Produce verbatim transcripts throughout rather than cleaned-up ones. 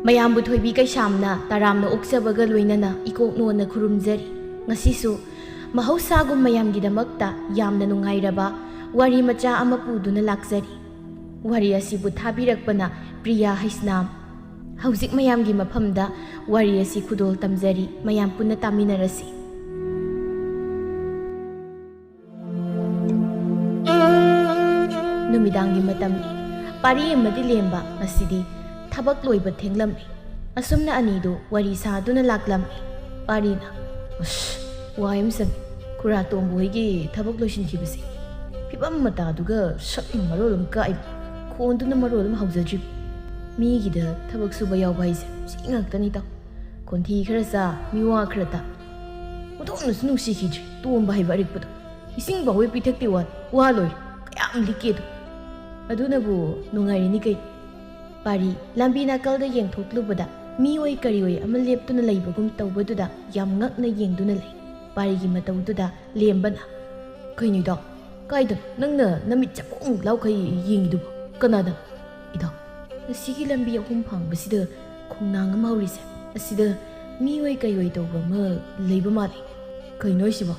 ꯃꯌꯥꯝꯕꯨ ꯊꯣꯏꯕꯤ ꯀꯩꯁꯥꯝꯅ ꯇꯔꯥꯝꯅ ꯑꯣꯛꯆꯕꯒ ꯂꯣꯏꯅꯅ ꯏꯀꯣꯛ ꯅꯣꯟꯅ ꯈꯨꯔꯨꯝꯖꯔꯤ꯫ ꯉꯁꯤꯁꯨ ꯃꯍꯧꯁꯥꯒꯨꯝ ꯃꯌꯥꯝꯒꯤꯗꯃꯛꯇ ꯌꯥꯝꯅ ꯅꯨꯡꯉꯥꯏꯔꯕ ꯋꯥꯔꯤ ꯃꯆꯥ ꯑꯃ ꯄꯨꯗꯨꯅ ꯂꯥꯛꯆꯔꯤ꯫ ꯋꯥꯔꯤ ꯑꯁꯤꯕꯨ ꯊꯥꯕꯤꯔꯛꯄꯅ ꯄ꯭ꯔꯤꯌꯥ ꯍꯩꯁꯅꯥꯝ꯫ ꯍꯧꯖꯤꯛ ꯃꯌꯥꯝꯒꯤ ꯃꯐꯝꯗ ꯋꯥꯔꯤ ꯑꯁꯤ ꯈꯨꯗꯣꯜ ꯇꯝꯖꯔꯤ, ꯃꯌꯥꯝ ꯄꯨꯟꯅ ꯇꯥꯃꯤꯟꯅꯔꯁꯤ꯫ ꯅꯨꯃꯤꯗꯥꯡꯒꯤ ꯃꯇꯝꯅꯤ꯫ ꯄꯥꯔꯤ ꯑꯃꯗꯤ ꯂꯦꯝꯕ ꯉꯁꯤꯗꯤ ꯊꯕꯛ ꯂꯣꯏꯕ ꯊꯦꯡꯂꯝꯃꯤ꯫ ꯑꯁꯨꯝꯅ ꯑꯅꯤꯗꯨ ꯋꯥꯔꯤ ꯁꯥꯗꯨꯅ ꯂꯥꯛꯂꯝꯃꯤ꯫ ꯄꯥꯔꯤꯅ, "ꯑꯁ, ꯋꯥꯏ ꯑꯃ ꯁꯪꯉꯤ꯫ ꯈꯨꯔꯥ ꯇꯣꯝꯕ ꯍꯣꯏꯒꯤ ꯊꯕꯛ ꯂꯣꯏꯁꯤꯟꯈꯤꯕꯁꯦ꯫ ꯐꯤꯕꯝ ꯃꯇꯥꯗꯨꯒ ꯁꯛꯅ ꯃꯔꯣꯜ ꯑꯃ ꯀꯥꯛꯏꯕ, ꯈꯣꯟꯗꯨꯅ ꯃꯔꯣꯜ ꯑꯃ ꯍꯥꯎꯖꯗ꯭ꯔꯤꯕ꯫ ꯃꯤꯒꯤꯗ ꯊꯕꯛ ꯁꯨꯕ ꯌꯥꯎꯕ ꯍꯥꯏꯁꯦ ꯁꯤ ꯉꯥꯛꯇꯅꯤ ꯇꯥꯎ꯫ ꯈꯣꯟꯊꯤ ꯈꯔ ꯆꯥ, ꯃꯤꯋꯥ ꯈꯔ ꯇꯥ꯫ ꯑꯣꯟꯊꯣꯛꯅꯁꯨ ꯅꯨꯡꯁꯤꯈꯤꯗ꯭ꯔꯦ ꯇꯣꯝꯕ ꯍꯥꯏꯕ ꯑꯔꯤꯛꯄꯗꯣ꯫ ꯏꯁꯤꯡ ꯐꯥꯎꯕ ꯄꯤꯊꯛꯇꯦ ꯋꯥꯅꯤ, ꯋꯥ ꯂꯣꯏꯔꯦ꯫ ꯀꯌꯥꯝ ꯂꯤꯛꯀꯦꯗꯣ꯫ ꯑꯗꯨꯅꯕꯨ ꯅꯨꯡꯉꯥꯏꯔꯤꯅꯤ ꯀꯩꯅꯣ꯫" ꯄꯥꯔꯤ ꯂꯝꯕꯤ ꯅꯥꯀꯜꯗ ꯌꯦꯡꯊꯣꯛꯂꯨꯕꯗ ꯃꯤꯑꯣꯏ ꯀꯔꯤꯑꯣꯏ ꯑꯃ ꯂꯦꯞꯇꯨꯅ ꯂꯩꯕꯒꯨꯝ ꯇꯧꯕꯗꯨꯗ ꯌꯥꯝ ꯉꯛꯅ ꯌꯦꯡꯗꯨꯅ ꯂꯩ꯫ ꯄꯥꯔꯤꯒꯤ ꯃꯇꯧꯗꯨꯗ ꯂꯦꯝꯕꯅ, "ꯀꯩꯅꯣ ꯏꯇꯥꯎ? ꯀꯥꯏꯗꯅꯣ ꯅꯪꯅ ꯅꯃꯤꯠ ꯆꯞꯄꯣꯡ ꯂꯥꯎꯈꯩ ꯌꯦꯡꯉꯤꯗꯨꯕꯣ? ꯀꯅꯥꯗꯅꯣ?" "ꯏꯇꯥꯎ, ꯑꯁꯤꯒꯤ ꯂꯝꯕꯤ ꯑꯍꯨꯝ ꯐꯥꯡꯕꯁꯤꯗ ꯈꯣꯡꯅꯥꯡ ꯑꯃ ꯍꯧꯔꯤꯁꯦ, ꯑꯁꯤꯗ ꯃꯤꯑꯣꯏ ꯀꯩꯑꯣꯏ ꯇꯧꯕ ꯑꯃ ꯂꯩꯕ ꯃꯥꯜꯂꯤ꯫" "ꯀꯩꯅꯣ ꯍꯥꯏꯁꯤꯕꯣ?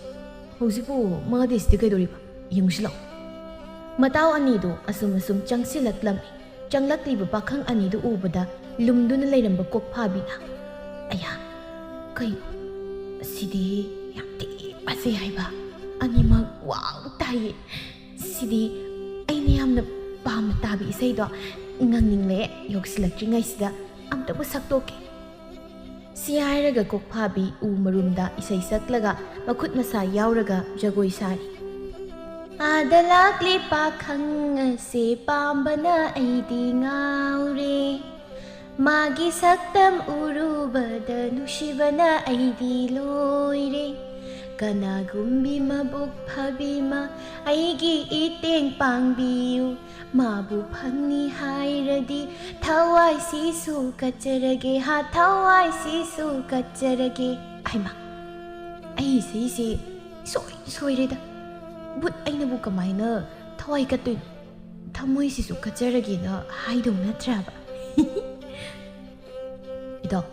ꯍꯧꯖꯤꯛꯄꯨ ꯃꯥꯗꯤ ꯑꯁꯤꯗ ꯀꯩꯗꯧꯔꯤꯕ? ꯌꯦꯡꯉꯨꯁꯤ ꯂꯥꯛꯑꯣ꯫" ꯃꯇꯥꯎ ꯑꯅꯤꯗꯨ ꯑꯁꯨꯝ ꯑꯁꯨꯝ ꯆꯪꯁꯤꯜꯂꯛꯂꯝꯃꯤ꯫ ꯆꯪꯂꯛꯂꯤꯕ ꯄꯥꯈꯪ ꯑꯅꯤꯗꯨ ꯎꯕꯗ ꯂꯨꯝꯗꯨꯅ ꯂꯩꯔꯝꯕ ꯀꯣꯛꯐꯥꯕꯤꯅ, "ꯑꯌꯥ, ꯀꯩꯅꯣ? ꯑꯁꯤꯗꯤ ꯌꯥꯝ ꯊꯤ ꯐꯖꯩ ꯍꯥꯏꯕ꯫ ꯑꯅꯤꯃꯛ ꯋꯥꯎ ꯇꯥꯏꯌꯦ꯫ ꯁꯤꯗꯤ ꯑꯩꯅ ꯌꯥꯝꯅ ꯄꯥꯝꯅ ꯇꯥꯕ ꯏꯁꯩꯗꯣ꯫ ꯉꯪꯅꯤꯡꯂꯛꯑꯦ꯫ ꯌꯧꯁꯤꯜꯂꯛꯇ꯭ꯔꯤꯉꯩꯁꯤꯗ ꯑꯝꯇꯕꯨ ꯁꯛꯇꯣꯛꯀꯦ꯫" ꯁꯤ ꯍꯥꯏꯔꯒ ꯀꯣꯛꯐꯥꯕꯤ ꯎ ꯃꯔꯨꯝꯗ ꯏꯁꯩ ꯁꯛꯂꯒ ꯃꯈꯨꯠ ꯃꯁꯥ ꯌꯥꯎꯔꯒ ꯖꯒꯣꯏ ꯁꯥꯔꯤ꯫ "ꯑꯥꯗ ꯂꯥꯛꯂꯤ ꯄꯥꯈꯪ ꯑꯁꯦ ꯄꯥꯝꯕꯅ ꯑꯩꯗꯤ ꯉꯥꯎꯔꯦ꯫ ꯃꯥꯒꯤ ꯁꯛꯇꯝ ꯎꯔꯨꯕꯗ ꯅꯨꯡꯁꯤꯕꯅ ꯑꯩꯗꯤ ꯂꯣꯏꯔꯦ꯫ ꯀꯅꯥꯒꯨꯝꯕꯤ ꯃꯕꯨꯛ ꯐꯕꯤꯃ ꯑꯩꯒꯤ ꯏꯇꯦꯡ ꯄꯥꯡꯕꯤꯌꯨ꯫ ꯃꯥꯕꯨ ꯐꯪꯅꯤ ꯍꯥꯏꯔꯗꯤ ꯊꯋꯥꯏꯁꯤꯁꯨ ꯀꯠꯆꯔꯒꯦ, ꯍꯥ, ꯊꯋꯥꯏꯁꯤꯁꯨ ꯀꯠꯆꯔꯒꯦ꯫" ꯍꯩꯃꯥ, ꯑꯩ ꯏꯁꯩꯁꯦ ꯏꯁꯣꯏ ꯁꯣꯏꯔꯦꯗ꯫ ꯕꯨꯠ ꯑꯩꯅꯕꯨ ꯀꯃꯥꯏꯅ ꯊꯋꯥꯏ ꯀꯠꯇꯣꯏꯅꯣ? ꯊꯃꯣꯏꯁꯤꯁꯨ ꯀꯠꯆꯔꯒꯦꯅ ꯍꯥꯏꯗꯧ ꯅꯠꯇ꯭ꯔꯕ? ꯏꯇꯥꯎ,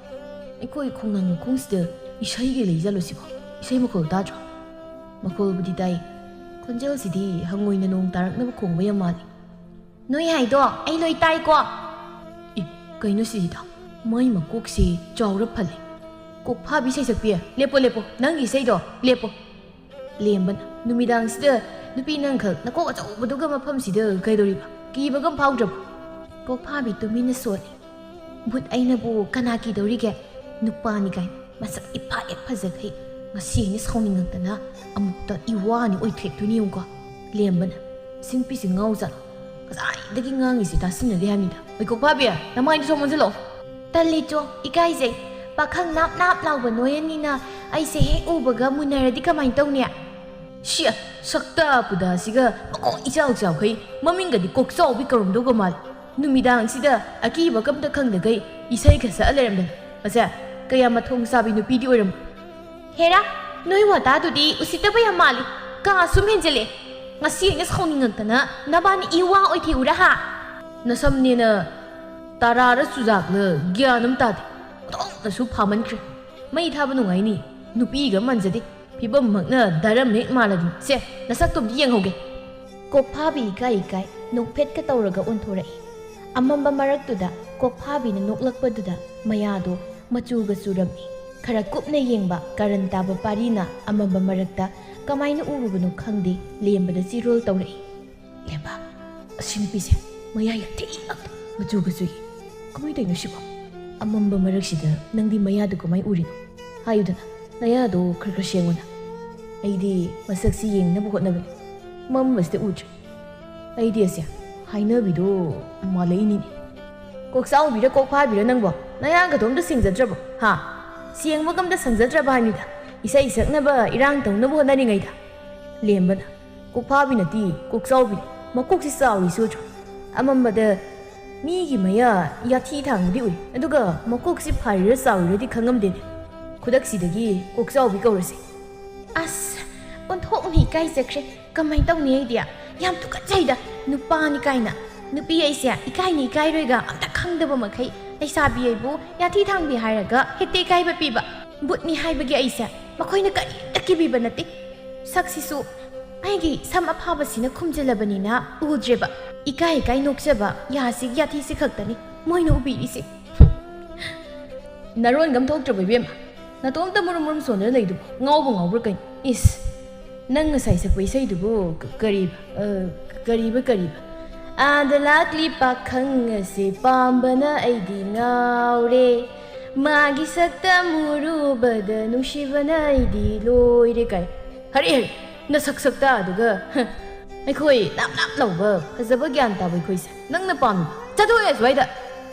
ꯑꯩꯈꯣꯏ ꯈꯣꯡꯅꯥꯡ ꯃꯈꯣꯡꯁꯤꯗ ꯏꯁꯩꯒꯤ ꯂꯩꯖꯜꯂꯣ ꯁꯤꯕꯣ? ꯏꯁꯩ ꯃꯈꯣꯜ ꯇꯥꯗ꯭ꯔꯣ? ꯃꯈꯣꯜꯕꯨꯗꯤ ꯇꯥꯏ꯫ ꯈꯣꯟꯖꯦꯜꯁꯤꯗꯤ ꯍꯪꯉꯣꯏꯅ ꯅꯣꯡ ꯇꯥꯔꯛꯅꯕ ꯈꯣꯡꯕ ꯌꯥꯝ ꯃꯥꯜꯂꯤ꯫ ꯅꯣꯏ ꯍꯥꯏꯗꯣ ꯑꯩ ꯂꯣꯏ ꯇꯥꯏꯀꯣ꯫ ꯏ, ꯀꯩꯅꯣ ꯁꯤꯗ? ꯃꯩ ꯃꯀꯣꯛꯁꯤ ꯆꯥꯎꯔ ꯐꯜꯂꯦ꯫ ꯀꯣꯛꯐꯥꯕꯤ ꯁꯩꯁꯛꯄꯤ, ꯂꯦꯞꯄꯣ, ꯂꯦꯞꯄꯣ, ꯅꯪꯒꯤ ꯏꯁꯩꯗꯣ ꯂꯦꯞꯄꯣ꯫ ꯂꯦꯝꯕꯅ, ꯅꯨꯃꯤꯗꯥꯡꯁꯤꯗ ꯅꯨꯄꯤ ꯅꯪꯈꯛ ꯅꯀꯣꯛ ꯑꯆꯧꯕꯗꯨꯒ ꯃꯐꯝꯁꯤꯗ ꯀꯩꯗꯧꯔꯤꯕ? ꯀꯤꯕꯒ ꯐꯥꯎꯗ꯭ꯔꯕ? ꯀꯣꯛꯐꯥꯕꯤ ꯇꯨꯃꯤꯟꯅ ꯁꯣꯜꯂꯤ꯫ ꯕꯨꯠ ꯑꯩꯅꯕꯨ ꯀꯅꯥ ꯀꯤꯗꯧꯔꯤꯒꯦ? ꯅꯨꯄꯥꯅꯤ ꯀꯥꯏꯅ ꯃꯁꯛ ꯏꯐꯥ ꯍꯦꯛ ꯐꯖꯈꯩ ꯉꯁꯤ ꯑꯩꯅ ꯁꯥꯎꯅꯤꯡꯉꯛꯇꯅ ꯑꯃꯨꯛꯇ ꯏꯋꯥꯅꯤ ꯑꯣꯏꯊꯦꯛꯇꯣꯏꯅꯤ ꯌꯦꯡꯉꯨꯀꯣ꯫ ꯂꯦꯝꯕꯅ, ꯁꯤꯟꯄꯤꯁꯤ ꯉꯥꯎꯖꯥꯠꯂꯣ? ꯉꯁꯥꯏꯗꯒꯤ ꯉꯥꯡꯉꯤꯁꯤ ꯇꯥꯁꯤꯟꯅꯗꯦ ꯍꯥꯏꯕꯅꯤꯗ꯫ ꯑꯩ ꯀꯣꯛꯐꯥꯕꯤ, ꯅꯃꯥꯏꯗꯣ ꯁꯣꯝ ꯑꯣꯟꯁꯤꯜꯂꯣ꯫ ꯇꯜꯂꯤꯆꯣ, ꯏꯀꯥꯏꯖꯩ꯫ ꯄꯥꯈꯪ ꯅꯥꯞ ꯅꯥꯞ ꯂꯥꯎꯕ ꯅꯣꯏ ꯑꯅꯤꯅ ꯑꯩꯁꯦ ꯍꯦꯛ ꯎꯕꯒ ꯃꯨꯟꯅꯔꯗꯤ ꯀꯃꯥꯏꯅ ꯇꯧꯅꯤ? ꯁꯤ ꯁꯛꯇꯥ ꯄꯨꯗꯥꯁꯤꯒ ꯃꯀꯣꯛ ꯏꯆꯥꯎ ꯆꯥꯎꯈꯩ ꯃꯃꯤꯡꯒꯗꯤ ꯀꯣꯛꯆꯥꯎꯕꯤ ꯀꯧꯔꯝꯗꯧꯒ ꯃꯥꯜꯂꯤ꯫ ꯅꯨꯃꯤꯗꯥꯡꯁꯤꯗ ꯑꯀꯤꯕ ꯀꯝꯇ ꯈꯪꯗꯈꯩ ꯏꯁꯩ ꯈꯔ ꯁꯛꯑ ꯂꯩꯔꯝꯗꯅ꯫ ꯃꯁꯦ ꯀꯌꯥ ꯃꯊꯣꯡ ꯆꯥꯕꯤ ꯅꯨꯄꯤꯗꯤ ꯑꯣꯏꯔꯝꯃꯣꯏ꯫ ꯍꯦꯔꯥ, ꯅꯣꯏ ꯋꯥꯇꯥꯗꯨꯗꯤ ꯎꯁꯤꯠꯇꯕ ꯌꯥꯝ ꯃꯥꯜꯂꯤ꯫ ꯀꯥ ꯁꯨꯝ ꯍꯦꯟꯖꯤꯜꯂꯦ꯫ ꯉꯁꯤ ꯑꯩꯅ ꯁꯥꯎꯅꯤꯡꯉꯛꯇꯅ ꯅꯕꯥꯅꯤ ꯏꯋꯥ ꯑꯣꯏꯊꯦꯛꯎꯔꯥ ꯍꯥ? ꯅꯁꯝꯅꯦꯅ ꯇꯔꯥꯔ ꯆꯨꯖꯥꯛꯂ ꯒ꯭ꯌꯥꯟ ꯑꯃ ꯇꯥꯗꯦ꯫ ꯑꯣꯟꯊꯣꯛꯅꯁꯨ ꯐꯥꯃꯟꯈ꯭ꯔꯦ꯫ ꯃꯩ ꯊꯥꯕ ꯅꯨꯡꯉꯥꯏꯅꯤ꯫ ꯅꯨꯄꯤꯒ ꯃꯥꯟꯖꯗꯦ꯫ ꯐꯤꯕꯝꯃꯛꯅ ꯗꯔꯝ ꯍꯦꯛ ꯃꯥꯜꯂꯗꯤ꯫ ꯁꯦ, ꯅꯁꯛꯇꯣ ꯑꯝꯇ ꯌꯦꯡꯍꯧꯒꯦ꯫ ꯀꯣꯛꯐꯥꯕꯤ ꯏꯀꯥꯏ ꯏꯀꯥꯏ ꯅꯣꯛꯐꯦꯠꯀ ꯇꯧꯔꯒ ꯑꯣꯟꯊꯣꯔꯛꯏ꯫ ꯑꯃꯝꯕ ꯃꯔꯛꯇꯨꯗ ꯀꯣꯛꯐꯥꯕꯤꯅ ꯅꯣꯛꯂꯛꯄꯗꯨꯗ ꯃꯌꯥꯗꯣ ꯃꯆꯨꯒ ꯆꯨꯔꯝꯃꯤ꯫ ꯈꯔ ꯀꯨꯞꯅ ꯌꯦꯡꯕ ꯀꯔꯟ ꯇꯥꯕ ꯄꯥꯔꯤꯅ ꯑꯃꯝꯕ ꯃꯔꯛꯇ ꯀꯃꯥꯏꯅ ꯎꯔꯨꯕꯅꯣ ꯈꯪꯗꯦ, ꯂꯦꯝꯕꯗ ꯆꯤꯔꯣꯜ ꯇꯧꯔꯛꯏ꯫ ꯂꯦꯝꯕ, ꯑꯁꯤ ꯅꯨꯄꯤꯁꯦ ꯃꯌꯥ ꯌꯥꯝ ꯊꯤꯛꯏ, ꯃꯆꯨꯒ ꯆꯨꯏ꯫ ꯀꯃꯥꯏ ꯇꯧꯔꯤꯅꯣ ꯁꯤꯕꯣ? ꯑꯃꯝꯕ ꯃꯔꯛꯁꯤꯗ ꯅꯪꯗꯤ ꯃꯌꯥꯗꯨ ꯀꯃꯥꯏ ꯎꯔꯤꯅꯣ? ꯍꯥꯏꯌꯨꯗꯅ, ꯅꯌꯥꯗꯣ ꯈꯔ ꯈꯔ ꯁꯦꯡꯉꯨꯅ꯫ ꯑꯩꯗꯤ ꯃꯁꯛꯁꯤ ꯌꯦꯡꯅꯕ ꯍꯣꯠꯅꯕꯅꯤ, ꯃꯝꯕꯁꯤꯗ ꯎꯗ꯭ꯔꯦ꯫ ꯑꯩꯗꯤ ꯑꯁꯦ ꯍꯥꯏꯅꯕꯤꯗꯣ ꯃꯥꯜꯂꯛꯏꯅꯤꯅꯦ꯫ ꯀꯣꯛꯆꯥꯎꯕꯤꯔ ꯀꯣꯛꯐꯥꯕꯤꯔ ꯅꯪꯕꯣ? ꯅꯌꯥꯒꯗꯣ ꯑꯝꯇ ꯁꯦꯡꯖꯗ꯭ꯔꯕꯣ? ꯍꯥ? ꯁꯦꯡꯕꯒ ꯑꯝꯇ ꯁꯪꯖꯗ꯭ꯔꯕ ꯍꯥꯏꯅꯤꯗ, ꯏꯁꯩ ꯁꯛꯅꯕ ꯏꯔꯥꯡ ꯇꯧꯅꯕ ꯍꯣꯠꯅꯔꯤꯉꯩꯗ꯫ ꯂꯦꯝꯕꯅ, ꯀꯣꯛꯐꯥꯕꯤ ꯅꯠꯇꯦ, ꯀꯣꯛꯆꯥꯎꯕꯤꯅꯤ꯫ ꯃꯀꯣꯛꯁꯤ ꯆꯥꯎꯔꯤꯁꯤ ꯎꯗ꯭ꯔꯣ? ꯑꯃꯝꯕꯗ ꯃꯤꯒꯤ ꯃꯌꯥ ꯌꯥꯊꯤ ꯊꯥꯡꯕꯗꯤ ꯎꯏ, ꯑꯗꯨꯒ ꯃꯀꯣꯛꯁꯤ ꯐꯥꯔꯤꯔ ꯆꯥꯎꯔꯤꯔꯗꯤ ꯈꯪꯉꯝꯗꯦꯅꯦ꯫ ꯈꯨꯗꯛꯁꯤꯗꯒꯤ ꯀꯣꯛꯆꯥꯎꯕꯤ ꯀꯧꯔꯁꯦ꯫ ꯑꯁ, ꯑꯣꯟꯊꯣꯛꯅ ꯏꯀꯥꯏꯖꯈ꯭ꯔꯦ꯫ ꯀꯃꯥꯏꯅ ꯇꯧꯅꯤ ꯑꯩꯗꯤ? ꯌꯥꯝ ꯇꯨꯀꯠꯆꯩꯗ, ꯅꯨꯄꯥꯅꯤ ꯀꯥꯏꯅ꯫ ꯅꯨꯄꯤ ꯑꯩꯁꯦ ꯏꯀꯥꯏꯅꯤ ꯏꯀꯥꯏꯔꯣꯏꯒ ꯑꯝꯇ ꯈꯪꯗꯕ ꯃꯈꯩ ꯂꯩꯁꯥꯕꯤ ꯑꯩꯕꯨ ꯌꯥꯊꯤ ꯊꯥꯡꯕꯤ ꯍꯥꯏꯔꯒ ꯍꯦꯛꯇ ꯏꯀꯥꯏꯕ ꯄꯤꯕ꯫ ꯕꯨꯠꯅꯤ ꯍꯥꯏꯕꯒꯤ ꯑꯩꯁꯦ ꯃꯈꯣꯏꯅ ꯀꯔꯤꯝꯇ ꯀꯤꯕꯤꯕ ꯅꯠꯇꯦ꯫ ꯁꯛꯁꯤꯁꯨ ꯑꯩꯒꯤ ꯁꯝ ꯑꯐꯥꯕꯁꯤꯅ ꯈꯨꯝꯖꯤꯜꯂꯕꯅꯤꯅ ꯎꯗ꯭ꯔꯦꯕ꯫ ꯏꯀꯥꯏ ꯏꯀꯥꯏ ꯅꯣꯛꯆꯕ ꯌꯥꯁꯤꯒꯤ ꯌꯥꯊꯤꯁꯤ ꯈꯛꯇꯅꯤ ꯃꯣꯏꯅ ꯎꯕꯤꯔꯤꯁꯦ꯫ ꯅꯔꯣꯟꯒꯝ ꯊꯣꯛꯇ꯭ꯔꯕ ꯏꯕꯦꯝꯃ? ꯅꯇꯣꯝꯇ ꯃꯨꯔꯨꯝ ꯃꯨꯔꯨꯝ ꯁꯣꯟꯗꯨꯅ ꯂꯩꯗꯨꯕꯨ ꯉꯥꯎꯕ ꯉꯥꯎꯕ꯭ꯔꯥ ꯀꯩꯅꯣ? ꯏꯁ, ꯅꯪ ꯉꯁꯥꯏ ꯁꯛꯄ ꯏꯁꯩꯗꯨꯕꯨ ꯀ-, ꯀꯔꯤꯕ? ꯑ, ꯀꯔꯤꯕ, ꯀꯔꯤꯕ? ꯑꯥꯗ ꯂꯥꯛꯂꯤ ꯄꯥꯈꯪ ꯑꯁꯦ ꯄꯥꯝꯕꯅ ꯑꯩꯗꯤ ꯉꯥꯎꯔꯦ, ꯃꯥꯒꯤ ꯁꯛꯇꯝ ꯎꯔꯨꯕꯗ ꯅꯨꯡꯁꯤꯕꯅ ꯑꯩꯗꯤ ꯂꯣꯏꯔꯦ ꯀꯥꯏ꯫ ꯍꯔꯦ, ꯍꯔꯦ, ꯅꯁꯛ ꯁꯛꯇꯥꯗꯨꯒ, ꯍ, ꯑꯩꯈꯣꯏ ꯅꯞ ꯅꯞ ꯂꯧꯕ ꯐꯖꯕ ꯒ꯭ꯌꯥꯟ ꯇꯥꯕ ꯑꯩꯈꯣꯏꯁꯦ ꯅꯪꯅ ꯄꯥꯝꯃꯤ? ꯆꯠꯊꯣꯛꯑꯦ ꯑꯁ꯭ꯋꯥꯏꯗ꯫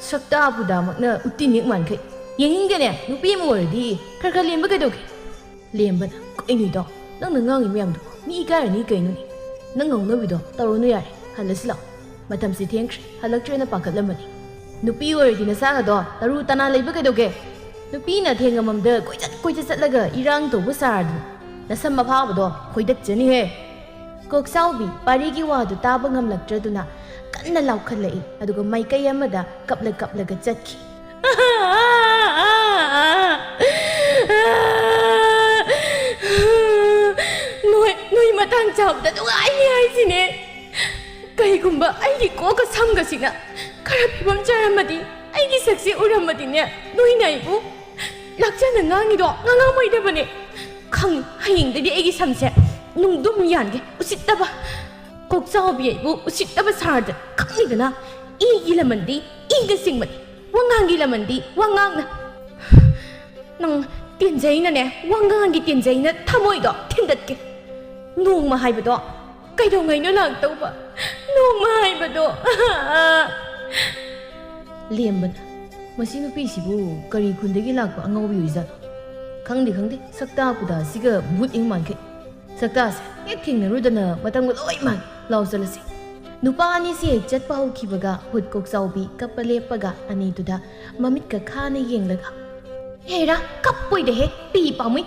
ꯁꯛꯇꯥ ꯄꯨꯗꯥꯃꯛꯅ ꯎꯠꯇꯤ ꯅꯤꯛ ꯃꯥꯟꯈꯩ꯫ ꯌꯦꯡꯅꯤꯡꯗꯦꯅꯦ, ꯅꯨꯄꯤ ꯑꯃ ꯑꯣꯏꯔꯗꯤ ꯈꯔ ꯈꯔ ꯂꯦꯝꯕ ꯀꯩꯗꯧꯒꯦ? ꯂꯦꯝꯕꯅ ꯀꯩꯅꯣꯗꯣ? ꯅꯪꯅ ꯉꯥꯡꯉꯤ ꯃꯌꯥꯝꯗꯣ ꯃꯤ ꯏꯀꯥꯏꯔꯅꯤ ꯀꯩꯅꯣꯅꯦ? ꯅꯪ ꯉꯥꯡꯅꯕꯤꯗꯣ ꯇꯧꯔꯨꯅꯨ ꯌꯥꯔꯦ, ꯍꯜꯂꯁꯤ ꯂꯥꯛꯑꯣ꯫ ꯃꯇꯝꯁꯦ ꯊꯦꯡꯈ꯭ꯔꯦ, ꯍꯜꯂꯛꯇ꯭ꯔꯦꯅ ꯄꯥꯈꯠꯂꯝꯃꯅꯤ꯫ ꯅꯨꯄꯤ ꯑꯣꯏꯔꯗꯤ ꯅꯁꯥꯒꯗꯣ ꯇꯔꯨ ꯇꯅꯥ ꯂꯩꯕ ꯀꯩꯗꯧꯒꯦ? ꯅꯨꯄꯤꯅ ꯊꯦꯡꯉꯃꯝꯗ ꯀꯣꯏꯆꯠ ꯀꯣꯏꯆꯠ ꯆꯠꯂꯒ ꯏꯔꯥꯡ ꯇꯧꯕ ꯁꯥꯔꯗꯅ ꯅꯁꯝ ꯑꯐꯥꯕꯗꯣ ꯈꯣꯏꯗꯠꯆꯅꯤꯍꯦ꯫ ꯀꯣꯛꯆꯥꯎꯕꯤ ꯄꯥꯔꯤꯒꯤ ꯋꯥꯗꯨ ꯇꯥꯕ ꯉꯝꯂꯛꯇ꯭ꯔꯗꯨꯅ ꯀꯟꯅ ꯂꯥꯎꯈꯠꯂꯛꯏ, ꯑꯗꯨꯒ ꯃꯥꯏꯀꯩ ꯑꯃꯗ ꯀꯞꯂ ꯀꯞꯂꯒ ꯆꯠꯈꯤ꯫ ꯅꯣꯏ, ꯅꯣꯏ ꯃꯇꯥꯡ ꯆꯥꯕꯗ ꯅꯨꯡꯉꯥꯏꯅꯤ ꯍꯥꯏꯁꯤꯅꯦ꯫ ꯀꯩꯒꯨꯝꯕ ꯑꯩꯒꯤ ꯀꯣꯛꯀ ꯁꯝꯒꯁꯤꯅ ꯈꯔ ꯐꯤꯕꯝ ꯆꯥꯔꯝꯃꯗꯤ, ꯑꯩꯒꯤ ꯁꯛꯁꯦ ꯎꯔꯝꯃꯗꯤꯅꯦ, ꯅꯣꯏꯅ ꯑꯩꯕꯨ ꯂꯥꯛꯆꯅ ꯉꯥꯡꯉꯤꯗꯣ ꯉꯥꯡꯉꯝꯃꯣꯏꯗꯕꯅꯦ꯫ ꯈꯪ, ꯍꯌꯦꯡꯗꯒꯤ ꯑꯩꯒꯤ ꯁꯝꯁꯦ ꯅꯨꯡꯗꯨꯝ ꯌꯥꯟꯒꯦ, ꯎꯁꯤꯠꯇꯕ꯫ ꯀꯣꯛꯆꯥꯎꯕꯤ ꯑꯩꯕꯨ ꯎꯁꯤꯠꯇꯕ ꯁꯥꯔꯗ ꯈꯪꯉꯤꯗꯅ? ꯏꯒꯤ ꯂꯃꯟꯗꯤ ꯏꯅ ꯆꯤꯡꯕꯅꯤ, ꯋꯥꯉꯥꯡꯒꯤ ꯂꯃꯟꯗꯤ ꯋꯥꯉꯥꯡꯅ꯫ ꯅꯪ ꯇꯦꯟꯖꯩꯅꯅꯦ, ꯋꯥꯉꯥꯡꯒꯤ ꯇꯦꯟꯖꯩꯅ ꯊꯃꯣꯏꯗꯣ ꯊꯤꯟꯗꯠꯀꯦ꯫ ꯅꯣꯡꯃ ꯍꯥꯏꯕꯗꯣ ꯀꯩꯗꯧꯉꯩꯅꯣ ꯂꯥꯛꯇꯧꯕ? ꯅꯣꯡꯃ ꯍꯥꯏꯕꯗꯣ꯫ ꯂꯦꯝꯕꯅ, "ꯃꯁꯤ ꯅꯨꯄꯤꯁꯤꯕꯨ ꯀꯔꯤ ꯈꯨꯟꯗꯒꯤ ꯂꯥꯛꯄ ꯑꯉꯥꯎꯕꯤ ꯑꯣꯏꯖꯥꯠꯅꯣ? ꯈꯪꯗꯦ, ꯈꯪꯗꯦ, ꯁꯛꯇꯥ ꯄꯨꯗꯥꯁꯤꯒ ꯚꯨꯠ ꯏꯪ ꯃꯥꯟꯈꯩ꯫ ꯁꯛꯇꯥꯁꯦ ꯍꯦꯛ ꯊꯦꯡꯅꯔꯨꯗꯅ ꯃꯇꯝꯒ ꯂꯣꯏ ꯃꯥꯡꯉꯤ꯫ ꯂꯥꯎ ꯆꯠꯂꯁꯤ꯫" ꯅꯨꯄꯥ ꯑꯅꯤꯁꯦ ꯍꯦꯛ ꯆꯠꯄ ꯍꯧꯈꯤꯕꯒ ꯚꯨꯠ ꯀꯣꯛꯆꯥꯎꯕꯤ ꯀꯞꯄ ꯂꯦꯞꯄꯒ ꯑꯅꯤꯗꯨꯗ ꯃꯃꯤꯠꯀ ꯈꯥꯅ ꯌꯦꯡꯂꯒ, "ꯍꯦꯔꯥ, ꯀꯞꯄꯣꯏꯗꯍꯦ, ꯄꯤ ꯄꯥꯝꯃꯨꯏ꯫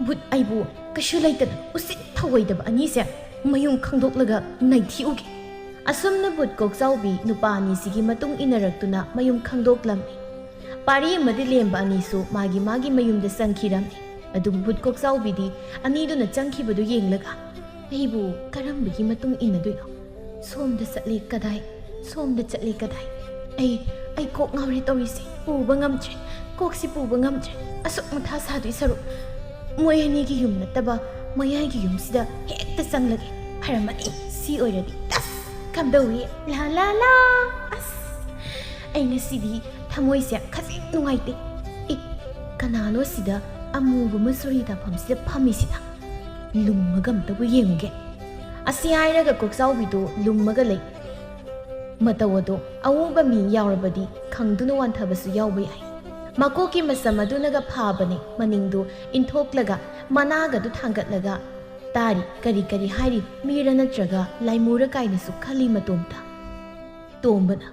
ꯚꯨꯠ ꯑꯩꯕꯨ ꯀꯩꯁꯨ ꯂꯩꯇꯅ ꯎꯁꯤꯠ ꯊꯑꯣꯏꯗꯕ ꯑꯅꯤꯁꯦ ꯃꯌꯨꯝ ꯈꯪꯗꯣꯛꯂꯒ ꯅꯩꯊꯤꯎꯒꯦ꯫ ꯑꯁꯨꯝꯅ ꯕꯨꯠ ꯀꯣꯛꯆꯥꯎꯕꯤ ꯅꯨꯄꯥ ꯑꯅꯤꯁꯤꯒꯤ ꯃꯇꯨꯡ ꯏꯟꯅꯔꯛꯇꯨꯅ ꯃꯌꯨꯝ ꯈꯪꯗꯣꯛꯂꯝꯃꯤ꯫ ꯄꯥꯔꯤ ꯑꯃꯗꯤ ꯂꯦꯝꯕ ꯑꯅꯤꯁꯨ ꯃꯥꯒꯤ ꯃꯥꯒꯤ ꯃꯌꯨꯝꯗ ꯆꯪꯈꯤꯔꯝꯃꯤ꯫ ꯑꯗꯨꯕꯨ ꯕꯨꯠ ꯀꯣꯛꯆꯥꯎꯕꯤꯗꯤ ꯑꯅꯤꯗꯨꯅ ꯆꯪꯈꯤꯕꯗꯨ ꯌꯦꯡꯂꯒ, "ꯑꯩꯕꯨ ꯀꯔꯝꯕꯒꯤ ꯃꯇꯨꯡ ꯏꯟꯅꯗꯣꯏꯅꯣ? ꯁꯣꯝꯗ ꯆꯠꯂꯤ ꯀꯗꯥꯏ? ꯁꯣꯝꯗ ꯆꯠꯂꯤ ꯀꯗꯥꯏ? ꯑꯩ, ꯑꯩ ꯀꯣꯛ ꯉꯥꯎꯔꯦ ꯇꯧꯔꯤꯁꯦ꯫ ꯄꯨꯕ ꯉꯝꯗ꯭ꯔꯦ꯫ ꯀꯣꯛꯁꯤ ꯄꯨꯕ ꯉꯝꯗ꯭ꯔꯦ꯫ ꯑꯁꯨꯛ ꯃꯊꯥ ꯁꯥꯗꯣꯏ ꯁꯔꯨꯛ, ꯃꯣꯏ ꯑꯅꯤꯒꯤ ꯌꯨꯝ ꯅꯠꯇꯕ ꯃꯌꯥꯏꯒꯤ ꯌꯨꯝꯁꯤꯗ ꯍꯦꯛꯇ ꯆꯪꯂꯒꯦ꯫ ꯐꯔꯝꯃꯅꯤ꯫ ꯁꯤ ꯑꯣꯏꯔꯗꯤ ꯇꯁ! ꯀꯝꯗꯧꯏ? ꯂꯥ ꯂꯥ ꯂꯥ! ꯑꯁ! ꯑꯩ ꯉꯁꯤꯗꯤ ꯊꯃꯣꯏꯁꯦ ꯈꯖꯤꯛ ꯅꯨꯡꯉꯥꯏꯇꯦ꯫ ꯑꯦ, ꯀꯅꯥꯅꯣ ꯁꯤꯗ ꯑꯃꯨꯕ ꯃꯆꯨꯔꯤ ꯇꯥꯐꯝꯁꯤꯗ ꯐꯝꯃꯤꯁꯤꯅ? ꯂꯨꯝꯃꯒ ꯑꯝꯇꯕꯨ ꯌꯦꯡꯉꯨꯒꯦ꯫" ꯑꯁꯤ ꯍꯥꯏꯔꯒ ꯀꯣꯛꯆꯥꯎꯕꯤꯗꯣ ꯂꯨꯝꯃꯒ ꯂꯩ꯫ ꯃꯇꯧ ꯑꯗꯣ ꯑꯎꯕ ꯃꯤ ꯌꯥꯎꯔꯕꯗꯤ ꯈꯪꯗꯨꯅ ꯋꯥꯟꯊꯕꯁꯨ ꯌꯥꯎꯕ ꯌꯥꯏ꯫ ꯃꯀꯣꯛꯀꯤ ꯃꯁꯝ ꯑꯗꯨꯅꯒ ꯐꯥꯕꯅꯦ, ꯃꯅꯤꯡꯗꯨ ꯏꯟꯊꯣꯛꯂꯒ ꯃꯅꯥꯒꯗꯨ ꯊꯥꯡꯒꯠꯂꯒ ꯇꯥꯔꯤ꯫ ꯀꯔꯤ ꯀꯔꯤ ꯍꯥꯏꯔꯤ? ꯃꯤꯔ ꯅꯠꯇ꯭ꯔꯒ ꯂꯥꯏꯃꯨꯔ ꯀꯥꯏꯅꯁꯨ ꯈꯜꯂꯤ ꯃꯇꯣꯝꯇ꯫ ꯇꯣꯝꯕꯅ,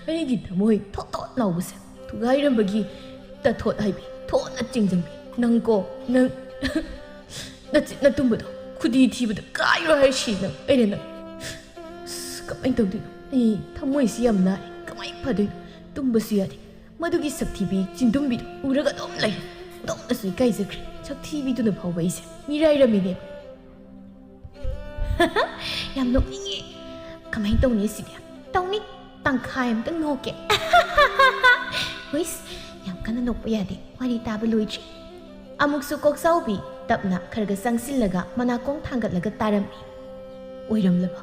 "ꯑꯩꯒꯤ ꯊꯃꯣꯏ ꯊꯣꯠ ꯊꯣꯠ ꯂꯥꯎꯕꯁꯦ ꯊꯨꯒꯥꯏꯔꯝꯕꯒꯤ ꯇꯊꯣꯠ ꯍꯥꯏꯕꯤ ꯊꯣꯠꯅ ꯆꯤꯡꯖꯟꯕꯤ꯫ ꯅꯪꯀꯣ, ꯅꯪ ꯅꯆꯤꯠ ꯅꯇꯨꯝꯕꯗꯣ ꯈꯨꯗꯤ ꯊꯤꯕꯗ ꯀꯥꯏꯔꯣ ꯍꯥꯏꯁꯤ ꯅꯪ, ꯑꯩꯅ ꯅꯪ꯫ ꯑꯁ, ꯀꯃꯥꯏꯅ ꯇꯧꯗꯣꯏꯅꯣ? ꯑꯩ ꯊꯃꯣꯏꯁꯤ ꯌꯥꯝ ꯅꯥꯔꯦ꯫ ꯀꯃꯥꯏꯅ ꯐꯗꯣꯏꯅꯣ? ꯇꯨꯝꯕꯁꯨ ꯌꯥꯗꯦ꯫ ꯃꯗꯨꯒꯤ ꯁꯛꯊꯤꯕꯤ ꯆꯤꯟꯗꯨꯝꯕꯤꯗꯣ ꯎꯔꯒ ꯑꯗꯨꯝ ꯂꯩꯔꯦ꯫ ꯑꯣꯟꯊꯣꯛꯅꯁꯨ ꯏꯀꯥꯏꯖꯈ꯭ꯔꯦ꯫ ꯁꯛꯊꯤꯕꯤꯗꯨꯅ ꯐꯥꯎꯕ ꯑꯩꯁꯦ ꯃꯤꯔꯥꯏꯔꯝꯃꯤꯅꯦ꯫" "ꯌꯥꯝ ꯅꯣꯛꯅꯤꯡꯉꯦ꯫ ꯀꯃꯥꯏꯅ ꯇꯧꯅꯤ ꯁꯤꯗꯤ? ꯇꯧꯅꯤ꯫ ꯇꯪꯈꯥꯏ ꯑꯝꯇꯪ ꯅꯣꯛꯀꯦ꯫" "ꯍꯨꯏꯁ, ꯌꯥꯝ ꯀꯟꯅ ꯅꯣꯛꯄ ꯌꯥꯗꯦ꯫ ꯋꯥꯔꯤ ꯇꯥꯕ ꯂꯣꯏꯗ꯭ꯔꯤ꯫" ꯑꯃꯨꯛꯁꯨ ꯀꯣꯛꯆꯥꯎꯕꯤ ꯇꯞꯅ ꯈꯔꯒ ꯆꯪꯁꯤꯜꯂꯒ ꯃꯅꯥꯀꯣꯡ ꯊꯥꯡꯒꯠꯂꯒ ꯇꯥꯔꯝꯃꯤ꯫ ꯑꯣꯏꯔꯝꯂꯕ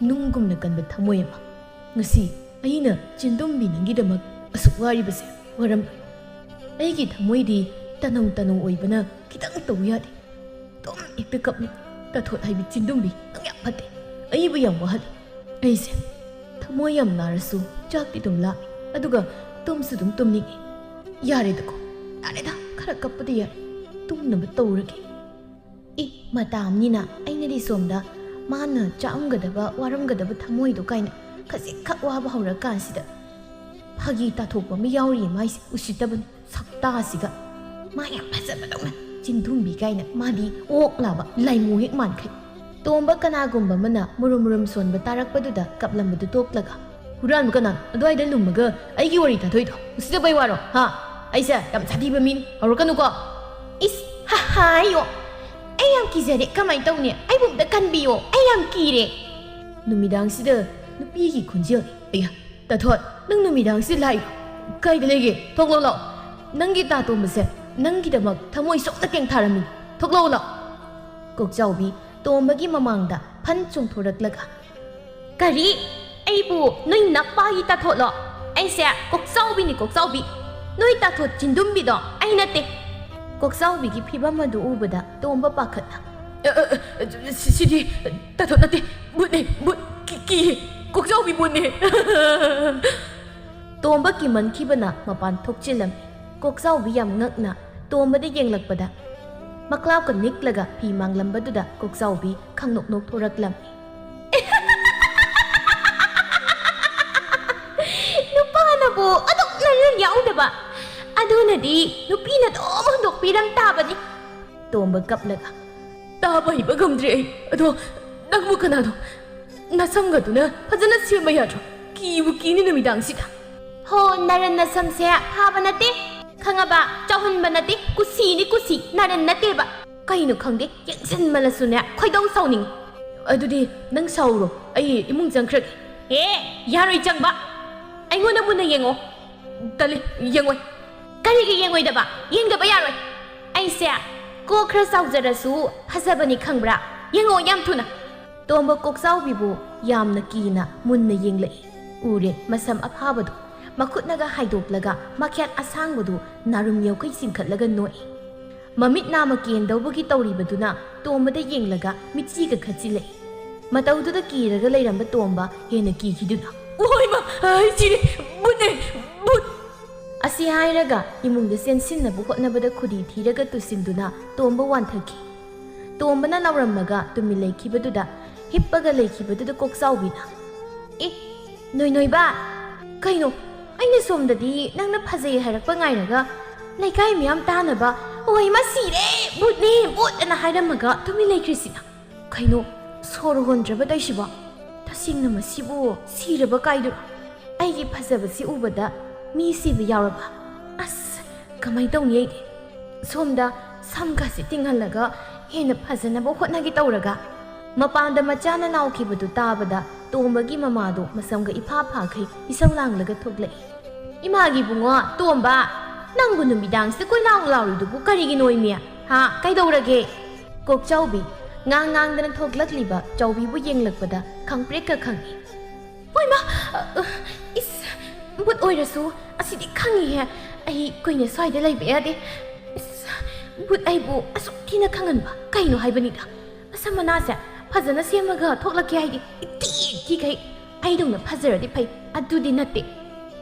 ꯅꯨꯡꯒꯨꯝꯅ ꯀꯟꯕ ꯊꯃꯣꯏ ꯑꯃ꯫ "ꯉꯁꯤ ꯑꯩꯅ ꯆꯤꯟꯗꯨꯝꯕꯤ ꯅꯪꯒꯤꯗꯃꯛ ꯑꯁꯨꯛ ꯋꯥꯔꯤꯕꯁꯦ ꯋꯥꯔꯝꯂꯣꯏ꯫ ꯑꯩꯒꯤ ꯊꯃꯣꯏꯗꯤ ꯇꯅꯧ ꯇꯅꯧ ꯑꯣꯏꯕꯅ ꯈꯤꯇꯪ ꯇꯧ ꯌꯥꯗꯦ꯫ ꯑꯗꯨꯝ ꯍꯦꯛꯇ ꯀꯞꯅꯤꯡ꯫ ꯇꯥꯊꯣꯠ ꯍꯥꯏꯕꯤ ꯆꯤꯟꯗꯨꯝꯕꯤ, ꯅꯪ ꯌꯥꯝ ꯐꯠꯇꯦ꯫ ꯑꯩꯕꯨ ꯌꯥꯝ ꯋꯥꯍꯜꯂꯤ꯫ ꯑꯩꯁꯦ ꯊꯃꯣꯏ ꯌꯥꯝ ꯅꯥꯔꯁꯨ ꯆꯥꯛꯇꯤ ꯑꯗꯨꯝ ꯂꯥꯝꯃꯤ꯫ ꯑꯗꯨꯒ ꯇꯨꯝꯁꯨ ꯑꯗꯨꯝ ꯇꯨꯝꯅꯤꯡꯉꯤ꯫ ꯌꯥꯔꯦꯗꯀꯣ, ꯌꯥꯔꯦꯗ, ꯈꯔ ꯀꯞꯄꯗꯤ ꯌꯥꯔꯦ꯫ ꯇꯨꯝꯅꯕ ꯇꯧꯔꯒꯦ꯫" ꯑꯦ, ꯃꯇꯥ ꯑꯃꯅꯤꯅ ꯑꯩꯅꯗꯤ ꯁꯣꯝꯗ ꯃꯥꯅ ꯆꯥꯛꯑꯝꯒꯗꯕ, ꯋꯥꯔꯝꯒꯗꯕ ꯊꯃꯣꯏꯗꯣ ꯀꯥꯏꯅ ꯈꯖꯤꯛꯈꯛ ꯋꯥꯕ ꯍꯧꯔꯀꯥꯟꯁꯤꯗ ꯐꯥꯒꯤ ꯇꯥꯊꯣꯛꯄ ꯑꯃ ꯌꯥꯎꯔꯤꯌꯦ ꯃꯥꯏꯁꯦ, ꯎꯁꯤꯠꯇꯕꯅꯤ꯫ ꯁꯛꯇꯥꯁꯤꯒ꯫ ꯃꯥ ꯌꯥꯝ ꯐꯖꯕꯗꯧꯅ ꯆꯤꯟꯊꯨꯝꯕꯤ ꯀꯥꯏꯅ ꯃꯥꯗꯤ ꯑꯣꯛ ꯂꯥꯕ ꯂꯥꯏꯃꯨ ꯍꯦꯛ ꯃꯥꯟꯈꯩ꯫ ꯇꯣꯝꯕ ꯀꯅꯥꯒꯨꯝꯕ ꯑꯃꯅ ꯃꯨꯔꯨꯝ ꯃꯨꯔꯨꯝ ꯁꯣꯟꯕ ꯇꯥꯔꯛꯄꯗꯨꯗ ꯀꯞꯂꯝꯕꯗꯨ ꯇꯣꯛꯂꯒ, "ꯍꯨꯔꯥꯟꯕ ꯀꯅꯥ? ꯑꯗꯨꯋꯥꯏꯗ ꯂꯨꯝꯃꯒ ꯑꯩꯒꯤ ꯋꯥꯔꯤ ꯊꯥꯗꯣꯏꯗꯣ ꯎꯁꯤꯠꯇꯕꯩ ꯋꯥꯔꯣ? ꯍꯥ? ꯑꯩꯁꯦ ꯌꯥꯝ ꯁꯥꯊꯤꯕ ꯃꯤꯅꯤ, ꯍꯧꯔꯛꯀꯅꯨꯀꯣ!" "ꯏꯁ, ꯍꯥ, ꯍꯥꯏꯌꯣ꯫ ꯑꯩ ꯌꯥꯝ ꯀꯤꯖꯔꯦ꯫ ꯀꯃꯥꯏꯅ ꯇꯧꯅꯤ? ꯑꯩꯕꯨ ꯑꯝꯇ ꯀꯟꯕꯤꯌꯣ꯫ ꯑꯩ ꯌꯥꯝ ꯀꯤꯔꯦ꯫" ꯅꯨꯃꯤꯗꯥꯡꯁꯤꯗ ꯅꯨꯄꯤꯒꯤ ꯈꯣꯟꯖꯦꯜ꯫ "ꯑꯌꯥ, ꯇꯥꯊꯣꯠ, ꯅꯪ ꯅꯨꯃꯤꯗꯥꯡꯁꯤ ꯂꯥꯛꯏ? ꯀꯥꯏꯗ ꯂꯩꯒꯦ? ꯊꯣꯛꯂꯛꯑꯣ ꯂꯥꯛꯑꯣ꯫ ꯅꯪꯒꯤ ꯇꯥꯇꯣꯝꯕꯁꯦ ꯅꯪꯒꯤꯗꯃꯛ ꯊꯃꯣꯏ ꯁꯣꯛꯅ ꯀꯦꯡꯊꯥꯔꯝꯃꯤ꯫ ꯊꯣꯛꯂꯛꯑꯣ ꯂꯥꯛꯑꯣ꯫" ꯀꯣꯛꯆꯥꯎꯕꯤ ꯇꯣꯝꯕꯒꯤ ꯃꯃꯥꯡꯗ ꯐꯟ ꯆꯣꯡꯊꯣꯔꯛꯂꯒ, "ꯀꯔꯤ? ꯑꯩꯕꯨ ꯅꯣꯏ ꯅꯄꯥꯒꯤ ꯇꯥꯊꯣꯠꯂꯣ? ꯑꯩꯁꯦ ꯀꯣꯛꯆꯥꯎꯕꯤꯅꯤ, ꯀꯣꯛꯆꯥꯎꯕꯤ꯫ ꯅꯣꯏ ꯇꯥꯊꯣꯠ ꯆꯤꯟꯗꯨꯝꯕꯤꯗꯣ ꯑꯩ ꯅꯠꯇꯦ꯫" ꯀꯣꯛꯆꯥꯎꯕꯤꯒꯤ ꯐꯤꯕꯝ ꯑꯗꯨ ꯎꯕꯗ ꯇꯣꯝꯕ ꯄꯥꯈꯠꯅ, "ꯑ, ꯑ, ꯑ, ꯁꯤ-, ꯁꯤꯗꯤ ꯇꯥꯊꯣꯠ ꯅꯠꯇꯦ, ꯚꯨꯠꯅꯦ, ꯚꯨꯠ꯫ ꯀꯤ-, ꯀꯤꯌꯦ, ꯀꯣꯛꯆꯥꯎꯕꯤ ꯚꯨꯠꯅꯦ꯫" ꯇꯣꯝꯕ ꯀꯤꯃꯟꯈꯤꯕꯅ ꯃꯄꯥꯟ ꯊꯣꯛꯆꯤꯜꯂꯝꯃꯤ꯫ ꯀꯣꯛꯆꯥꯎꯕꯤ ꯌꯥꯝ ꯉꯛꯅ ꯇꯣꯝꯕꯗ ꯌꯦꯡꯂꯛꯄꯗ, ꯃꯀ꯭ꯂꯥꯞꯀ ꯅꯤꯛꯂꯒ ꯐꯤ ꯃꯥꯡꯂꯝꯕꯗꯨꯗ ꯀꯣꯛꯆꯥꯎꯕꯤ ꯈꯪꯅꯣꯛ ꯅꯣꯛꯊꯣꯔꯛꯂꯝꯃꯤ꯫ "ꯅꯨꯄꯥꯅꯕꯨ ꯑꯗꯨꯛ ꯅꯔꯟ ꯌꯥꯎꯗꯕ꯫ ꯑꯗꯨꯅꯗꯤ ꯅꯨꯄꯤꯅ ꯑꯗꯨꯝ ꯍꯨꯟꯗꯣꯛꯄꯤꯔꯝ ꯇꯥꯕꯅꯤ꯫" ꯇꯣꯝꯕ ꯀꯞꯂꯒ, "ꯇꯥꯕ ꯍꯩꯕ ꯉꯝꯗ꯭ꯔꯦ ꯑꯩ꯫ ꯑꯗꯣ ꯅꯪꯕꯨ ꯀꯅꯥꯅꯣ? ꯅꯁꯝꯒꯗꯨꯅ ꯐꯖꯅ ꯁꯦꯝꯕ ꯌꯥꯗ꯭ꯔꯣ? ꯀꯤꯕꯨ ꯀꯤꯅꯤ ꯅꯨꯃꯤꯗꯥꯡꯁꯤꯗ꯫" "ꯍꯣ, ꯅꯔꯟ ꯅꯁꯝꯁꯦ ꯐꯥꯕ ꯅꯠꯇꯦ, ꯈꯪꯉꯕ? ꯆꯥꯎꯍꯟꯕ ꯅꯠꯇꯦ, ꯀꯨꯁꯤꯅꯤ ꯀꯨꯁꯤ, ꯅꯔꯟ ꯅꯠꯇꯦꯕ꯫" "ꯀꯩꯅꯣ ꯈꯪꯗꯦ, ꯌꯦꯡꯁꯤꯟꯃꯜꯂꯁꯨꯅꯦ ꯈꯣꯏꯗꯧ ꯁꯥꯎꯅꯤꯡꯉꯤ꯫" "ꯑꯗꯨꯗꯤ ꯅꯪ ꯁꯥꯎꯔꯣ, ꯑꯩ ꯏꯃꯨꯡ ꯆꯪꯈ꯭ꯔꯒꯦ꯫" "ꯑꯦ, ꯌꯥꯔꯣꯏ ꯆꯪꯕ꯫ ꯑꯩꯉꯣꯟꯗ ꯃꯨꯟꯅ ꯌꯦꯡꯉꯣ꯫" "ꯇꯜꯂꯤ, ꯌꯦꯡꯉꯣꯏ꯫" "ꯀꯔꯤꯒꯤ ꯌꯦꯡꯉꯣꯏꯗꯕ? ꯌꯦꯡꯗꯕ ꯌꯥꯔꯣꯏ꯫ ꯑꯩꯁꯦ ꯀꯣꯛ ꯈꯔ ꯆꯥꯎꯖꯔꯁꯨ ꯐꯖꯕꯅꯤ ꯈꯪꯕ꯭ꯔꯥ? ꯌꯦꯡꯉꯣ ꯌꯥꯝ ꯊꯨꯅ꯫" ꯇꯣꯝꯕ ꯀꯣꯛꯆꯥꯎꯕꯤꯕꯨ ꯌꯥꯝꯅ ꯀꯤꯅ ꯃꯨꯟꯅ ꯌꯦꯡꯂꯛꯏ꯫ ꯎꯔꯦ ꯃꯁꯝ ꯑꯐꯥꯕꯗꯨ ꯃꯈꯨꯠꯅꯒ ꯍꯥꯏꯗꯣꯛꯂꯒ ꯃꯈꯦꯠ ꯑꯁꯥꯡꯕꯗꯨ ꯅꯥꯔꯨꯝ ꯌꯧꯈꯩ ꯆꯤꯡꯈꯠꯂꯒ ꯅꯣꯛꯏ꯫ ꯃꯃꯤꯠ ꯅꯥꯃ ꯀꯦꯟꯗꯧꯕꯒꯤ ꯇꯧꯔꯤꯕꯗꯨꯅ ꯇꯣꯝꯕꯗ ꯌꯦꯡꯂꯒ ꯃꯤꯠꯆꯤꯒ ꯈꯠꯆꯤꯜꯂꯛꯏ꯫ ꯃꯇꯧꯗꯨꯗ ꯀꯤꯔꯒ ꯂꯩꯔꯝꯕ ꯇꯣꯝꯕ ꯍꯦꯟꯅ ꯀꯤꯈꯤꯗꯨꯅ, "ꯑꯣꯏꯃ, ꯑꯩ ꯁꯤꯔꯦ! ꯚꯨꯠꯅꯦ! ꯚꯨꯠ!" ꯑꯁꯤ ꯍꯥꯏꯔꯒ ꯏꯃꯨꯡꯗ ꯆꯦꯟꯁꯤꯟꯅꯕ ꯍꯣꯠꯅꯕꯗ ꯈꯨꯗꯤ ꯊꯤꯔꯒ ꯇꯨꯁꯤꯟꯗꯨꯅ ꯇꯣꯝꯕ ꯋꯥꯟꯊꯈꯤ꯫ ꯇꯣꯝꯕꯅ ꯂꯥꯎꯔꯝꯃꯒ ꯇꯨꯃꯤꯟ ꯂꯩꯈꯤꯕꯗꯨꯗ ꯍꯤꯞꯄꯒ ꯂꯩꯈꯤꯕꯗꯨꯗ ꯀꯣꯛꯆꯥꯎꯕꯤꯅ, "ꯑꯦ, ꯅꯣꯏꯅꯣꯏꯕ! ꯀꯩꯅꯣ? ꯑꯩꯅ ꯁꯣꯝꯗꯗꯤ ꯅꯪꯅ ꯐꯖꯩ ꯍꯥꯏꯔꯛꯄ ꯉꯥꯏꯔꯒ ꯂꯩꯀꯥꯏ ꯃꯤꯌꯥꯝ ꯇꯥꯅꯕ "ꯑꯣꯏ, ꯃꯁꯤꯔꯦ! ꯚꯨꯠꯅꯦ! ꯚꯨꯠ!" ꯑꯅ ꯍꯥꯏꯔꯝꯃꯒ ꯇꯨꯃꯤꯟ ꯂꯩꯈ꯭ꯔꯤꯁꯤꯅ꯫ ꯀꯩꯅꯣ, ꯁꯣꯔ ꯍꯣꯟꯗ꯭ꯔꯕ ꯇꯧꯏꯁꯤꯕꯣ? ꯇꯁꯦꯡꯅ ꯃꯁꯤꯕꯨ ꯁꯤꯔꯕ ꯀꯥꯏꯗꯨꯔꯣ? ꯑꯩꯒꯤ ꯐꯖꯕꯁꯤ ꯎꯕꯗ ꯃꯤ ꯁꯤꯕ ꯌꯥꯎꯔꯕ? ꯑꯁ, ꯀꯃꯥꯏ ꯇꯧꯅꯤ ꯑꯩꯗꯤ? ꯁꯣꯝꯗ ꯁꯝꯒꯁꯤ ꯇꯤꯡꯍꯜꯂꯒ ꯍꯦꯟꯅ ꯐꯖꯅꯕ ꯍꯣꯠꯅꯒꯦ ꯇꯧꯔꯒ, ꯃꯄꯥꯟꯗ ꯃꯆꯥꯅ ꯂꯥꯎꯈꯤꯕꯗꯨ ꯇꯥꯕꯗ ꯇꯣꯝꯕꯒꯤ ꯃꯃꯥꯗꯣ ꯃꯁꯝꯒ ꯏꯐꯥ ꯐꯥꯈꯩ ꯏꯁꯧ ꯂꯥꯡꯂꯒ ꯊꯣꯛꯂꯛꯏ꯫ "ꯏꯃꯥꯒꯤ ꯏꯕꯨꯡꯉꯣ, ꯇꯣꯝꯕ, ꯅꯪꯕꯨ ꯅꯨꯃꯤꯗꯥꯡꯁꯤꯗ ꯀꯣꯏꯂꯥꯎ ꯂꯥꯎꯔꯤꯗꯨꯕꯨ ꯀꯔꯤꯒꯤꯅꯣ ꯏꯃꯤ? ꯍꯥ, ꯀꯩꯗꯧꯔꯒꯦ?" ꯀꯣꯛꯆꯥꯎꯕꯤ ꯉꯥꯡ ꯉꯥꯡꯗꯅ ꯊꯣꯛꯂꯛꯂꯤꯕ ꯆꯥꯎꯕꯤꯕꯨ ꯌꯦꯡꯂꯛꯄꯗ ꯈꯪꯄ꯭ꯔꯦꯛꯀ ꯈꯪꯏ꯫ "ꯍꯣꯏꯃ, ꯑ, ꯑ, ꯏꯁ, ꯚꯨꯠ ꯑꯣꯏꯔꯁꯨ ꯑꯁꯤꯗꯤ ꯈꯪꯉꯤꯍꯦ꯫ ꯑꯩ ꯀꯨꯏꯅ ꯁ꯭ꯋꯥꯏꯗ ꯂꯩꯕ ꯌꯥꯗꯦ꯫ ꯏꯁ, ꯚꯨꯠ ꯑꯩꯕꯨ ꯑꯁꯨꯛ ꯊꯤꯅ ꯈꯪꯍꯟꯕ ꯀꯩꯅꯣ ꯍꯥꯏꯕꯅꯤꯗ? ꯃꯁꯝ ꯃꯅꯥꯁꯦ ꯐꯖꯅ ꯁꯦꯝꯃꯒ ꯊꯣꯛꯂꯛꯀꯦ ꯍꯥꯏꯗꯤ ꯏꯊꯤ ꯊꯤꯈꯩ꯫ ꯑꯩꯗꯧꯅ ꯐꯖꯔꯗꯤ ꯐꯩ, ꯑꯗꯨꯗꯤ ꯅꯠꯇꯦ꯫"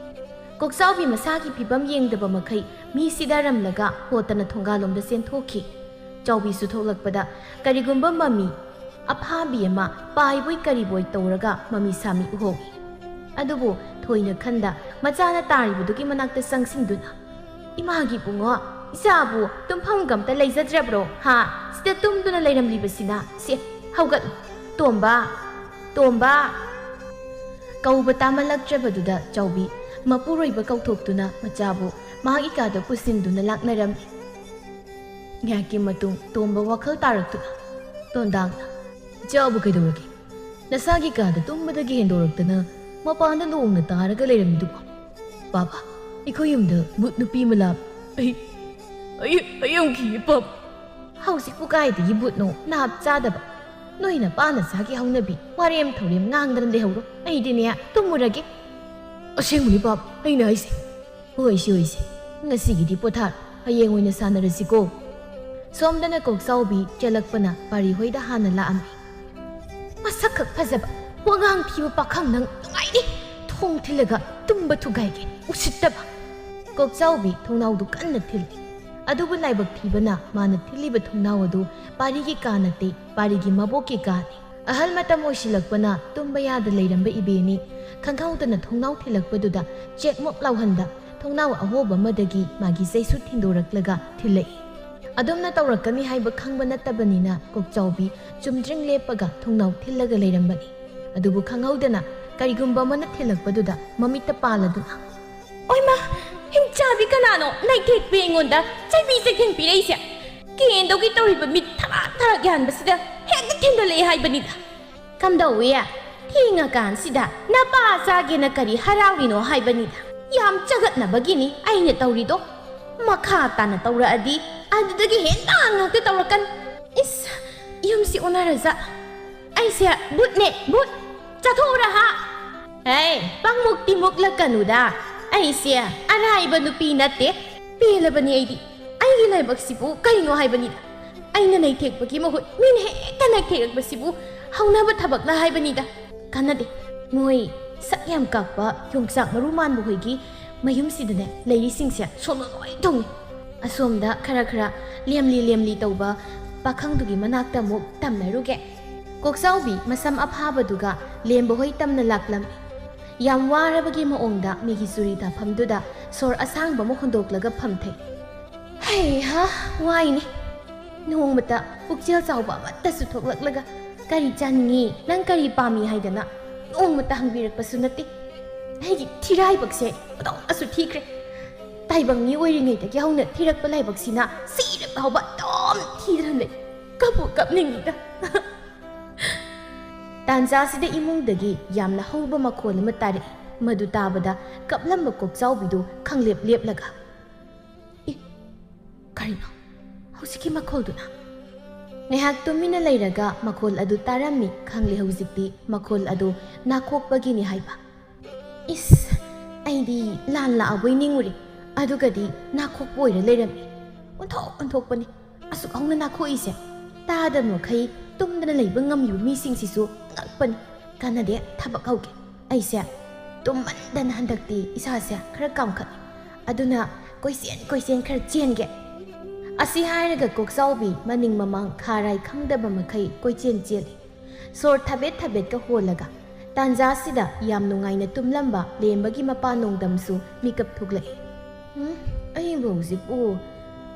ꯀꯣꯛꯆꯥꯎꯕꯤ ꯃꯁꯥꯒꯤ ꯐꯤꯕꯝ ꯌꯦꯡꯗꯕ ꯃꯈꯩ ꯃꯤ ꯁꯤꯗꯔꯝꯂꯒ ꯍꯣꯠꯇꯅ ꯊꯣꯡꯒꯥꯜꯂꯣꯝꯗ ꯆꯦꯟꯊꯣꯛꯈꯤ꯫ ꯆꯥꯎꯕꯤꯁꯨ ꯊꯣꯛꯂꯛꯄꯗ ꯀꯔꯤꯒꯨꯝꯕ ꯃꯃꯤ ꯑꯐꯥꯕꯤ ꯑꯃ ꯄꯥꯏꯕꯣꯏ ꯀꯔꯤꯕꯣꯏ ꯇꯧꯔꯒ ꯃꯃꯤ ꯁꯥꯃꯤ ꯎꯍꯧꯏ꯫ ꯑꯗꯨꯕꯨ ꯊꯣꯏꯅ ꯈꯟꯗ ꯃꯆꯥꯅ ꯇꯥꯔꯤꯕꯗꯨꯒꯤ ꯃꯅꯥꯛꯇ ꯆꯪꯁꯤꯟꯗꯨꯅ, "ꯏꯃꯥꯒꯤ ꯏꯕꯨꯡꯉꯣ, ꯏꯆꯥꯕꯨ ꯇꯨꯝꯐꯝꯒ ꯑꯝꯇ ꯂꯩꯖꯗ꯭ꯔꯕ꯭ꯔꯣ? ꯍꯥ? ꯁꯤꯗ ꯇꯨꯝꯗꯨꯅ ꯂꯩꯔꯝꯂꯤꯕꯁꯤꯅ? ꯁꯦ, ꯍꯧꯒꯠꯂꯨ꯫ ꯇꯣꯝꯕ, ꯇꯣꯝꯕ!" ꯀꯧꯕ ꯇꯥꯃꯜꯂꯛꯇ꯭ꯔꯕꯗꯨꯗ ꯆꯥꯎꯕꯤ ꯃꯄꯨꯔꯣꯏꯕ ꯀꯧꯊꯣꯛꯇꯨꯅ ꯃꯆꯥꯕꯨ ꯃꯍꯥꯛꯀꯤ ꯀꯥꯗ ꯄꯨꯁꯤꯟꯗꯨꯅ ꯂꯥꯛꯅꯔꯝꯃꯤ꯫ ꯉꯥꯏꯍꯥꯛꯀꯤ ꯃꯇꯨꯡ ꯇꯣꯝꯕ ꯋꯥꯈꯜ ꯇꯥꯔꯛꯇꯨꯅ ꯇꯣꯟꯗꯥꯡꯅ, "ꯏꯆꯥꯕꯨ ꯀꯩꯗꯧꯔꯒꯦ? ꯅꯁꯥꯒꯤ ꯀꯥꯗ ꯇꯨꯝꯕꯗꯒꯤ ꯍꯦꯟꯗꯣꯔꯛꯇꯅ ꯃꯄꯥꯟꯗ ꯂꯣꯡꯅ ꯇꯥꯔꯒ ꯂꯩꯔꯝꯃꯤꯗꯨꯕꯨ?" "ꯄꯥꯕ, ꯑꯩꯈꯣꯏ ꯌꯨꯝꯗ ꯚꯨꯠ ꯅꯨꯄꯤ ꯑꯃ ꯂꯥꯛ-, ꯑꯩ, ꯑꯩ, ꯑꯩ ꯌꯥꯝ ꯀꯤꯌꯦ, ꯄꯥꯕ꯫" "ꯍꯧꯖꯤꯛꯄꯨ ꯀꯥꯏꯗꯒꯤ ꯚꯨꯠꯅꯣ, ꯅꯥꯞ ꯆꯥꯗꯕ? ꯅꯣꯏ ꯅꯄꯥ ꯅꯆꯥꯒꯤ ꯍꯧꯅꯕꯤ ꯋꯥꯔꯦꯝ ꯊꯧꯔꯦꯝ ꯉꯥꯡꯗꯅ ꯂꯩꯍꯧꯔꯣ꯫ ꯑꯩꯗꯤꯅꯦ, ꯇꯨꯝꯃꯨꯔꯒꯦ꯫" "ꯑꯁꯦꯡꯕꯅꯤ, ꯄꯥꯕ, ꯑꯩꯅ ꯍꯥꯏꯁꯦ꯫" "ꯍꯣꯏꯁꯦ, ꯍꯣꯏꯁꯦ, ꯉꯁꯤꯒꯤꯗꯤ ꯄꯣꯊꯥꯔꯣ, ꯍꯌꯦꯡ ꯑꯣꯏꯅ ꯁꯥꯟꯅꯔꯁꯤꯀꯣ꯫" ꯁꯣꯝꯗꯅ ꯀꯣꯛꯆꯥꯎꯕꯤ ꯆꯦꯜꯂꯛꯄꯅ ꯄꯥꯔꯤ ꯍꯣꯏꯗ ꯍꯥꯟꯅ ꯂꯥꯛꯑꯝꯃꯤ꯫ "ꯃꯁꯛꯈꯛ ꯐꯖꯕ, ꯋꯥꯉꯥꯡ ꯊꯤꯕ ꯄꯥꯈꯪ ꯅꯪ ꯅꯨꯡꯉꯥꯏꯅꯤ꯫ ꯊꯣꯡ ꯊꯤꯜꯂꯒ ꯇꯨꯝꯕ ꯊꯨꯒꯥꯏꯒꯦ, ꯎꯁꯤꯠꯇꯕ!" ꯀꯣꯛꯆꯥꯎꯕꯤ ꯊꯣꯡꯅꯥꯎꯗꯨ ꯀꯟꯅ ꯊꯤꯜꯂꯤ꯫ ꯑꯗꯨꯕꯨ ꯂꯥꯏꯕꯛ ꯊꯤꯕꯅ ꯃꯥꯅ ꯊꯤꯜꯂꯤꯕ ꯊꯣꯡꯅꯥꯎ ꯑꯗꯨ ꯄꯥꯔꯤꯒꯤ ꯀꯥ ꯅꯠꯇꯦ, ꯄꯥꯔꯤꯒꯤ ꯃꯕꯣꯛꯀꯤ ꯀꯥꯅꯤ꯫ ꯑꯍꯜ ꯃꯇꯝ ꯑꯣꯏꯁꯤꯜꯂꯛꯄꯅ ꯇꯨꯝꯕ ꯌꯥꯗ ꯂꯩꯔꯝꯕ ꯏꯕꯦꯅꯤ ꯈꯪꯍꯧꯗꯅ ꯊꯣꯡꯅꯥꯎ ꯊꯤꯜꯂꯛꯄꯗꯨꯗ ꯆꯦꯛꯃꯣꯞ ꯂꯥꯎꯍꯟꯗ ꯊꯣꯡꯅꯥꯎ ꯑꯍꯣꯕ ꯑꯃꯗꯒꯤ ꯃꯥꯒꯤ ꯆꯩꯁꯨ ꯊꯤꯟꯗꯣꯔꯛꯂꯒ ꯊꯤꯜꯂꯛꯏ꯫ ꯑꯗꯨꯝꯅ ꯇꯧꯔꯛꯀꯅꯤ ꯍꯥꯏꯕ ꯈꯪꯕ ꯅꯠꯇꯕꯅꯤꯅ ꯀꯣꯛꯆꯥꯎꯕꯤ ꯆꯨꯝꯗ꯭ꯔꯤꯡ ꯂꯦꯞꯄꯒ ꯊꯣꯡꯅꯥꯎ ꯊꯤꯜꯂꯒ ꯂꯩꯔꯝꯕꯅꯤ꯫ ꯑꯗꯨꯕꯨ ꯈꯪꯍꯧꯗꯅ ꯀꯔꯤꯒꯨꯝꯕ ꯑꯃꯅ ꯊꯤꯜꯂꯛꯄꯗꯨꯗ ꯃꯃꯤꯠꯇ ꯄꯥꯜꯂꯗꯨꯅ, "ꯑꯣꯏꯃ, ꯍꯤꯡꯆꯥꯕꯤ ꯀꯅꯥꯅꯣ ꯅꯩꯊꯦꯛꯄꯤ ꯑꯩꯉꯣꯟꯗ ꯆꯩꯕꯤ ꯆꯩꯊꯦꯡ ꯄꯤꯔꯛꯏꯁꯦ? ꯀꯦꯟꯗꯧꯒꯤ ꯇꯧꯔꯤꯕ ꯃꯤꯠ ꯊꯔꯥꯛ ꯊꯔꯥꯛ ꯌꯥꯟꯕꯁꯤꯗ ꯍꯦꯛꯇ ꯊꯤꯟꯗꯣꯂꯛꯑꯦ ꯍꯥꯏꯕꯅꯤꯗ꯫ ꯀꯝꯗꯧꯏ? ꯊꯦꯡꯉꯀꯥꯟꯁꯤꯗ ꯅꯄꯥ ꯆꯥꯒꯦꯅ ꯀꯔꯤ ꯍꯔꯥꯎꯔꯤꯅꯣ ꯍꯥꯏꯕꯅꯤꯗ꯫ ꯌꯥꯝ ꯆꯒꯠꯅꯕꯒꯤꯅꯤ ꯑꯩꯅ ꯇꯧꯔꯤꯗꯣ꯫ ꯃꯈꯥ ꯇꯥꯅ ꯇꯧꯔꯛꯑꯗꯤ ꯑꯗꯨꯗꯒꯤ ꯍꯦꯟꯅ ꯉꯥꯛꯇ ꯇꯧꯔꯛꯀꯅꯤ꯫ ꯏꯁ, ꯌꯨꯝꯁꯤ ꯑꯣꯟꯅꯔꯖꯥꯠ꯫ ꯑꯩꯁꯦ ꯚꯨꯠꯅꯦ, ꯚꯨꯠ! ꯆꯠꯊꯣꯛꯎꯔ ꯍꯥ!" "ꯍꯦ, ꯄꯪꯃꯨꯛꯇꯤ ꯃꯨꯛꯂꯛꯀꯅꯨꯗ꯫ ꯑꯩꯁꯦ ꯑꯔꯥꯏꯕ ꯅꯨꯄꯤ ꯅꯠꯇꯦ꯫ ꯄꯦꯜꯂꯕꯅꯤ ꯑꯩꯗꯤ꯫ ꯑꯩꯒꯤ ꯂꯥꯏꯕꯛꯁꯤꯕꯨ ꯀꯩꯅꯣ ꯍꯥꯏꯕꯅꯤꯗ꯫ ꯑꯩꯅ ꯅꯩꯊꯦꯛꯄꯒꯤ ꯃꯍꯨꯠ ꯃꯤꯅ ꯍꯦꯛꯇ ꯅꯩꯊꯦꯛꯂꯛꯄꯁꯤꯕꯨ ꯍꯧꯅꯕ ꯊꯕꯛꯂ ꯍꯥꯏꯕꯅꯤꯗ꯫ ꯀꯥꯟꯅꯗꯦ꯫ ꯃꯣꯏ ꯁꯛ ꯌꯥꯝ ꯀꯥꯛꯄ ꯌꯣꯡꯆꯥꯛ ꯃꯔꯨ ꯃꯥꯟꯕ ꯍꯣꯏꯒꯤ ꯃꯌꯨꯝꯁꯤꯗꯅꯦ ꯂꯩꯔꯤꯁꯤꯡꯁꯦ ꯁꯣꯝꯗ ꯂꯣꯏ ꯊꯨꯡꯉꯤ꯫ ꯑꯁꯣꯝꯗ ꯈꯔ ꯈꯔ ꯂꯦꯝꯂꯤ ꯂꯦꯝꯂꯤ ꯇꯧꯕ ꯄꯥꯈꯪꯗꯨꯒꯤ ꯃꯅꯥꯛꯇ ꯑꯃꯨꯛ ꯇꯝꯅꯔꯨꯒꯦ꯫" ꯀꯣꯛꯆꯥꯎꯕꯤ ꯃꯁꯝ ꯑꯐꯥꯕꯗꯨꯒ ꯂꯦꯝꯕ ꯍꯣꯏ ꯇꯝꯅ ꯂꯥꯛꯂꯝꯃꯤ꯫ ꯌꯥꯝ ꯋꯥꯔꯕꯒꯤ ꯃꯑꯣꯡꯗ ꯃꯤꯒꯤ ꯆꯨꯔꯤ ꯊꯥꯐꯝꯗꯨꯗ ꯁꯣꯔ ꯑꯁꯥꯡꯕ ꯑꯃ ꯍꯣꯟꯗꯣꯛꯂꯒ ꯐꯝꯊꯩ꯫ "ꯍꯩꯍꯥ, ꯋꯥꯏꯅꯦ꯫ ꯅꯣꯡꯃꯇ ꯄꯨꯛꯆꯦꯜ ꯆꯥꯎꯕ ꯑꯃꯠꯇꯁꯨ ꯊꯣꯛꯂꯛꯂꯒ 'ꯀꯔꯤ ꯆꯥꯅꯤꯡꯉꯤ, ꯅꯪ ꯀꯔꯤ ꯄꯥꯝꯃꯤ' ꯍꯥꯏꯗꯅ ꯅꯣꯡꯃꯇ ꯍꯪꯕꯤꯔꯛꯄꯁꯨ ꯅꯠꯇꯦ꯫ ꯑꯩꯒꯤ ꯊꯤꯔꯥꯏꯕꯛꯁꯦ ꯑꯣꯟꯊꯣꯛꯅꯁꯨ ꯊꯤꯈ꯭ꯔꯦ꯫ ꯇꯥꯏꯕꯪ ꯃꯤꯑꯣꯏꯔꯤꯉꯩꯗꯒꯤ ꯍꯧꯅ ꯊꯤꯔꯛꯄ ꯂꯥꯏꯕꯛꯁꯤꯅ ꯁꯤꯔ ꯐꯥꯎꯕ ꯑꯗꯨꯝ ꯊꯤꯗꯨꯅ ꯂꯩ꯫ ꯀꯞꯄꯨ ꯀꯞꯅꯤꯡꯉꯤꯗ꯫" ꯇꯥꯟꯖꯥꯁꯤꯗ ꯏꯃꯨꯡꯗꯒꯤ ꯌꯥꯝꯅ ꯍꯧꯕ ꯃꯈꯣꯜ ꯑꯃ ꯇꯥꯔꯛꯏ꯫ ꯃꯗꯨ ꯇꯥꯕꯗ ꯀꯞꯂꯝꯕ ꯀꯣꯛꯆꯥꯎꯕꯤꯗꯨ ꯈꯪꯂꯦꯞ ꯂꯦꯞꯂꯒ, "ꯑꯦ, ꯀꯔꯤꯅꯣ ꯍꯧꯖꯤꯛꯀꯤ ꯃꯈꯣꯜꯗꯨꯅ?" ꯉꯥꯏꯍꯥꯛ ꯇꯨꯃꯤꯟꯅ ꯂꯩꯔꯒ ꯃꯈꯣꯜ ꯑꯗꯨ ꯇꯥꯔꯝꯃꯤ ꯈꯪꯂꯦ ꯍꯧꯖꯤꯛꯇꯤ ꯃꯈꯣꯜ ꯑꯗꯨ ꯅꯥꯈꯣꯛꯄꯒꯤꯅꯤ ꯍꯥꯏꯕ꯫ ꯏꯁ, ꯑꯩꯗꯤ ꯂꯥꯟ ꯂꯥꯛꯑꯕꯣꯏ ꯅꯤꯡꯉꯨꯔꯦ, ꯑꯗꯨꯒꯗꯤ ꯅꯥꯈꯣꯛꯄ ꯑꯣꯏꯔ ꯂꯩꯔꯝꯃꯤ꯫ ꯑꯣꯟꯊꯣꯛ ꯑꯣꯟꯊꯣꯛꯄꯅꯤ꯫ ꯑꯁꯨꯛ ꯍꯧꯅ ꯅꯥꯈꯣꯛꯏꯁꯦ ꯇꯥꯗꯕ ꯃꯈꯩ ꯇꯨꯝꯗꯅ ꯂꯩꯕ ꯉꯝꯃꯤꯕ ꯃꯤꯁꯤꯡꯁꯤꯁꯨ ꯉꯛꯄꯅꯤ꯫ ꯀꯥꯟꯅꯗꯦ, ꯊꯕꯛ ꯍꯧꯒꯦ꯫ ꯑꯩꯁꯦ ꯇꯨꯝꯃꯟꯗꯅ ꯍꯟꯗꯛꯇꯤ ꯏꯁꯥꯁꯦ ꯈꯔ ꯀꯥꯝꯈꯠꯂꯤ꯫ ꯑꯗꯨꯅ ꯀꯣꯏꯆꯦꯟ ꯀꯣꯏꯆꯦꯟ ꯈꯔ ꯆꯦꯟꯒꯦ꯫ ꯑꯁꯤ ꯍꯥꯏꯔꯒ ꯀꯣꯛꯆꯥꯎꯕꯤ ꯃꯅꯤꯡ ꯃꯃꯥꯡ ꯈꯥꯔꯥꯏ ꯈꯪꯗꯕ ꯃꯈꯩ ꯀꯣꯏꯆꯦꯟ ꯆꯦꯜꯂꯤ꯫ ꯁꯣꯔ ꯊꯕꯦꯠ ꯊꯕꯦꯠꯀ ꯍꯣꯜꯂꯒ꯫ ꯇꯥꯟꯖꯥꯁꯤꯗ ꯌꯥꯝ ꯅꯨꯡꯉꯥꯏꯅ ꯇꯨꯝꯂꯝꯕ ꯂꯦꯝꯕꯒꯤ ꯃꯄꯥ ꯅꯣꯡꯗꯝꯁꯨ ꯃꯤꯀꯞ ꯊꯣꯛꯂꯛꯏ꯫ "ꯎꯝ, ꯑꯩꯕꯨ ꯍꯧꯖꯤꯛꯄꯨ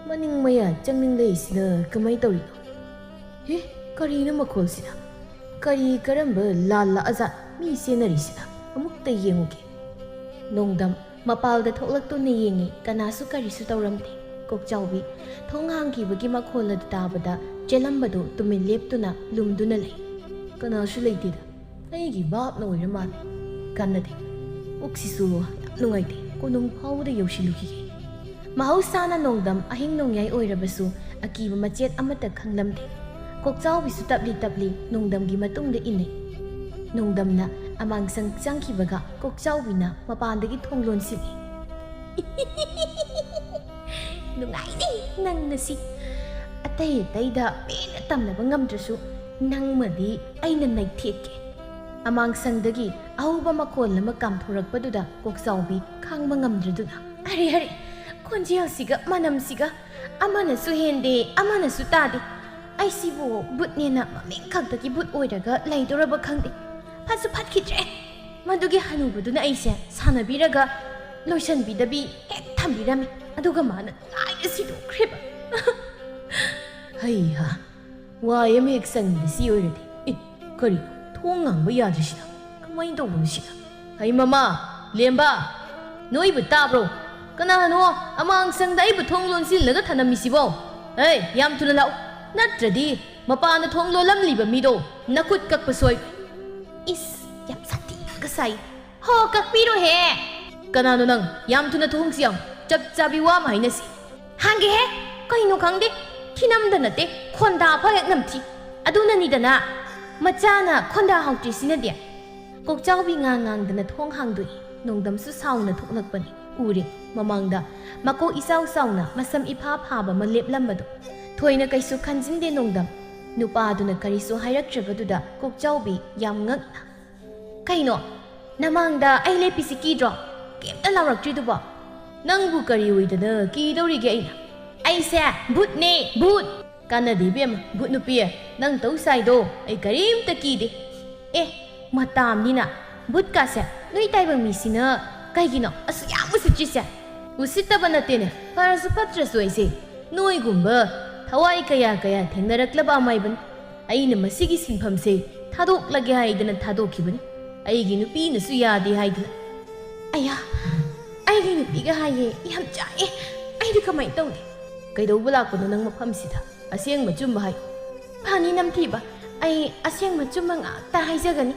ꯃꯅꯤꯡ ꯃꯌꯥ ꯆꯪꯅꯤꯡꯂꯛꯏꯁꯤꯅ ꯀꯃꯥꯏ ꯇꯧꯔꯤꯅꯣ? ꯍꯦ, ꯀꯔꯤꯅꯣ ꯃꯈꯣꯜꯁꯤꯅ? ꯀꯔꯤ ꯀꯔꯝꯕ ꯂꯥꯜꯂꯛꯑꯖꯥꯠ ꯃꯤ ꯆꯦꯟꯅꯔꯤꯁꯤꯅ? ꯑꯃꯨꯛꯇ ꯌꯦꯡꯉꯨꯒꯦ꯫ ꯅꯣꯡꯗꯝ ꯃꯄꯥꯜꯗ ꯊꯣꯛꯂꯛꯇꯨꯅ ꯌꯦꯡꯉꯤ, ꯀꯅꯥꯁꯨ ꯀꯔꯤꯁꯨ ꯇꯧꯔꯝꯗꯦ꯫ ꯀꯣꯛꯆꯥꯎꯕꯤ ꯊꯣꯡ ꯍꯥꯡꯈꯤꯕꯒꯤ ꯃꯈꯣꯜ ꯑꯗꯨ ꯇꯥꯕꯗ ꯆꯦꯜꯂꯝꯕꯗꯨ ꯇꯨꯃꯤꯟ ꯂꯦꯞꯇꯨꯅ ꯂꯨꯝꯗꯨꯅ ꯂꯩ꯫ ꯀꯅꯥꯁꯨ ꯂꯩꯇꯦꯗ꯫ ꯑꯩꯒꯤ ꯚꯥꯞꯅ ꯑꯣꯏꯔ ꯃꯥꯜꯂꯦ꯫ ꯀꯥꯟꯅꯗꯦ꯫ ꯄꯨꯛꯁꯤꯁꯨ ꯌꯥꯝ ꯅꯨꯡꯉꯥꯏꯇꯦ꯫ ꯀꯣꯅꯨꯡ ꯐꯥꯎꯕꯗ ꯌꯧꯁꯤꯜꯂꯨꯈꯤꯒꯦ꯫ ꯃꯍꯧꯁꯥꯅ ꯅꯣꯡꯗꯝ ꯑꯍꯤꯡ ꯅꯣꯡꯌꯥꯏ ꯑꯣꯏꯔꯕꯁꯨ ꯑꯀꯤꯕ ꯃꯆꯦꯠ ꯑꯃꯠꯇ ꯈꯪꯂꯝꯗꯦ꯫ ꯀꯣꯛꯆꯥꯎꯕꯤꯁꯨ ꯇꯞꯂꯤ ꯇꯞꯂꯤ ꯅꯣꯡꯗꯝꯒꯤ ꯃꯇꯨꯡꯗ ꯏꯟꯅꯩ꯫ ꯅꯣꯡꯗꯝꯅ ꯑꯃꯥꯡꯁꯪ ꯆꯪꯈꯤꯕꯒ ꯀꯣꯛꯆꯥꯎꯕꯤꯅ ꯃꯄꯥꯟꯗꯒꯤ ꯊꯣꯡ ꯂꯣꯟꯁꯤꯜꯂꯤ꯫ "ꯅꯨꯡꯉꯥꯏꯅꯤ ꯅꯪ ꯉꯁꯤ꯫ ꯑꯇꯩ ꯑꯇꯩꯗ ꯄꯦꯟꯅ ꯇꯝꯅꯕ ꯉꯝꯗ꯭ꯔꯁꯨ ꯅꯪꯃꯗꯤ ꯑꯩꯅ ꯅꯩꯊꯦꯛꯀꯦ꯫" ꯑꯃꯥꯡꯁꯪꯗꯒꯤ ꯑꯍꯧꯕ ꯃꯈꯣꯜ ꯑꯃ ꯀꯥꯝꯊꯣꯔꯛꯄꯗꯨꯗ ꯀꯣꯛꯆꯥꯎꯕꯤ ꯈꯥꯡꯕ ꯉꯝꯗ꯭ꯔꯗꯨꯅ, "ꯑꯔꯦ, ꯑꯔꯦ, ꯈꯣꯟꯖꯦꯜꯁꯤꯒ ꯃꯅꯝꯁꯤꯒ ꯑꯃꯅꯁꯨ ꯍꯦꯟꯗꯦ, ꯑꯃꯅꯁꯨ ꯇꯥꯗꯦ꯫ ꯑꯩꯁꯤꯕꯨ ꯕꯨꯠꯅꯦꯅ ꯃꯃꯤꯡ ꯈꯛꯇꯒꯤ ꯕꯨꯠ ꯑꯣꯏꯔꯒ ꯂꯩꯗꯣꯔꯕ ꯈꯪꯗꯦ꯫ ꯐꯠꯁꯨ ꯐꯠꯈꯤꯗ꯭ꯔꯦ꯫ ꯃꯗꯨꯒꯤ ꯍꯅꯨꯕꯗꯨꯅ ꯑꯩꯁꯦ ꯁꯥꯟꯅꯕꯤꯔꯒ ꯂꯣꯏꯁꯟꯕꯤꯗꯕꯤ ꯍꯦꯛ ꯊꯝꯕꯤꯔꯝꯃꯤ꯫ ꯑꯗꯨꯒ ꯃꯥꯅ ꯅꯨꯡꯉꯥꯏꯅ ꯁꯤꯗꯣꯛꯈ꯭ꯔꯦꯕ꯫" ꯍꯩꯍꯥ, ꯋꯥꯏ ꯑꯃ ꯍꯦꯛ ꯁꯪꯉꯤꯗ ꯁꯤ ꯑꯣꯏꯔꯗꯤ꯫ ꯑꯦ, ꯀꯔꯤ? ꯊꯣꯡ ꯉꯥꯡꯕ ꯌꯥꯗ꯭ꯔꯤꯁꯤꯅ? ꯀꯃꯥꯏꯅ ꯇꯧꯕꯅꯣ ꯁꯤꯅ? ꯍꯩ ꯃꯃꯥ, ꯂꯦꯝꯕ, ꯅꯣꯏꯕꯨ ꯇꯥꯕ꯭ꯔꯣ? ꯀꯅꯥꯅꯣ ꯑꯃꯥꯡꯁꯪꯗ ꯑꯩꯕꯨ ꯊꯣꯡ ꯂꯣꯟꯁꯤꯜꯂꯒ ꯊꯅꯝꯃꯤꯁꯤꯕꯣ? ꯍꯩ, ꯌꯥꯝ ꯊꯨꯅ ꯂꯥꯛꯎ, ꯅꯠꯇ꯭ꯔꯗꯤ ꯃꯄꯥꯟꯗ ꯊꯣꯡ ꯂꯣꯜꯂꯝꯂꯤꯕ ꯃꯤꯗꯣ ꯅꯈꯨꯠ ꯀꯛꯄ ꯁꯣꯏ꯫ ꯏꯁ, ꯌꯥꯝ ꯁꯥꯊꯤꯕꯒ ꯁꯥꯏ꯫ ꯍꯣ, ꯀꯛꯄꯤꯔꯣꯍꯦ! ꯀꯅꯥꯅꯣ ꯅꯪ? ꯌꯥꯝ ꯊꯨꯅ ꯊꯣꯡꯁꯤ ꯌꯥꯝ ꯆꯞ ꯆꯥꯕꯤ ꯋꯥ ꯑꯃ ꯍꯥꯏꯅꯁꯤ꯫ ꯍꯥꯡꯒꯦꯍꯦ! ꯀꯩꯅꯣ ꯈꯪꯗꯦ, ꯊꯤꯅꯝꯗ ꯅꯠꯇꯦ, ꯈꯣꯟꯗꯥ ꯐꯥꯎ ꯍꯦꯛ ꯅꯝꯊꯤ꯫ ꯑꯗꯨꯅꯅꯤꯗꯅ ꯃꯆꯥꯅ ꯈꯣꯟꯗꯥ ꯍꯥꯎꯇ꯭ꯔꯤꯁꯤꯅꯗꯤ꯫ ꯀꯣꯛꯆꯥꯎꯕꯤ ꯉꯥꯡ ꯉꯥꯡꯗꯅ ꯊꯣꯡ ꯍꯥꯡꯗꯣꯛꯏ꯫ ꯅꯣꯡꯗꯝꯁꯨ ꯁꯥꯎꯅ ꯊꯣꯛꯂꯛꯄꯅꯤ꯫ ꯎꯔꯦ, ꯃꯃꯥꯡꯗ ꯃꯀꯣꯛ ꯏꯆꯥꯎ ꯆꯥꯎꯅ ꯃꯁꯝ ꯏꯐꯥ ꯐꯥꯕ ꯑꯃ ꯂꯦꯞꯂꯝꯕꯗꯣ꯫ ꯊꯣꯏꯅ ꯀꯩꯁꯨ ꯈꯟꯖꯤꯟꯗꯦ ꯅꯣꯡꯗꯝ꯫ ꯅꯨꯄꯥꯗꯨꯅ ꯀꯔꯤꯁꯨ ꯍꯥꯏꯔꯛꯇ꯭ꯔꯕꯗꯨꯗ ꯀꯣꯛꯆꯥꯎꯕꯤ ꯌꯥꯝ ꯉꯛꯅ, "ꯀꯩꯅꯣ? ꯅꯃꯥꯡꯗ ꯑꯩ ꯂꯦꯞꯄꯤꯁꯤ ꯀꯤꯗ꯭ꯔꯣ? ꯀꯩꯝꯇ ꯂꯥꯎꯔꯛꯇ꯭ꯔꯤꯗꯨꯕꯣ?" "ꯅꯪꯕꯨ ꯀꯔꯤ ꯑꯣꯏꯗꯅ ꯀꯤꯗꯧꯔꯤꯒꯦ ꯑꯩꯅ?" "ꯑꯩꯁꯦ ꯚꯨꯠꯅꯦ, ꯚꯨꯠ!" "ꯀꯥꯟꯅꯗꯦ ꯏꯕꯦꯝꯃ, ꯚꯨꯠ ꯅꯨꯄꯤ, ꯅꯪ ꯇꯧ ꯁꯥꯏꯗꯣ ꯑꯩ ꯀꯔꯤꯝꯇ ꯀꯤꯗꯦ꯫" "ꯑꯦ, ꯃꯇꯥꯝꯅꯤꯅ, ꯚꯨꯠꯀꯥꯁꯦ ꯅꯣꯏ ꯇꯥꯏꯕꯪ ꯃꯤꯁꯤꯅ ꯀꯩꯒꯤꯅꯣ ꯑꯁꯨꯛ ꯌꯥꯝ ꯎꯁꯤꯠꯇ꯭ꯔꯤꯁꯦ?" "ꯎꯁꯤꯠꯇꯕ ꯅꯠꯇꯦꯅꯦ, ꯐꯔꯁꯨ ꯐꯠꯇ꯭ꯔꯁꯨ ꯑꯩꯁꯦ ꯅꯣꯏꯒꯨꯝꯕ ꯊꯋꯥꯏ ꯀꯌꯥ ꯀꯌꯥ ꯊꯦꯡꯅꯔꯛꯂꯕ ꯑꯃꯥꯏꯕꯅꯤ꯫ ꯑꯩꯅ ꯃꯁꯤꯒꯤ ꯁꯤꯟꯐꯝꯁꯦ ꯊꯥꯗꯣꯛꯂꯒꯦ ꯍꯥꯏꯗꯅ ꯊꯥꯗꯣꯛꯈꯤꯕꯅꯤ꯫ ꯑꯩꯒꯤ ꯅꯨꯄꯤꯅꯁꯨ ꯌꯥꯗꯦ ꯍꯥꯏꯗꯅ꯫ ꯑꯌꯥ, ꯑꯩꯒꯤ ꯅꯨꯄꯤꯒ ꯍꯥꯏꯌꯦ, ꯌꯥꯝ ꯆꯥꯛꯑꯦ꯫ ꯑꯩꯗꯤ ꯀꯃꯥꯏꯅ ꯇꯧꯅꯤ? ꯀꯩꯗꯧꯕ ꯂꯥꯛꯄꯅꯣ ꯅꯪ ꯃꯐꯝꯁꯤꯗ? ꯑꯁꯦꯡꯕ ꯑꯆꯨꯝꯕ ꯍꯥꯏ꯫ ꯐꯅꯤ ꯅꯝꯊꯤꯕ, ꯑꯩ ꯑꯁꯦꯡꯕ ꯑꯆꯨꯝꯕ ꯉꯥꯛꯇ ꯍꯥꯏꯖꯒꯅꯤ꯫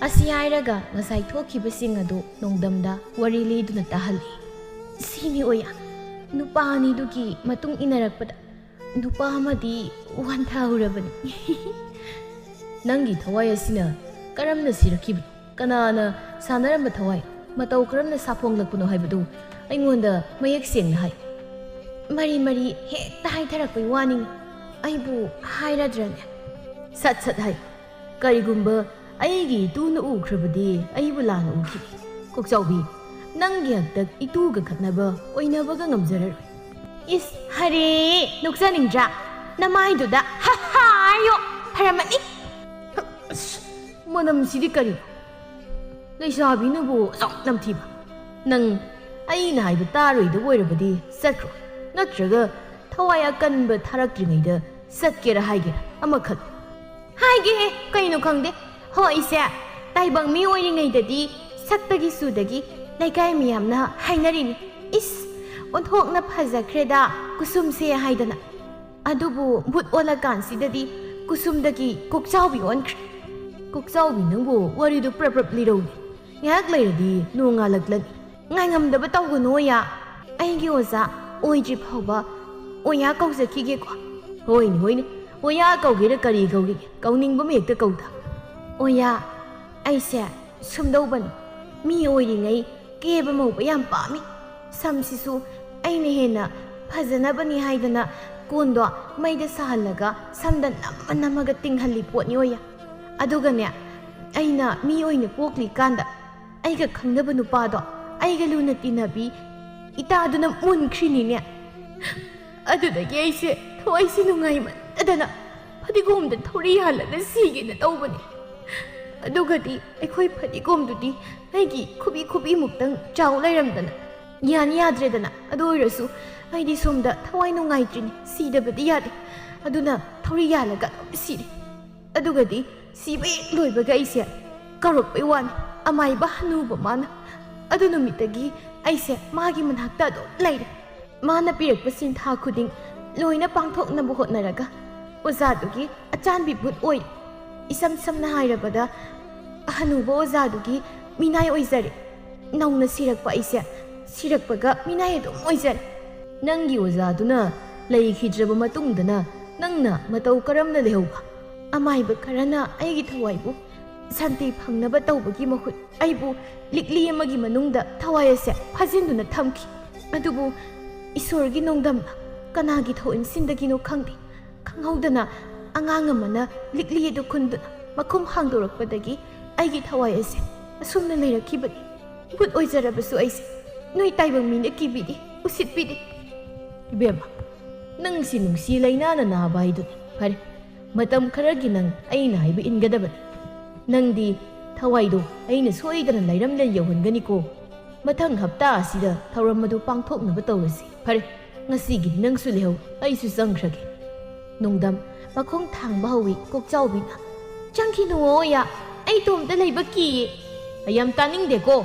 ꯑꯁꯤ ꯍꯥꯏꯔꯒ ꯉꯁꯥꯏ ꯊꯣꯛꯈꯤꯕꯁꯤꯡ ꯑꯗꯨ ꯅꯣꯡꯗꯝꯗ ꯋꯥꯔꯤ ꯂꯤꯗꯨꯅ ꯇꯥꯍꯜꯂꯤ꯫ ꯁꯤꯅꯤ ꯑꯣꯌꯥ, ꯅꯨꯄꯥ ꯑꯅꯤꯗꯨꯒꯤ ꯃꯇꯨꯡ ꯏꯟꯅꯔꯛꯄꯗ ꯅꯨꯄꯥ ꯑꯃꯗꯤ ꯋꯥꯟꯊꯍꯧꯔꯕꯅꯤ꯫ ꯅꯪꯒꯤ ꯊꯋꯥꯏ ꯑꯁꯤꯅ ꯀꯔꯝꯅ ꯁꯤꯔꯛꯈꯤꯕꯅꯣ? ꯀꯅꯥꯅ ꯁꯥꯟꯅꯔꯝꯕ ꯊꯋꯥꯏ, ꯃꯇꯧ ꯀꯔꯝꯅ ꯁꯥꯐꯣꯡꯂꯛꯄꯅꯣ ꯍꯥꯏꯕꯗꯨ ꯑꯩꯉꯣꯟꯗ ꯃꯌꯦꯛ ꯁꯦꯡꯅ ꯍꯥꯏ꯫ ꯃꯔꯤ ꯃꯔꯤ ꯍꯦꯛꯇ ꯍꯥꯏꯊꯔꯛꯄꯩ ꯋꯥꯅꯤꯅꯦ꯫ ꯑꯩꯕꯨ ꯍꯥꯏꯔꯗ꯭ꯔꯅꯦ? ꯁꯠ ꯁꯠ ꯍꯥꯏ꯫ ꯀꯔꯤꯒꯨꯝꯕ ꯑꯩꯒꯤ ꯏꯇꯨꯅ ꯎꯈ꯭ꯔꯕꯗꯤ ꯑꯩꯕꯨ ꯂꯥꯟꯅ ꯎꯈꯤ꯫ ꯀꯣꯛꯆꯥꯎꯕꯤ, ꯅꯪꯒꯤ ꯍꯛꯇꯛ ꯏꯇꯨꯒ ꯈꯠꯅꯕ ꯑꯣꯏꯅꯕꯒ ꯉꯝꯖꯔꯔꯣꯏ꯫ ꯏꯁ, ꯍꯔꯦ, ꯅꯣꯛꯆꯅꯤꯡꯗ꯭ꯔꯥ? ꯅꯃꯥꯏꯗꯨꯗ ꯍꯥ ꯍꯥ ꯍꯥꯏꯌꯣ, ꯐꯔꯝꯃꯅꯤ꯫ ꯑꯁ, ꯃꯅꯝꯁꯤꯗꯤ ꯀꯔꯤ? ꯂꯩꯁꯥꯕꯤꯅꯕꯨ ꯑꯁꯨꯛ ꯅꯝꯊꯤꯕ? ꯅꯪ ꯑꯩꯅ ꯍꯥꯏꯕ ꯇꯥꯔꯣꯏꯗꯕ ꯑꯣꯏꯔꯕꯗꯤ ꯆꯠꯈ꯭ꯔꯣ, ꯅꯠꯇ꯭ꯔꯒ ꯊꯋꯥꯏ ꯑꯀꯟꯕ ꯊꯥꯔꯛꯇ꯭ꯔꯤꯉꯩꯗ ꯆꯠꯀꯦꯔꯥ ꯍꯥꯏꯒꯦꯔꯥ ꯑꯃꯈꯛ꯫ ꯍꯥꯏꯒꯦꯍꯦ, ꯀꯩꯅꯣ ꯈꯪꯗꯦ꯫ ꯍꯣ, ꯑꯩꯁꯦ ꯇꯥꯏꯕꯪ ꯃꯤ ꯑꯣꯏꯔꯤꯉꯩꯗꯗꯤ ꯁꯛꯇꯒꯤ ꯆꯨꯗꯒꯤ ꯂꯩꯀꯥꯏ ꯃꯤꯌꯥꯝꯅ ꯍꯥꯏꯅꯔꯤꯅꯤ, "ꯏꯁ, ꯑꯣꯟꯊꯣꯛꯅ ꯐꯖꯈ꯭ꯔꯦꯗ ꯀꯨꯁꯨꯝꯁꯦ" ꯍꯥꯏꯗꯅ꯫ ꯑꯗꯨꯕꯨ ꯚꯨꯠ ꯑꯣꯜꯂꯀꯥꯟꯁꯤꯗꯗꯤ ꯀꯨꯁꯨꯝꯗꯒꯤ ꯀꯣꯛꯆꯥꯎꯕꯤ ꯑꯣꯟꯈ꯭ꯔꯦ꯫ ꯀꯣꯛꯆꯥꯎꯕꯤ, ꯅꯪꯕꯨ ꯋꯥꯔꯤꯗꯨ ꯄ꯭ꯔꯞ ꯄ꯭ꯔꯞ ꯂꯤꯔꯧꯅꯦ꯫ ꯉꯥꯏꯍꯥꯛ ꯂꯩꯔꯗꯤ ꯅꯣꯡ ꯉꯥꯜꯂꯛꯂꯅꯤ꯫ ꯉꯥꯏꯉꯝꯗꯕ ꯇꯧꯒꯅꯨ, ꯑꯣꯌꯥ꯫ ꯑꯩꯒꯤ ꯑꯣꯖꯥ ꯑꯣꯏꯗ꯭ꯔꯤ ꯐꯥꯎꯕ ꯑꯣꯌꯥ ꯀꯧꯖꯈꯤꯒꯦꯀꯣ꯫ ꯍꯣꯏꯅꯦ, ꯍꯣꯏꯅꯦ, ꯑꯣꯌꯥ ꯀꯧꯒꯦꯔꯥ ꯀꯔꯤ ꯀꯧꯒꯦ, ꯀꯧꯅꯤꯡꯕ ꯑꯃ ꯍꯦꯛꯇ ꯀꯧꯗ꯫ ꯑꯣꯌꯥ, ꯑꯩꯁꯦ ꯁꯨꯝꯗꯧꯕꯅꯤ꯫ ꯃꯤ ꯑꯣꯏꯔꯤꯉꯩ ꯀꯦꯕ ꯃꯧꯕ ꯌꯥꯝ ꯄꯥꯝꯃꯤ꯫ ꯁꯝꯁꯤꯁꯨ ꯑꯩꯅ ꯍꯦꯟꯅ ꯐꯖꯅꯕꯅꯤ ꯍꯥꯏꯗꯅ ꯀꯣꯟꯗꯣ ꯃꯩꯗ ꯁꯥꯍꯜꯂꯒ ꯁꯝꯗ ꯅꯝꯃ ꯅꯝꯃꯒ ꯇꯤꯡꯍꯜꯂꯤ ꯄꯣꯠꯅꯤ, ꯑꯣꯌꯥ꯫ ꯑꯗꯨꯒꯅꯦ, ꯑꯩꯅ ꯃꯤ ꯑꯣꯏꯅ ꯄꯣꯛꯂꯤꯀꯥꯟꯗ ꯑꯩꯒ ꯈꯪꯅꯕ ꯅꯨꯄꯥꯗꯣ, ꯑꯩꯒ ꯂꯨꯅ ꯇꯤꯟꯅꯕꯤ ꯏꯇꯥꯗꯨꯅ ꯃꯨꯟꯈ꯭ꯔꯤꯅꯤꯅꯦ꯫ ꯑꯗꯨꯗꯒꯤ ꯑꯩꯁꯦ ꯊꯋꯥꯏꯁꯦ ꯅꯨꯡꯉꯥꯏꯃꯟꯗꯗꯅ ꯐꯗꯤꯒꯣꯝꯗ ꯊꯧꯔꯤ ꯍꯥꯜꯂꯒ ꯁꯤꯒꯦꯅ ꯇꯧꯕꯅꯤ꯫ ꯑꯗꯨꯒꯗꯤ ꯑꯩꯈꯣꯏ ꯐꯗꯤꯒꯣꯝꯗꯨꯗꯤ ꯑꯩꯒꯤ ꯈꯨꯕꯤ ꯈꯨꯕꯤꯃꯨꯛꯇꯪ ꯆꯥꯎ ꯂꯩꯔꯝꯗꯅ ꯌꯥꯅꯤ ꯌꯥꯗ꯭ꯔꯦꯗꯅ꯫ ꯑꯗꯨ ꯑꯣꯏꯔꯁꯨ ꯑꯩꯗꯤ ꯁꯣꯝꯗ ꯊꯋꯥꯏ ꯅꯨꯡꯉꯥꯏꯇ꯭ꯔꯤꯅꯤ, ꯁꯤꯗꯕꯗꯤ ꯌꯥꯗꯦ꯫ ꯑꯗꯨꯅ ꯊꯧꯔꯤ ꯌꯥꯜꯂꯒ ꯑꯗꯨꯝ ꯁꯤꯔꯦ꯫ ꯑꯗꯨꯒꯗꯤ ꯁꯤꯕ ꯍꯦꯛ ꯂꯣꯏꯕꯒ ꯑꯩꯁꯦ ꯀꯧꯔꯛꯄꯩ ꯋꯥꯅꯤ, ꯑꯃꯥꯏꯕ ꯍꯅꯨꯕ ꯃꯥꯅ꯫ ꯑꯗꯨ ꯅꯨꯃꯤꯠꯇꯒꯤ ꯑꯩꯁꯦ ꯃꯥꯒꯤ ꯃꯅꯥꯛꯇ ꯑꯗꯨꯝ ꯂꯩꯔꯦ꯫ ꯃꯥꯅ ꯄꯤꯔꯛꯄ ꯁꯤꯟꯊꯥ ꯈꯨꯗꯤꯡ ꯂꯣꯏꯅ ꯄꯥꯡꯊꯣꯛꯅꯕ ꯍꯣꯠꯅꯔꯒ ꯑꯣꯖꯥꯗꯨꯒꯤ ꯑꯆꯥꯟꯕꯤ ꯚꯨꯠ ꯑꯣꯏꯔꯦ꯫ ꯏꯁꯝ ꯁꯝꯅ ꯍꯥꯏꯔꯕꯗ, ꯍꯅꯨꯕ ꯑꯣꯖꯥꯗꯨꯒꯤ ꯃꯤꯅꯥꯏ ꯑꯣꯏꯖꯔꯦ꯫ ꯅꯧꯅ ꯁꯤꯔꯛꯄ ꯑꯩꯁꯦ ꯁꯤꯔꯛꯄꯒ ꯃꯤꯅꯥꯏ ꯑꯗꯨꯝ ꯑꯣꯏꯖꯔꯦ꯫ ꯅꯪꯒꯤ ꯑꯣꯖꯥꯗꯨꯅ ꯂꯩꯈꯤꯗ꯭ꯔꯕ ꯃꯇꯨꯡꯗꯅ ꯅꯪꯅ ꯃꯇꯧ ꯀꯔꯝꯅ ꯂꯩꯍꯧꯕ? ꯑꯃꯥꯏꯕ ꯈꯔꯅ ꯑꯩꯒꯤ ꯊꯋꯥꯏꯕꯨ ꯁꯥꯟꯇꯤ ꯐꯪꯅꯕ ꯇꯧꯕꯒꯤ ꯃꯍꯨꯠ ꯑꯩꯕꯨ ꯂꯤꯛꯂꯤ ꯑꯃꯒꯤ ꯃꯅꯨꯡꯗ ꯊꯋꯥꯏ ꯑꯁꯦ ꯐꯥꯖꯤꯟꯗꯨꯅ ꯊꯝꯈꯤ꯫ ꯑꯗꯨꯕꯨ ꯏꯁꯣꯔꯒꯤ ꯅꯣꯡꯗꯝꯅ ꯀꯅꯥꯒꯤ ꯊꯧꯑꯣꯏꯟꯁꯤꯟꯗꯒꯤꯅꯣ ꯈꯪꯗꯦ, ꯈꯪꯍꯧꯗꯅ ꯑꯉꯥꯡ ꯑꯃꯅ ꯂꯤꯛꯂꯤ ꯑꯗꯨ ꯈꯨꯟꯗꯨꯅ ꯃꯈꯨꯝ ꯍꯥꯡꯗꯣꯔꯛꯄꯗꯒꯤ ꯑꯩꯒꯤ ꯊꯋꯥꯏ ꯑꯁꯦ ꯑꯁꯨꯝꯅ ꯂꯩꯔꯛꯈꯤꯕꯅꯤ꯫ ꯚꯨꯠ ꯑꯣꯏꯖꯔꯕꯁꯨ ꯑꯩꯁꯦ ꯅꯣꯏ ꯇꯥꯏꯕꯪ ꯃꯤꯅ ꯀꯤꯕꯤꯗꯦ, ꯎꯁꯤꯠꯄꯤꯗꯦ꯫ ꯏꯕꯦꯝꯃ, ꯅꯪꯁꯤ ꯅꯨꯡꯁꯤ ꯂꯩꯅꯥꯅ ꯅꯥꯕ ꯍꯥꯏꯗꯨꯅꯤ꯫ ꯐꯔꯦ, ꯃꯇꯝ ꯈꯔꯒꯤ ꯅꯪ ꯑꯩꯅ ꯍꯥꯏꯕ ꯏꯟꯒꯗꯕꯅꯤ꯫ ꯅꯪꯗꯤ ꯊꯋꯥꯏꯗꯣ ꯑꯩꯅ ꯁꯣꯏꯗꯅ ꯂꯩꯔꯝꯂꯦꯟ ꯌꯧꯍꯟꯒꯅꯤꯀꯣ꯫ ꯃꯊꯪ ꯍꯞꯇꯥ ꯑꯁꯤꯗ ꯊꯧꯔꯝ ꯑꯗꯨ ꯄꯥꯡꯊꯣꯛꯅꯕ ꯇꯧꯔꯁꯤ꯫ ꯐꯔꯦ, ꯉꯁꯤꯒꯤꯗꯤ ꯅꯪꯁꯨ ꯂꯩꯍꯧ, ꯑꯩꯁꯨ ꯆꯪꯈ꯭ꯔꯒꯦ꯫ ꯅꯣꯡꯗꯝ ꯃꯈꯣꯡ ꯊꯥꯡꯕ ꯍꯧꯏ ꯀꯣꯛꯆꯥꯎꯕꯤꯅ꯫ "ꯆꯪꯈꯤꯅꯨ ꯑꯣꯌꯥ, ꯑꯩ ꯏꯇꯣꯝꯇ ꯂꯩꯕ ꯀꯤꯌꯦ꯫" "ꯑꯩ ꯌꯥꯝ ꯇꯥꯅꯤꯡꯗꯦꯀꯣ꯫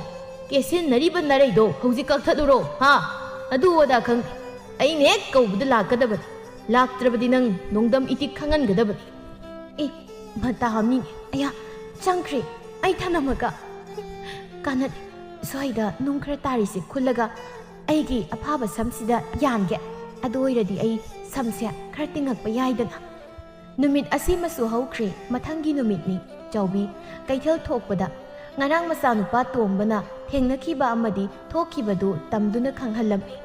ꯀꯦꯁꯤꯟꯅꯔꯤꯕ ꯅꯥꯔꯩꯗꯣ ꯍꯧꯖꯤꯛ ꯀꯛꯊꯠꯂꯨꯔꯣ, ꯍꯥ? ꯑꯗꯨ ꯑꯗꯥ ꯈꯪꯗꯦ꯫ ꯑꯩꯅ ꯍꯦꯛ ꯀꯧꯕꯗ ꯂꯥꯛꯀꯗꯕꯅꯤ꯫ ꯂꯥꯛꯇ꯭ꯔꯕꯗꯤ ꯅꯪ ꯅꯣꯡꯗꯝ ꯏꯇꯤꯛ ꯈꯪꯍꯟꯒꯗꯕꯅꯤ꯫" ꯑꯦ, ꯃꯇꯥ ꯑꯃꯅꯤꯅꯦ꯫ ꯑꯌꯥ, ꯆꯪꯈ꯭ꯔꯦ꯫ ꯑꯩ ꯊꯅꯝꯃꯒ꯫ ꯀꯥꯟꯅꯗꯦ꯫ ꯁ꯭ꯋꯥꯏꯗ ꯅꯨꯡ ꯈꯔ ꯇꯥꯔꯤꯁꯦ ꯈꯨꯜꯂꯒ ꯑꯩꯒꯤ ꯑꯐꯥꯕ ꯁꯝꯁꯤꯗ ꯌꯥꯟꯒꯦ꯫ ꯑꯗꯨ ꯑꯣꯏꯔꯗꯤ ꯑꯩ ꯁꯝꯁꯦ ꯈꯔ ꯇꯤꯡꯉꯛꯄ ꯌꯥꯏꯗꯅ꯫ ꯅꯨꯃꯤꯠ ꯑꯁꯤꯃꯁꯨ ꯍꯧꯈ꯭ꯔꯦ꯫ ꯃꯊꯪꯒꯤ ꯅꯨꯃꯤꯠꯅꯤ꯫ ꯆꯥꯎꯕꯤ ꯀꯩꯊꯦꯜ ꯊꯣꯛꯄꯗ ꯉꯔꯥꯡ ꯃꯆꯥꯅꯨꯄꯥ ꯇꯣꯝꯕꯅ ꯊꯦꯡꯅꯈꯤꯕ ꯑꯃꯗꯤ ꯊꯣꯛꯈꯤꯕꯗꯨ ꯇꯝꯗꯨꯅ ꯈꯪꯍꯜꯂꯝꯃꯤ꯫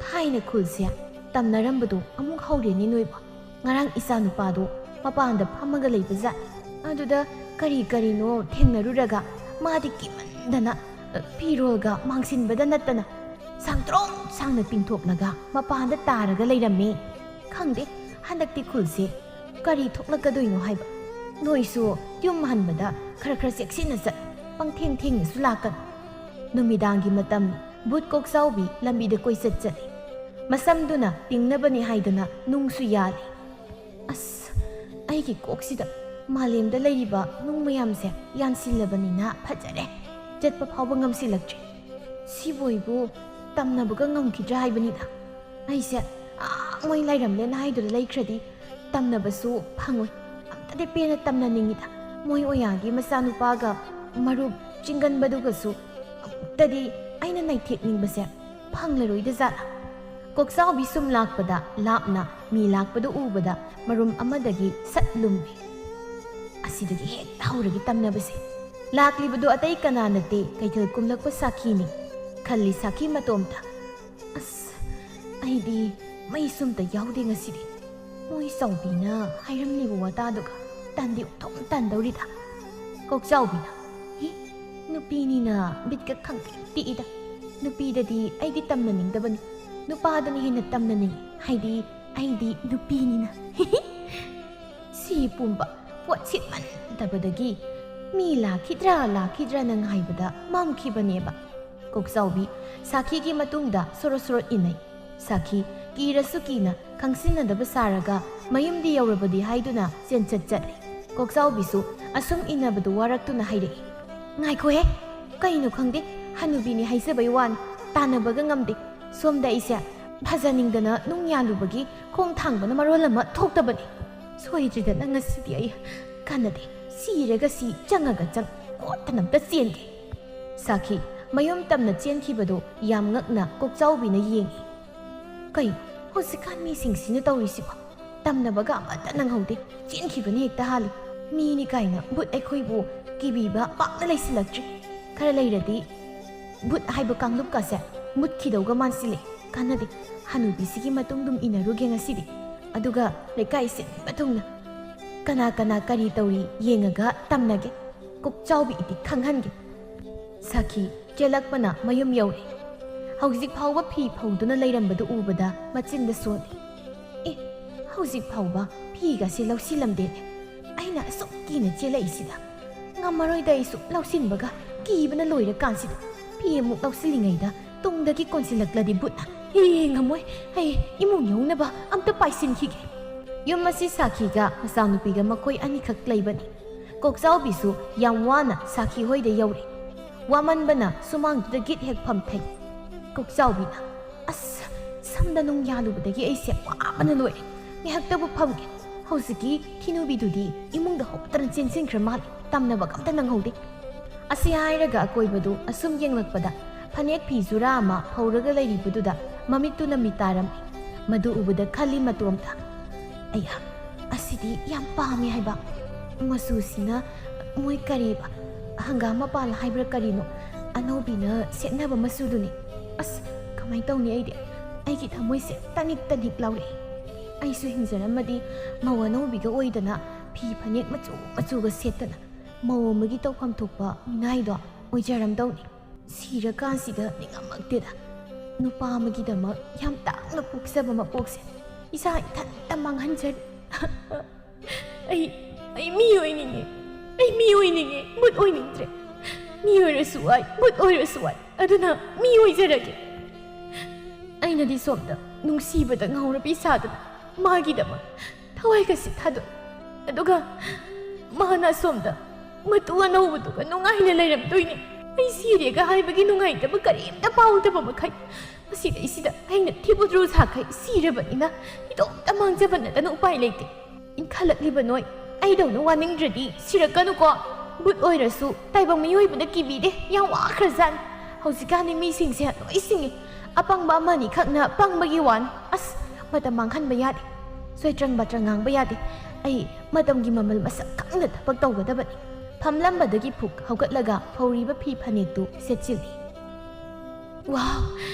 ꯊꯥꯏꯅ ꯈꯨꯜꯁꯦ ꯇꯝꯅꯔꯝꯕꯗꯣ ꯑꯃꯨꯛ ꯍꯧꯔꯦꯅꯦ ꯅꯣꯏꯕꯣ꯫ ꯉꯔꯥꯡ ꯏꯆꯥꯅꯨꯄꯥꯗꯣ ꯃꯄꯥꯟꯗ ꯐꯝꯃꯒ ꯂꯩꯕꯖꯥꯠ꯫ ꯑꯗꯨꯗ ꯀꯔꯤ ꯀꯔꯤꯅꯣ ꯊꯦꯡꯅꯔꯨꯔꯒ ꯃꯥꯗꯤ ꯀꯤꯃꯟꯗꯅ, ꯑ, ꯐꯤꯔꯣꯜꯒ ꯃꯥꯡꯁꯤꯟꯕꯗ ꯅꯠꯇꯅ ꯁꯥꯡꯇ꯭ꯔꯣꯡ ꯁꯥꯡꯅ ꯇꯤꯡꯊꯣꯛꯂꯒ ꯃꯄꯥꯟꯗ ꯇꯥꯔꯒ ꯂꯩꯔꯝꯃꯦ꯫ ꯈꯪꯗꯦ, ꯍꯟꯗꯛꯇꯤ ꯈꯨꯜꯁꯦ ꯀꯔꯤ ꯊꯣꯛꯂꯛꯀꯗꯣꯏꯅꯣ ꯍꯥꯏꯕ꯫ ꯅꯣꯏꯁꯨ ꯌꯨꯝ ꯍꯟꯕꯗ ꯈꯔ ꯈꯔ ꯆꯦꯛꯁꯤꯟꯅ ꯆꯠ, ꯄꯪꯊꯦꯡ ꯊꯦꯡꯅꯁꯨ ꯂꯥꯛꯀꯅꯨ꯫ ꯅꯨꯃꯤꯗꯥꯡꯒꯤ ꯃꯇꯝ ꯚꯨꯠ ꯀꯣꯛꯆꯥꯎꯕꯤ ꯂꯝꯕꯤꯗ ꯀꯣꯏꯆꯠ ꯆꯠꯂꯤ꯫ ꯃꯁꯝꯗꯨꯅ ꯇꯤꯡꯅꯕꯅꯤ ꯍꯥꯏꯗꯅ ꯅꯨꯡꯁꯨ ꯌꯥꯜꯂꯤ꯫ ꯑꯁ, ꯑꯩꯒꯤ ꯀꯣꯛꯁꯤꯗ ꯃꯥꯂꯦꯝꯗ ꯂꯩꯔꯤꯕ ꯅꯨꯡ ꯃꯌꯥꯝꯁꯦ ꯌꯥꯟꯁꯤꯜꯂꯕꯅꯤꯅ ꯐꯖꯔꯦ꯫ ꯆꯠꯄ ꯐꯥꯎꯕ ꯉꯝꯁꯤꯜꯂꯛꯇ꯭ꯔꯦ꯫ ꯁꯤꯕꯨ ꯑꯩꯕꯨ ꯇꯝꯅꯕꯒ ꯉꯝꯈꯤꯗ꯭ꯔꯥ ꯍꯥꯏꯕꯅꯤꯗ꯫ ꯑꯩꯁꯦ ꯑꯥ ꯃꯣꯏ ꯂꯥꯏꯔꯝꯂꯦꯟ ꯍꯥꯏꯗꯨꯗ ꯂꯩꯈ꯭ꯔꯗꯤ ꯇꯝꯅꯕꯁꯨ ꯐꯪꯉꯣꯏ꯫ ꯑꯝꯇꯗꯤ ꯄꯦꯟꯅ ꯇꯝꯅꯅꯤꯡꯉꯤꯗ꯫ ꯃꯣꯏ ꯑꯣꯌꯥꯒꯤ ꯃꯆꯥꯅꯨꯄꯥꯒ ꯃꯔꯨꯞ ꯆꯤꯡꯒꯟꯕꯗꯨꯒꯁꯨ ꯑꯝꯇꯗꯤ ꯑꯩꯅ ꯅꯩꯊꯦꯛꯅꯤꯡꯕꯁꯦ ꯐꯪꯂꯔꯣꯏꯗ ꯖꯥꯠꯂꯥ? ꯀꯣꯛꯆꯥꯎꯕꯤ ꯁꯨꯝ ꯂꯥꯛꯄꯗ ꯂꯥꯞꯅ ꯃꯤ ꯂꯥꯛꯄꯗꯨ ꯎꯕꯗ ꯃꯔꯨꯝ ꯑꯃꯗꯒꯤ ꯁꯠ ꯂꯨꯝꯃꯤ꯫ ꯑꯁꯤꯗꯒꯤ ꯍꯦꯛꯇ ꯍꯧꯔꯒꯦ ꯇꯝꯅꯕꯁꯦ꯫ ꯂꯥꯛꯂꯤꯕꯗꯨ ꯑꯇꯩ ꯀꯅꯥ ꯅꯠꯇꯦ, ꯀꯩꯊꯦꯜ ꯀꯨꯝꯂꯛꯄ ꯁꯥꯈꯤꯅꯤ ꯈꯜꯂꯤ ꯁꯥꯈꯤ ꯃꯇꯣꯝꯇ꯫ ꯑꯁ, ꯑꯩꯗꯤ ꯃꯩꯁꯨ ꯑꯝꯇ ꯌꯥꯎꯗꯦ ꯉꯁꯤꯗꯤ꯫ ꯃꯣꯏ ꯆꯥꯎꯕꯤꯅ ꯍꯥꯏꯔꯝꯂꯤꯕ ꯋꯥꯇꯥꯗꯨꯒ ꯇꯟꯗꯤ ꯑꯣꯟꯊꯣꯛꯅ ꯇꯟꯗꯧꯔꯤꯗ꯫ ꯀꯣꯛꯆꯥꯎꯕꯤꯅ, "ꯍꯤ, ꯅꯨꯄꯤꯅꯤꯅ ꯕꯤꯠꯀ ꯈꯪꯇꯦꯛ ꯇꯦꯛꯏꯗ꯫ ꯅꯨꯄꯤꯗꯗꯤ ꯑꯩꯗꯤ ꯇꯝꯅꯅꯤꯡꯗꯕꯅꯤ꯫ ꯅꯨꯄꯥꯗꯅ ꯍꯦꯟꯅ ꯇꯝꯅꯅꯤꯡꯏ꯫ ꯍꯥꯏꯗꯤ ꯑꯩꯗꯤ ꯅꯨꯄꯤꯅꯤꯅ꯫" ꯁꯤ ꯄꯨꯝꯕ ꯄꯣꯠ ꯁꯤꯠꯃꯟꯗꯕꯗꯒꯤ ꯃꯤ ꯂꯥꯛꯈꯤꯗ꯭ꯔꯥ ꯂꯥꯛꯈꯤꯗ꯭ꯔꯥꯅ ꯉꯥꯏꯕꯗ ꯃꯝꯈꯤꯕꯅꯦꯕ꯫ ꯀꯣꯛꯆꯥꯎꯕꯤ ꯁꯥꯈꯤꯒꯤ ꯃꯇꯨꯡꯗ ꯁꯣꯔꯣ ꯁꯣꯔꯣ ꯏꯟꯅꯩ꯫ ꯁꯥꯈꯤ ꯀꯤꯔꯁꯨ ꯀꯤꯅ ꯈꯪꯁꯤꯟꯅꯗꯕ ꯁꯥꯔꯒ ꯃꯌꯨꯝꯗꯤ ꯌꯧꯔꯕꯗꯤ ꯍꯥꯏꯗꯨꯅ ꯆꯦꯟꯆꯠ ꯆꯠꯂꯤ꯫ ꯀꯣꯛꯆꯥꯎꯕꯤꯁꯨ ꯑꯁꯨꯝ ꯏꯟꯅꯕꯗꯨ ꯋꯥꯔꯛꯇꯨꯅ ꯍꯥꯏꯔꯛꯏ, "ꯉꯥꯏꯈꯣꯍꯦ, ꯀꯩꯅꯣ ꯈꯪꯗꯦ, ꯍꯅꯨꯕꯤꯅꯤ ꯍꯥꯏꯖꯕꯩ ꯋꯥꯅꯤ, ꯇꯥꯟꯅꯕꯒ ꯉꯝꯗꯦ꯫ ꯁꯣꯝꯗ ꯑꯩꯁꯦ ꯐꯖꯅꯤꯡꯗꯅ ꯅꯨꯡ ꯌꯥꯜꯂꯨꯕꯒꯤ ꯈꯣꯡ ꯊꯥꯡꯕꯅ ꯃꯔꯣꯜ ꯑꯃ ꯊꯣꯛꯇꯕꯅꯤ꯫ ꯁꯣꯏꯗ꯭ꯔꯤꯗꯅ ꯉꯁꯤꯗꯤ ꯑꯩ ꯀꯥꯟꯅꯗꯦ, ꯁꯤꯔꯒ ꯁꯤ, ꯆꯪꯉꯒ ꯆꯪ, ꯀꯣꯠꯇꯅ ꯑꯝꯇ ꯆꯦꯟꯒꯦ꯫" ꯁꯥꯈꯤ ꯃꯌꯨꯝ ꯇꯝꯅ ꯆꯦꯟꯈꯤꯕꯗꯨ ꯌꯥꯝ ꯉꯛꯅ ꯀꯣꯛꯆꯥꯎꯕꯤꯅ ꯌꯦꯡꯏ꯫ "ꯀꯩ, ꯍꯧꯖꯤꯛꯀꯥꯟ ꯃꯤꯁꯤꯡꯁꯤꯅ ꯇꯧꯔꯤꯁꯤꯕꯣ? ꯇꯝꯅꯕꯒ ꯑꯃꯠꯇ ꯅꯪꯍꯧꯗꯦ, ꯆꯦꯟꯈꯤꯕꯅ ꯍꯦꯛꯇ ꯍꯥꯜꯂꯤ꯫ ꯃꯤꯅꯤ ꯀꯥꯏꯅ ꯚꯨꯠ ꯑꯩꯈꯣꯏꯕꯨ ꯀꯤꯕꯤꯕ ꯄꯥꯛꯅ ꯂꯩꯁꯤꯜꯂꯛꯇ꯭ꯔꯦ꯫ ꯈꯔ ꯂꯩꯔꯗꯤ ꯚꯨꯠ ꯍꯥꯏꯕ ꯀꯥꯡꯂꯨꯞꯀꯁꯦ ꯃꯨꯠꯈꯤꯗꯧꯒ ꯃꯥꯟꯁꯤꯜꯂꯦ꯫ ꯀꯥꯟꯅꯗꯦ, ꯍꯅꯨꯕꯤꯁꯤꯒꯤ ꯃꯇꯨꯡ ꯑꯗꯨꯝ ꯏꯟꯅꯔꯨꯒꯦ ꯉꯁꯤꯗꯤ꯫ ꯑꯗꯨꯒ ꯂꯩꯀꯥꯏ ꯁꯤꯟꯕ ꯊꯨꯡꯅ ꯀꯅꯥ ꯀꯅꯥ ꯀꯔꯤ ꯇꯧꯔꯤ ꯌꯦꯡꯉꯒ ꯇꯝꯅꯒꯦ꯫ ꯀꯣꯛꯆꯥꯎꯕꯤ ꯏꯗꯤ ꯈꯪꯍꯟꯒꯦ꯫" ꯁꯥꯈꯤ ꯆꯦꯜꯂꯛꯄꯅ ꯃꯌꯨꯝ ꯌꯧꯔꯦ꯫ ꯍꯧꯖꯤꯛ ꯐꯥꯎꯕ ꯐꯤ ꯐꯧꯗꯨꯅ ꯂꯩꯔꯝꯕꯗꯨ ꯎꯕꯗ ꯃꯆꯤꯟꯗ ꯁꯣꯜꯂꯤ꯫ "ꯑꯦ, ꯍꯧꯖꯤꯛ ꯐꯥꯎꯕ ꯐꯤꯒꯁꯦ ꯂꯧꯁꯤꯜꯂꯝꯗꯦꯅꯦ꯫ ꯑꯩꯅ ꯑꯁꯨꯛ ꯀꯤꯅ ꯆꯦꯜꯂꯛꯏꯁꯤꯗ꯫ ꯉꯝꯃꯔꯣꯏꯗ ꯑꯩꯁꯨ ꯂꯧꯁꯤꯟꯕꯒ, ꯀꯤꯕꯅ ꯂꯣꯏꯔꯀꯥꯟꯁꯤꯗ꯫ ꯐꯤ ꯑꯃꯨꯛ ꯂꯧꯁꯤꯜꯂꯤꯉꯩꯗ ꯇꯨꯡꯗꯒꯤ ꯀꯣꯟꯁꯤꯜꯂꯛꯂꯗꯤ ꯚꯨꯠꯅ꯫ "ꯑꯦ, ꯉꯝꯃꯣꯏ꯫ ꯑꯩ ꯏꯃꯨꯡ ꯌꯧꯅꯕ ꯑꯝꯇ ꯄꯥꯏꯁꯤꯟꯈꯤꯒꯦ꯫" ꯌꯨꯝ ꯑꯁꯤ ꯁꯥꯈꯤꯒ ꯃꯆꯥꯅꯨꯄꯤꯒ ꯃꯈꯣꯏ ꯑꯅꯤꯈꯛ ꯂꯩꯕꯅꯤ꯫ ꯀꯣꯛꯆꯥꯎꯕꯤꯁꯨ ꯌꯥꯝ ꯋꯥꯅ ꯁꯥꯈꯤ ꯍꯣꯏꯗ ꯌꯧꯔꯦ꯫ ꯋꯥꯃꯟꯕꯅ ꯁꯨꯃꯥꯡꯗꯨꯗ ꯒꯤꯠ ꯍꯦꯛ ꯐꯝꯊꯩ꯫ ꯀꯣꯛꯆꯥꯎꯕꯤꯅ, "ꯑꯁ, ꯁꯝꯗ ꯅꯨꯡ ꯌꯥꯜꯂꯨꯕꯗꯒꯤ ꯑꯩꯁꯦ ꯋꯥꯕꯅ ꯂꯣꯏꯔꯦ꯫ ꯉꯥꯏꯍꯥꯛꯇꯕꯨ ꯐꯝꯒꯦ꯫ ꯍꯧꯖꯤꯛꯀꯤ ꯊꯤꯅꯨꯕꯤꯗꯨꯗꯤ ꯏꯃꯨꯡꯗ ꯍꯣꯞꯇꯅ ꯆꯦꯟꯁꯤꯟꯈ꯭ꯔ ꯃꯥꯜꯂꯦ꯫ ꯇꯝꯅꯕꯒ ꯑꯝꯇ ꯅꯪꯍꯧꯗꯦ꯫" ꯑꯁꯤ ꯍꯥꯏꯔꯒ ꯑꯀꯣꯏꯕꯗꯨ ꯑꯁꯨꯝ ꯌꯦꯡꯂꯛꯄꯗ ꯐꯅꯦꯛ ꯐꯤ ꯖꯨꯔꯥ ꯑꯃ ꯐꯧꯔꯒ ꯂꯩꯔꯤꯕꯗꯨꯗ ꯃꯃꯤꯠꯇꯨꯅ ꯃꯤꯇꯥꯔꯝꯃꯤ꯫ ꯃꯗꯨ ꯎꯕꯗ ꯈꯜꯂꯤ ꯃꯇꯣꯝꯇ, "ꯑꯩꯍꯥ, ꯑꯁꯤꯗꯤ ꯌꯥꯝ ꯄꯥꯝꯃꯤ ꯍꯥꯏꯕ꯫ ꯃꯆꯨꯁꯤꯅ ꯃꯣꯏ ꯀꯔꯤꯕ, ꯍꯪꯒꯥꯝ ꯃꯄꯥꯜ ꯍꯥꯏꯕ꯭ꯔꯥ ꯀꯔꯤꯅꯣ, ꯑꯅꯧꯕꯤꯅ ꯁꯦꯠꯅꯕ ꯃꯆꯨꯗꯨꯅꯤ꯫ ꯑꯁ, ꯀꯃꯥꯏꯅ ꯇꯧꯅꯤ ꯑꯩꯗꯤ? ꯑꯩꯒꯤ ꯊꯃꯣꯏꯁꯦ ꯇꯅꯤꯛ ꯇꯅꯤꯛ ꯂꯥꯎꯔꯛꯏ꯫ ꯑꯩꯁꯨ ꯍꯤꯡꯖꯔꯝꯃꯗꯤ ꯃꯧ ꯑꯅꯧꯕꯤꯒ ꯑꯣꯏꯗꯅ ꯐꯤ ꯐꯅꯦꯛ ꯃꯆꯨ ꯃꯆꯨꯒ ꯁꯦꯠꯇꯅ ꯃꯧ ꯑꯃꯒꯤ ꯇꯧꯐꯝ ꯊꯣꯛꯄ ꯃꯤꯅꯥꯏꯗꯣ ꯑꯣꯏꯖꯔꯝꯗꯧꯅꯤ꯫ ꯁꯤꯔꯀꯥꯟꯁꯤꯗ ꯅꯤꯡꯉꯝꯃꯛꯇꯦꯗ꯫ ꯅꯨꯄꯥ ꯑꯃꯒꯤꯗꯃꯛ ꯌꯥꯝ ꯇꯥꯡꯅ ꯄꯣꯛꯆꯕ ꯃꯄꯣꯛꯁꯦ ꯏꯁꯥ ꯏꯊꯟꯇ ꯃꯥꯡꯍꯟꯖꯔꯦ꯫" "ꯑꯩ, ꯑꯩ ꯃꯤ ꯑꯣꯏꯅꯤꯡꯉꯦ꯫ ꯑꯩ ꯃꯤ ꯑꯣꯏꯅꯤꯡꯉꯦ꯫ ꯕꯨꯠ ꯑꯣꯏꯅꯤꯡꯗ꯭ꯔꯦ꯫ ꯃꯤ ꯑꯣꯏꯔꯁꯨ ꯋꯥꯏ, ꯕꯨꯠ ꯑꯣꯏꯔꯁꯨ ꯋꯥꯏ꯫ ꯑꯗꯨꯅ ꯃꯤ ꯑꯣꯏꯖꯔꯒꯦ꯫" ꯑꯩꯅꯗꯤ ꯁꯣꯝꯗ ꯅꯨꯡꯁꯤꯕꯗ ꯉꯥꯎꯔꯕꯤ ꯁꯥꯗꯅ ꯃꯥꯒꯤꯗꯃꯛ ꯊꯋꯥꯏꯒꯁꯦ ꯊꯥꯗꯣꯛꯏ꯫ ꯑꯗꯨꯒ ꯃꯥꯅ ꯑꯁꯣꯝꯗ ꯃꯇꯨ ꯑꯅꯧꯕꯗꯨꯒ ꯅꯨꯡꯉꯥꯏꯅ ꯂꯩꯔꯝꯗꯣꯏꯅꯤ꯫ ꯑꯩ ꯁꯤꯔꯦꯒ ꯍꯥꯏꯕꯒꯤ ꯅꯨꯡꯉꯥꯏꯇꯕ ꯀꯔꯤꯝꯇ ꯐꯥꯎꯗꯕ ꯃꯈꯩ ꯃꯁꯤꯗꯩꯁꯤꯗ ꯑꯩꯅ ꯊꯤꯕꯨꯗ꯭ꯔꯨ ꯁꯥꯈꯩ ꯁꯤꯔꯕꯅꯤꯅ ꯏꯇꯣꯝꯇ ꯃꯥꯡꯖꯕ ꯅꯠꯇꯅ ꯎꯄꯥꯏ ꯂꯩꯇꯦ꯫ ꯏꯟꯈꯠꯂꯛꯂꯤꯕ ꯅꯣꯏ, ꯑꯩꯗꯧꯅ ꯋꯥꯅꯤꯡꯗ꯭ꯔꯗꯤ ꯁꯤꯔꯛꯀꯅꯨꯀꯣ꯫ ꯕꯨꯠ ꯑꯣꯏꯔꯁꯨ ꯇꯥꯏꯕꯪ ꯃꯤꯑꯣꯏꯕꯅ ꯀꯤꯕꯤꯗꯦ꯫ ꯌꯥꯝ ꯋꯥꯈ꯭ꯔꯖꯥꯠꯅꯤ꯫ ꯍꯧꯖꯤꯛꯀꯥꯟꯗꯤ ꯃꯤꯁꯤꯡꯁꯦ ꯂꯣꯏ ꯁꯤꯡꯉꯤ꯫ ꯑꯄꯪꯕ ꯑꯃꯅꯤꯈꯛꯅ ꯄꯪꯕꯒꯤ ꯋꯥꯅꯤ꯫ ꯑꯁ, ꯃꯇꯝ ꯃꯥꯡꯍꯟꯕ ꯌꯥꯗꯦ꯫ ꯆꯣꯏꯇ꯭ꯔꯪ ꯕꯇ꯭ꯔꯪ ꯉꯥꯡꯕ ꯌꯥꯗꯦ꯫ ꯑꯩ ꯃꯇꯝꯒꯤ ꯃꯃꯜ ꯃꯁꯛ ꯈꯪꯅ ꯊꯕꯛ ꯇꯧꯒꯗꯕꯅꯤ꯫ ꯐꯝꯂꯝꯕꯗꯒꯤ ꯐꯨꯛ ꯍꯧꯒꯠꯂꯒ ꯐꯧꯔꯤꯕ ꯐꯤ ꯐꯅꯦꯛꯇꯨ ꯁꯦꯠꯆꯤꯜꯂꯤ꯫ "ꯋꯥꯎ,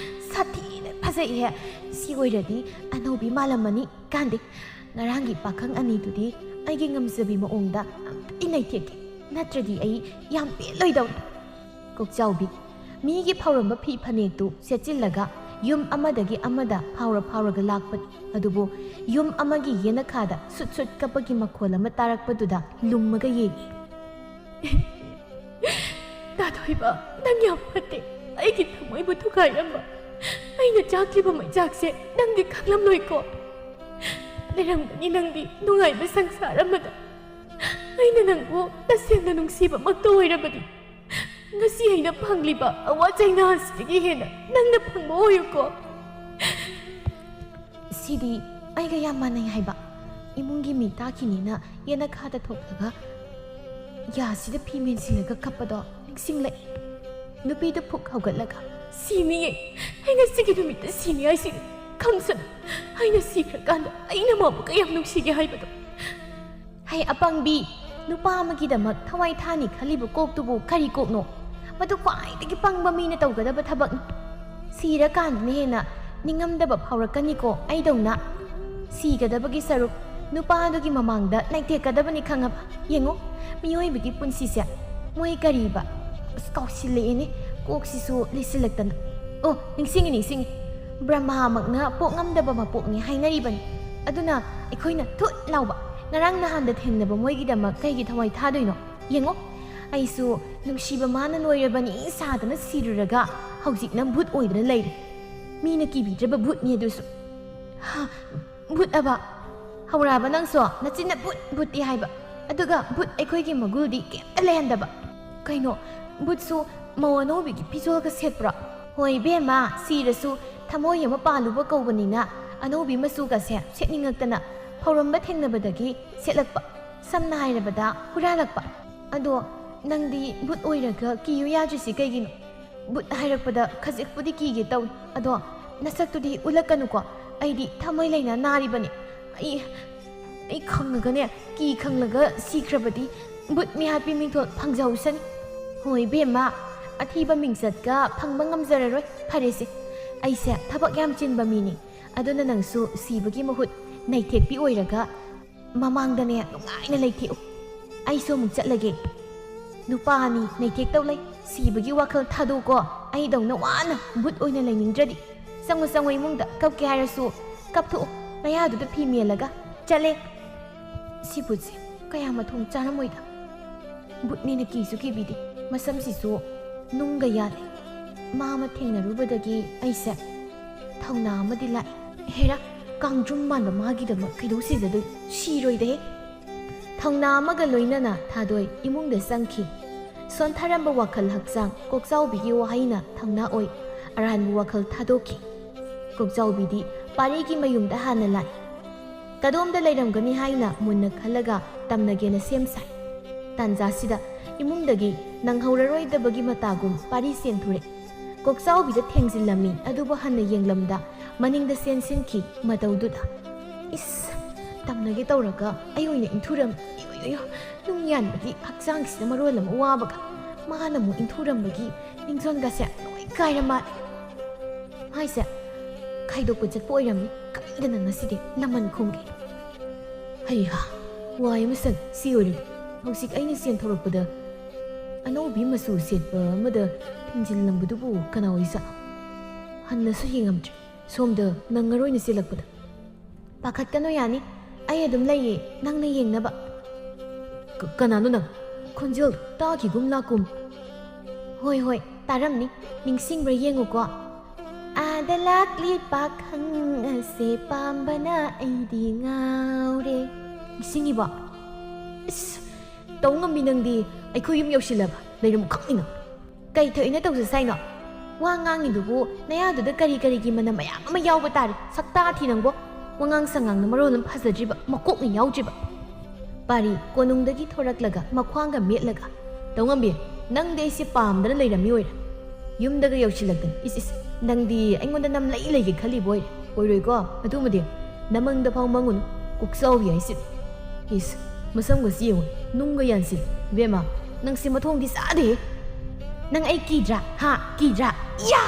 ꯁꯥꯊꯤꯅ ꯐꯖꯩꯍꯦ꯫ ꯁꯤ ꯑꯣꯏꯔꯗꯤ ꯑꯅꯧꯕꯤ ꯃꯥꯜꯂꯝꯃꯅꯤ꯫ ꯀꯥꯟꯗꯦ, ꯉꯔꯥꯡꯒꯤ ꯄꯥꯈꯪ ꯑꯅꯤꯗꯨꯗꯤ ꯑꯩꯒꯤ ꯉꯝꯖꯕꯤ ꯃꯑꯣꯡꯗ ꯑꯝꯇ ꯅꯩꯊꯦꯛꯀꯦ꯫ ꯅꯠꯇ꯭ꯔꯗꯤ ꯑꯩ ꯌꯥꯝ ꯄꯦꯜꯂꯣꯏꯗꯧꯔꯤ꯫" ꯀꯣꯛꯆꯥꯎꯕꯤ ꯃꯤꯒꯤ ꯐꯧꯔꯝꯕ ꯐꯤ ꯐꯅꯦꯛꯇꯨ ꯁꯦꯠꯆꯤꯜꯂꯒ ꯌꯨꯝ ꯑꯃꯗꯒꯤ ꯑꯃꯗ ꯐꯥꯎꯔ ꯐꯥꯎꯔꯒ ꯂꯥꯛꯄꯅꯤ꯫ ꯑꯗꯨꯕꯨ ꯌꯨꯝ ꯑꯃꯒꯤ ꯌꯦꯅꯈꯥꯗ ꯁꯨꯠ ꯁꯨꯠ ꯀꯞꯄꯒꯤ ꯃꯈꯣꯜ ꯑꯃ ꯇꯥꯔꯛꯄꯗꯨꯗ ꯂꯨꯝꯃꯒ ꯌꯦꯡꯏ꯫ "ꯇꯥꯊꯣꯏꯕ, ꯅꯪ ꯌꯥꯝ ꯐꯠꯇꯦ꯫ ꯑꯩꯒꯤ ꯊꯃꯣꯏꯕꯨ ꯊꯨꯒꯥꯏꯔꯝꯕ, ꯑꯩꯅ ꯆꯥꯛꯂꯤꯕ ꯃꯩꯆꯥꯛꯁꯦ ꯅꯪꯗꯤ ꯈꯪꯂꯝꯂꯣꯏꯀꯣ꯫ ꯂꯩꯔꯝꯒꯅꯤ ꯅꯪꯗꯤ ꯅꯨꯡꯉꯥꯏꯕ ꯁꯪꯁꯥꯔ ꯑꯃꯗ꯫ ꯑꯩꯅ ꯅꯪꯕꯨ ꯇꯁꯦꯡꯅ ꯅꯨꯡꯁꯤꯕꯃꯛꯇ ꯑꯣꯏꯔꯕꯗꯤ, ꯉꯁꯤ ꯑꯩꯅ ꯐꯪꯂꯤꯕ ꯑꯋꯥ ꯆꯩꯅꯥ ꯑꯁꯤꯗꯒꯤ ꯍꯦꯟꯅ ꯅꯪꯅ ꯐꯪꯕ ꯑꯣꯏꯌꯨꯀꯣ꯫ ꯁꯤꯗꯤ ꯑꯩꯒ ꯌꯥꯝ ꯃꯥꯟꯅꯩ ꯍꯥꯏꯕ꯫ ꯏꯃꯨꯡꯒꯤ ꯃꯤ ꯇꯥꯈꯤꯅꯤꯅ ꯌꯦꯅꯈꯥꯗ ꯊꯣꯛꯂꯒ ꯌꯥꯁꯤꯗ ꯐꯤ ꯃꯦꯟꯁꯤꯜꯂꯒ ꯀꯞꯄꯗꯣ ꯅꯤꯡꯁꯤꯡꯂꯛꯏ꯫ ꯅꯨꯄꯤꯗꯨ ꯐꯨꯛ ꯍꯧꯒꯠꯂꯒ, "ꯁꯤꯅꯤꯌꯦ꯫ ꯑꯩ ꯉꯁꯤꯒꯤ ꯅꯨꯃꯤꯠꯇ ꯁꯤꯅꯤ ꯍꯥꯏꯁꯤꯅꯤ꯫ ꯈꯪꯁꯅꯨ, ꯑꯩꯅ ꯁꯤꯈ꯭ꯔꯀꯥꯟꯗ ꯑꯩꯅ ꯃꯥꯕꯨ ꯀꯌꯥꯝ ꯅꯨꯡꯁꯤꯒꯦ ꯍꯥꯏꯕꯗꯣ꯫" "ꯍꯩ ꯑꯄꯪꯕꯤ, ꯅꯨꯄꯥ ꯑꯃꯒꯤꯗꯃꯛ ꯊꯋꯥꯏ ꯊꯥꯅꯤ ꯈꯜꯂꯤꯕ ꯀꯣꯛꯇꯨꯕꯨ ꯀꯔꯤ ꯀꯣꯛꯅꯣ? ꯃꯗꯨ ꯈ꯭ꯋꯥꯏꯗꯒꯤ ꯄꯪꯕ ꯃꯤꯅ ꯇꯧꯒꯗꯕ ꯊꯕꯛꯅꯤ꯫ ꯁꯤꯔꯀꯥꯟꯗꯅ ꯍꯦꯟꯅ ꯅꯤꯡꯉꯝꯗꯕ ꯐꯥꯎꯔꯛꯀꯅꯤꯀꯣ ꯑꯩꯗꯧꯅ꯫ ꯁꯤꯒꯗꯕꯒꯤ ꯁꯔꯨꯛ ꯅꯨꯄꯥꯗꯨꯒꯤ ꯃꯃꯥꯡꯗ ꯅꯩꯊꯦꯛꯀꯗꯕꯅꯤ ꯈꯪꯉꯕ? ꯌꯦꯡꯉꯨ, ꯃꯤꯑꯣꯏꯕꯒꯤ ꯄꯨꯟꯁꯤꯁꯦ ꯃꯣꯏ ꯀꯔꯤꯕ?" ꯑꯁ, ꯀꯥꯎꯁꯤꯜꯂꯛꯑꯦꯅꯦ, ꯀꯣꯛꯁꯤꯁꯨ ꯂꯤꯁꯤꯜꯂꯛꯇꯅ꯫ ꯑꯣ, ꯅꯤꯡꯁꯤꯡꯉꯤ, ꯅꯤꯡꯁꯤꯡꯉꯤ꯫ ꯕ꯭ꯔꯍ꯭ꯃꯥꯃꯛꯅ ꯄꯣꯛ ꯉꯝꯗꯕ ꯃꯄꯣꯛꯅꯤ ꯍꯥꯏꯅꯔꯤꯕꯅꯤ꯫ ꯑꯗꯨꯅ ꯑꯩꯈꯣꯏꯅ ꯊꯨꯠ ꯂꯥꯎꯕ ꯉꯔꯥꯡ ꯅꯍꯥꯟꯗ ꯊꯦꯡꯅꯕ ꯃꯣꯏꯒꯤꯗꯃꯛ ꯀꯩꯒꯤ ꯊꯋꯥꯏ ꯊꯥꯗꯣꯏꯅꯣ? ꯌꯦꯡꯉꯣ, ꯑꯩꯁꯨ ꯅꯨꯡꯁꯤꯕ ꯃꯥꯅ ꯅꯣꯏꯔꯕꯅꯤ ꯁꯥꯗꯅ ꯁꯤꯔꯨꯔꯒ ꯍꯧꯖꯤꯛꯅ ꯚꯨꯠ ꯑꯣꯏꯗꯅ ꯂꯩꯔꯦ꯫ ꯃꯤꯅ ꯀꯤꯕꯤꯗ꯭ꯔꯕ ꯚꯨꯠꯅꯤ ꯑꯗꯨꯁꯨ꯫ ꯍꯥ, ꯚꯨꯠ ꯑꯕ? ꯍꯧꯔꯛꯑꯕ ꯅꯪꯁꯨ? ꯅꯆꯤꯟꯅ ꯚꯨꯠ ꯚꯨꯠꯇꯤ ꯍꯥꯏꯕ, ꯑꯗꯨꯒ ꯚꯨꯠ ꯑꯩꯈꯣꯏꯒꯤ ꯃꯒꯨꯜꯗꯤ ꯀꯩꯝꯇ ꯂꯩꯍꯟꯗꯕ꯫ ꯀꯩꯅꯣ, ꯚꯨꯠꯁꯨ ꯃꯧ ꯑꯅꯧꯕꯤꯒꯤ ꯐꯤꯖꯣꯜꯒ ꯁꯦꯠꯄ꯭ꯔꯣ? ꯍꯣꯏ ꯏꯕꯦꯝꯃ, ꯁꯤꯔꯁꯨ ꯊꯃꯣꯏ ꯑꯃ ꯄꯥꯜꯂꯨꯕ ꯀꯧꯕꯅꯤꯅ ꯑꯅꯧꯕꯤ ꯃꯆꯨꯒꯁꯦ ꯁꯦꯠꯅꯤꯡꯉꯛꯇꯅ ꯐꯧꯔꯝꯕ ꯊꯦꯡꯅꯕꯗꯒꯤ ꯁꯦꯠꯂꯛꯄ꯫ ꯁꯝꯅ ꯍꯥꯏꯔꯕꯗ ꯍꯨꯔꯥꯜꯂꯛꯄ꯫ ꯑꯗꯣ ꯅꯪꯗꯤ ꯚꯨꯠ ꯑꯣꯏꯔꯒ ꯀꯤꯌꯨ ꯌꯥꯗ꯭ꯔꯤꯁꯤ ꯀꯩꯒꯤꯅꯣ? ꯚꯨꯠ ꯍꯥꯏꯔꯛꯄꯗ ꯈꯖꯤꯛꯄꯨꯗꯤ ꯀꯤꯒꯦ ꯇꯧꯏ, ꯑꯗꯣ ꯅꯁꯛꯇꯨꯗꯤ ꯎꯠꯂꯛꯀꯅꯨꯀꯣ꯫ ꯑꯩꯗꯤ ꯊꯃꯣꯏ ꯂꯩꯅꯥ ꯅꯥꯔꯤꯕꯅꯤ꯫ ꯑꯩ, ꯑꯩ ꯈꯪꯉꯒꯅꯦ, ꯀꯤ ꯈꯪꯂꯒ ꯁꯤꯈ꯭ꯔꯕꯗꯤ ꯚꯨꯠ ꯃꯤꯍꯥꯠꯄꯤ ꯃꯤꯡꯊꯣꯜ ꯐꯪꯖꯍꯧꯁꯅꯤ꯫ ꯍꯣꯏ ꯏꯕꯦꯝꯃ, ꯑꯊꯤꯕ ꯃꯤꯡꯆꯠꯀ ꯐꯪꯕ ꯉꯝꯖꯔꯔꯣꯏ꯫ ꯐꯔꯦꯁꯦ, ꯑꯩꯁꯦ ꯊꯕꯛ ꯌꯥꯝ ꯆꯤꯟꯕ ꯃꯤꯅꯤ, ꯑꯗꯨꯅ ꯅꯪꯁꯨ ꯁꯤꯕꯒꯤ ꯃꯍꯨꯠ ꯅꯩꯊꯦꯛꯄꯤ ꯑꯣꯏꯔꯒ ꯃꯃꯥꯡꯗꯅꯦ ꯅꯨꯡꯉꯥꯏꯅ ꯂꯩꯊꯦꯛꯎ꯫ ꯑꯩꯁꯨ ꯑꯃꯨꯛ ꯆꯠꯂꯒꯦ꯫ ꯅꯨꯄꯥ ꯑꯅꯤ ꯅꯩꯊꯦꯛꯇꯧ ꯂꯩ꯫ ꯁꯤꯕꯒꯤ ꯋꯥꯈꯜ ꯊꯥꯗꯣꯛꯀꯣ꯫ ꯑꯩꯗꯧꯅ ꯋꯥꯅ ꯚꯨꯠ ꯑꯣꯏꯅ ꯂꯩꯅꯤꯡꯗ꯭ꯔꯗꯤ꯫ ꯆꯪꯉꯨ, ꯆꯪꯉꯨ, ꯏꯃꯨꯡꯗ ꯀꯞꯀꯦ ꯍꯥꯏꯔꯁꯨ ꯀꯞꯊꯣꯛꯎ꯫ ꯅꯌꯥꯗꯨꯗ ꯐꯤ ꯃꯦꯜꯂꯒ ꯆꯠꯂꯦ꯫ ꯁꯤ ꯚꯨꯠꯁꯦ ꯀꯌꯥ ꯃꯊꯣꯡ ꯆꯥꯔꯝꯃꯣꯏꯗ꯫ ꯚꯨꯠꯅꯦꯅ ꯀꯤꯁꯨ ꯀꯤꯕꯤꯗꯦ꯫ ꯃꯁꯝꯁꯤꯁꯨ ꯅꯨꯡꯒ ꯌꯥꯜꯂꯦ꯫ ꯃꯥ ꯑꯃ ꯊꯦꯡꯅꯔꯨꯕꯗꯒꯤ ꯑꯩꯁꯦ ꯊꯧꯅꯥ ꯑꯃꯗꯤ ꯂꯥꯛꯏ꯫ ꯍꯦꯔꯥ, ꯀꯥꯡꯗ꯭ꯔꯨꯝ ꯃꯥꯟꯕ ꯃꯥꯒꯤꯗꯃꯛ ꯀꯩꯗꯧ ꯁꯤꯖꯗꯣꯏ? ꯁꯤꯔꯣꯏꯗꯍꯦ꯫ ꯊꯧꯅꯥ ꯑꯃꯒ ꯂꯣꯏꯅꯅ ꯊꯥꯗꯣꯏ ꯏꯃꯨꯡꯗ ꯆꯪꯈꯤ꯫ ꯁꯣꯟꯊꯔꯝꯕ ꯋꯥꯈꯜ ꯍꯛꯆꯥꯡ ꯀꯣꯛꯆꯥꯎꯕꯤꯒꯤ ꯋꯥꯍꯩꯅ ꯊꯧꯅꯥ ꯑꯣꯏ ꯑꯔꯥꯟꯕ ꯋꯥꯈꯜ ꯊꯥꯗꯣꯛꯈꯤ꯫ ꯀꯣꯛꯆꯥꯎꯕꯤꯗꯤ ꯄꯥꯔꯤꯒꯤ ꯃꯌꯨꯝꯗ ꯍꯥꯟꯅ ꯂꯥꯛꯏ꯫ ꯀꯗꯣꯝꯗ ꯂꯩꯔꯝꯒꯅꯤ ꯍꯥꯏꯅ ꯃꯨꯟꯅ ꯈꯜꯂꯒ ꯇꯝꯅꯒꯦꯅ ꯁꯦꯝ ꯁꯥꯏ꯫ ꯇꯥꯟꯖꯥꯁꯤꯗ ꯏꯃꯨꯡꯗꯒꯤ ꯅꯪꯍꯧꯔꯔꯣꯏꯗꯕꯒꯤ ꯃꯇꯥꯒꯨꯝ ꯄꯥꯔꯤ ꯆꯦꯟꯊꯣꯔꯛꯏ꯫ ꯀꯣꯛꯆꯥꯎꯕꯤꯗ ꯊꯦꯡꯖꯤꯜꯂꯝꯃꯤ, ꯑꯗꯨꯕꯨ ꯍꯟꯅ ꯌꯦꯡꯂꯝꯗ ꯃꯅꯤꯡꯗ ꯆꯦꯟꯁꯤꯟꯈꯤ ꯃꯇꯧꯗꯨꯗ꯫ ꯏꯁ! ꯇꯝꯅꯒꯦ ꯇꯧꯔꯒ ꯑꯩ ꯑꯣꯏꯅ ꯏꯟꯊꯨꯔꯝꯃꯤ꯫ ꯑꯌꯣ, ꯑꯌꯣ, ꯅꯨꯡ ꯌꯥꯟꯕꯒꯤ ꯍꯛꯆꯥꯡꯁꯤꯅ ꯃꯔꯣꯜ ꯑꯃ ꯋꯥꯕꯒ, ꯃꯥꯅ ꯑꯃꯨꯛ ꯏꯟꯊꯨꯔꯝꯕꯒꯤ ꯅꯤꯡꯖꯣꯟꯒꯁꯦ ꯂꯣꯏ ꯀꯥꯏꯔ ꯃꯥꯜꯂꯦ꯫ ꯍꯥꯏꯁꯦ, ꯈꯥꯏꯗꯣꯛꯄ ꯆꯠꯄ ꯑꯣꯏꯔꯝꯃꯤ꯫ ꯀꯔꯤꯗꯅ ꯉꯁꯤꯗꯤ ꯂꯃꯟ ꯈꯨꯝꯒꯦ꯫ ꯍꯩꯍꯥ, ꯋꯥꯏ ꯑꯃ ꯁꯪ ꯁꯤ ꯑꯣꯏꯔꯗꯤ꯫ ꯍꯧꯖꯤꯛ ꯑꯩꯅ ꯆꯦꯟꯊꯣꯔꯛꯄꯗ ꯑꯅꯧꯕꯤ ꯃꯆꯨ ꯁꯦꯠꯄ ꯑꯃꯗ ꯊꯤꯡꯖꯤꯜꯂꯝꯕꯗꯨꯕꯨ ꯀꯅꯥ ꯑꯣꯏꯖꯥꯠꯅꯣ? ꯍꯟꯅꯁꯨ ꯌꯦꯡꯉꯝꯗ꯭ꯔꯦ꯫ ꯁꯣꯝꯗ ꯅꯪꯉꯔꯣꯏꯅ ꯆꯦꯜꯂꯛꯄꯗ꯫ ꯄꯥꯈꯠꯀꯅꯨ, ꯌꯥꯅꯤ꯫ ꯑꯩ ꯑꯗꯨꯝ ꯂꯩꯌꯦ, ꯅꯪꯅ ꯌꯦꯡꯅꯕ꯫ ꯀ-, ꯀꯅꯥꯅꯣ ꯅꯪ? ꯈꯣꯟꯖꯦꯜ ꯇꯥꯈꯤꯒꯨꯝ ꯂꯥꯛꯀꯨꯝ꯫ ꯍꯣꯏ, ꯍꯣꯏ, ꯇꯥꯔꯝꯅꯤ꯫ ꯅꯤꯡꯁꯤꯡꯕ꯭ꯔꯥ ꯌꯦꯡꯉꯨꯀꯣ꯫ "ꯑꯥꯗ ꯂꯥꯛꯂꯤ ꯄꯥꯈꯪ ꯑꯁꯦ ꯄꯥꯝꯕꯅ ꯑꯩꯗꯤ ꯉꯥꯎꯔꯦ"꯫ ꯅꯤꯡꯁꯤꯡꯉꯤꯕꯣ? ꯏꯁ, ꯇꯧ ꯉꯝꯃꯤ ꯅꯪꯗꯤ꯫ ꯑꯩꯈꯣꯏ ꯌꯨꯝ ꯌꯧꯁꯤꯜꯂꯕ ꯂꯩꯔꯝꯃꯨ ꯈꯪꯅꯤꯅ꯫ ꯀꯩ ꯊꯣꯛꯏꯅ ꯇꯧꯁꯦ ꯁꯥꯏꯅꯣ? ꯋꯥ ꯉꯥꯡꯉꯤꯗꯨꯕꯨ ꯅꯌꯥꯗꯨꯗ ꯀꯔꯤ ꯀꯔꯤꯒꯤ ꯃꯅꯝ ꯃꯌꯥꯝ ꯑꯃ ꯌꯥꯎꯕ ꯇꯥꯔꯦ꯫ ꯁꯛꯇꯥ ꯊꯤ ꯅꯪꯕꯣ꯫ ꯋꯥꯉꯥꯡ ꯁꯉꯥꯡꯅ ꯃꯔꯣꯜ ꯑꯃ ꯐꯖꯗ꯭ꯔꯤꯕ, ꯃꯀꯣꯛꯅ ꯌꯥꯎꯗ꯭ꯔꯤꯕ꯫ ꯄꯥꯔꯤ ꯀꯣꯅꯨꯡꯗꯒꯤ ꯊꯣꯔꯛꯂꯒ ꯃꯈ꯭ꯋꯥꯡꯒ ꯃꯦꯠꯂꯒ, "ꯇꯧꯉꯝꯕꯤ, ꯅꯪꯗꯤ ꯑꯩꯁꯦ ꯄꯥꯝꯗꯅ ꯂꯩꯔꯝꯃꯤ ꯑꯣꯏꯔꯦ꯫ ꯌꯨꯝꯗꯒ ꯌꯧꯁꯤꯜꯂꯛꯇꯅ, ꯏꯁ ꯏꯁ, ꯅꯪꯗꯤ ꯑꯩꯉꯣꯟꯗ ꯅꯝꯂꯩ ꯂꯩꯒꯦ ꯈꯜꯂꯤꯕ ꯑꯣꯏꯔꯦ꯫ ꯑꯣꯏꯔꯣꯏꯀꯣ ꯑꯗꯨꯃꯗꯤ꯫ ꯅꯃꯪꯗ ꯐꯥꯎ ꯃꯪꯉꯨꯅꯨ, ꯀꯣꯛꯆꯥꯎꯕꯤ ꯍꯥꯏꯁꯤꯗꯤ꯫ ꯏꯁ, ꯃꯁꯝꯒꯁꯤ ꯌꯦꯡꯉꯨ, ꯅꯨꯡꯒ ꯌꯥꯟꯁꯤꯜꯂꯤ꯫ ꯏꯕꯦꯝꯃ, ꯅꯪꯁꯦ ꯃꯊꯣꯡꯗꯤ ꯆꯥꯗꯦꯍꯦ꯫ ꯅꯪ ꯑꯩ ꯀꯤꯗ꯭ꯔꯥ? ꯍꯥ? ꯀꯤꯗ꯭ꯔꯥ? ꯏꯌꯥ!"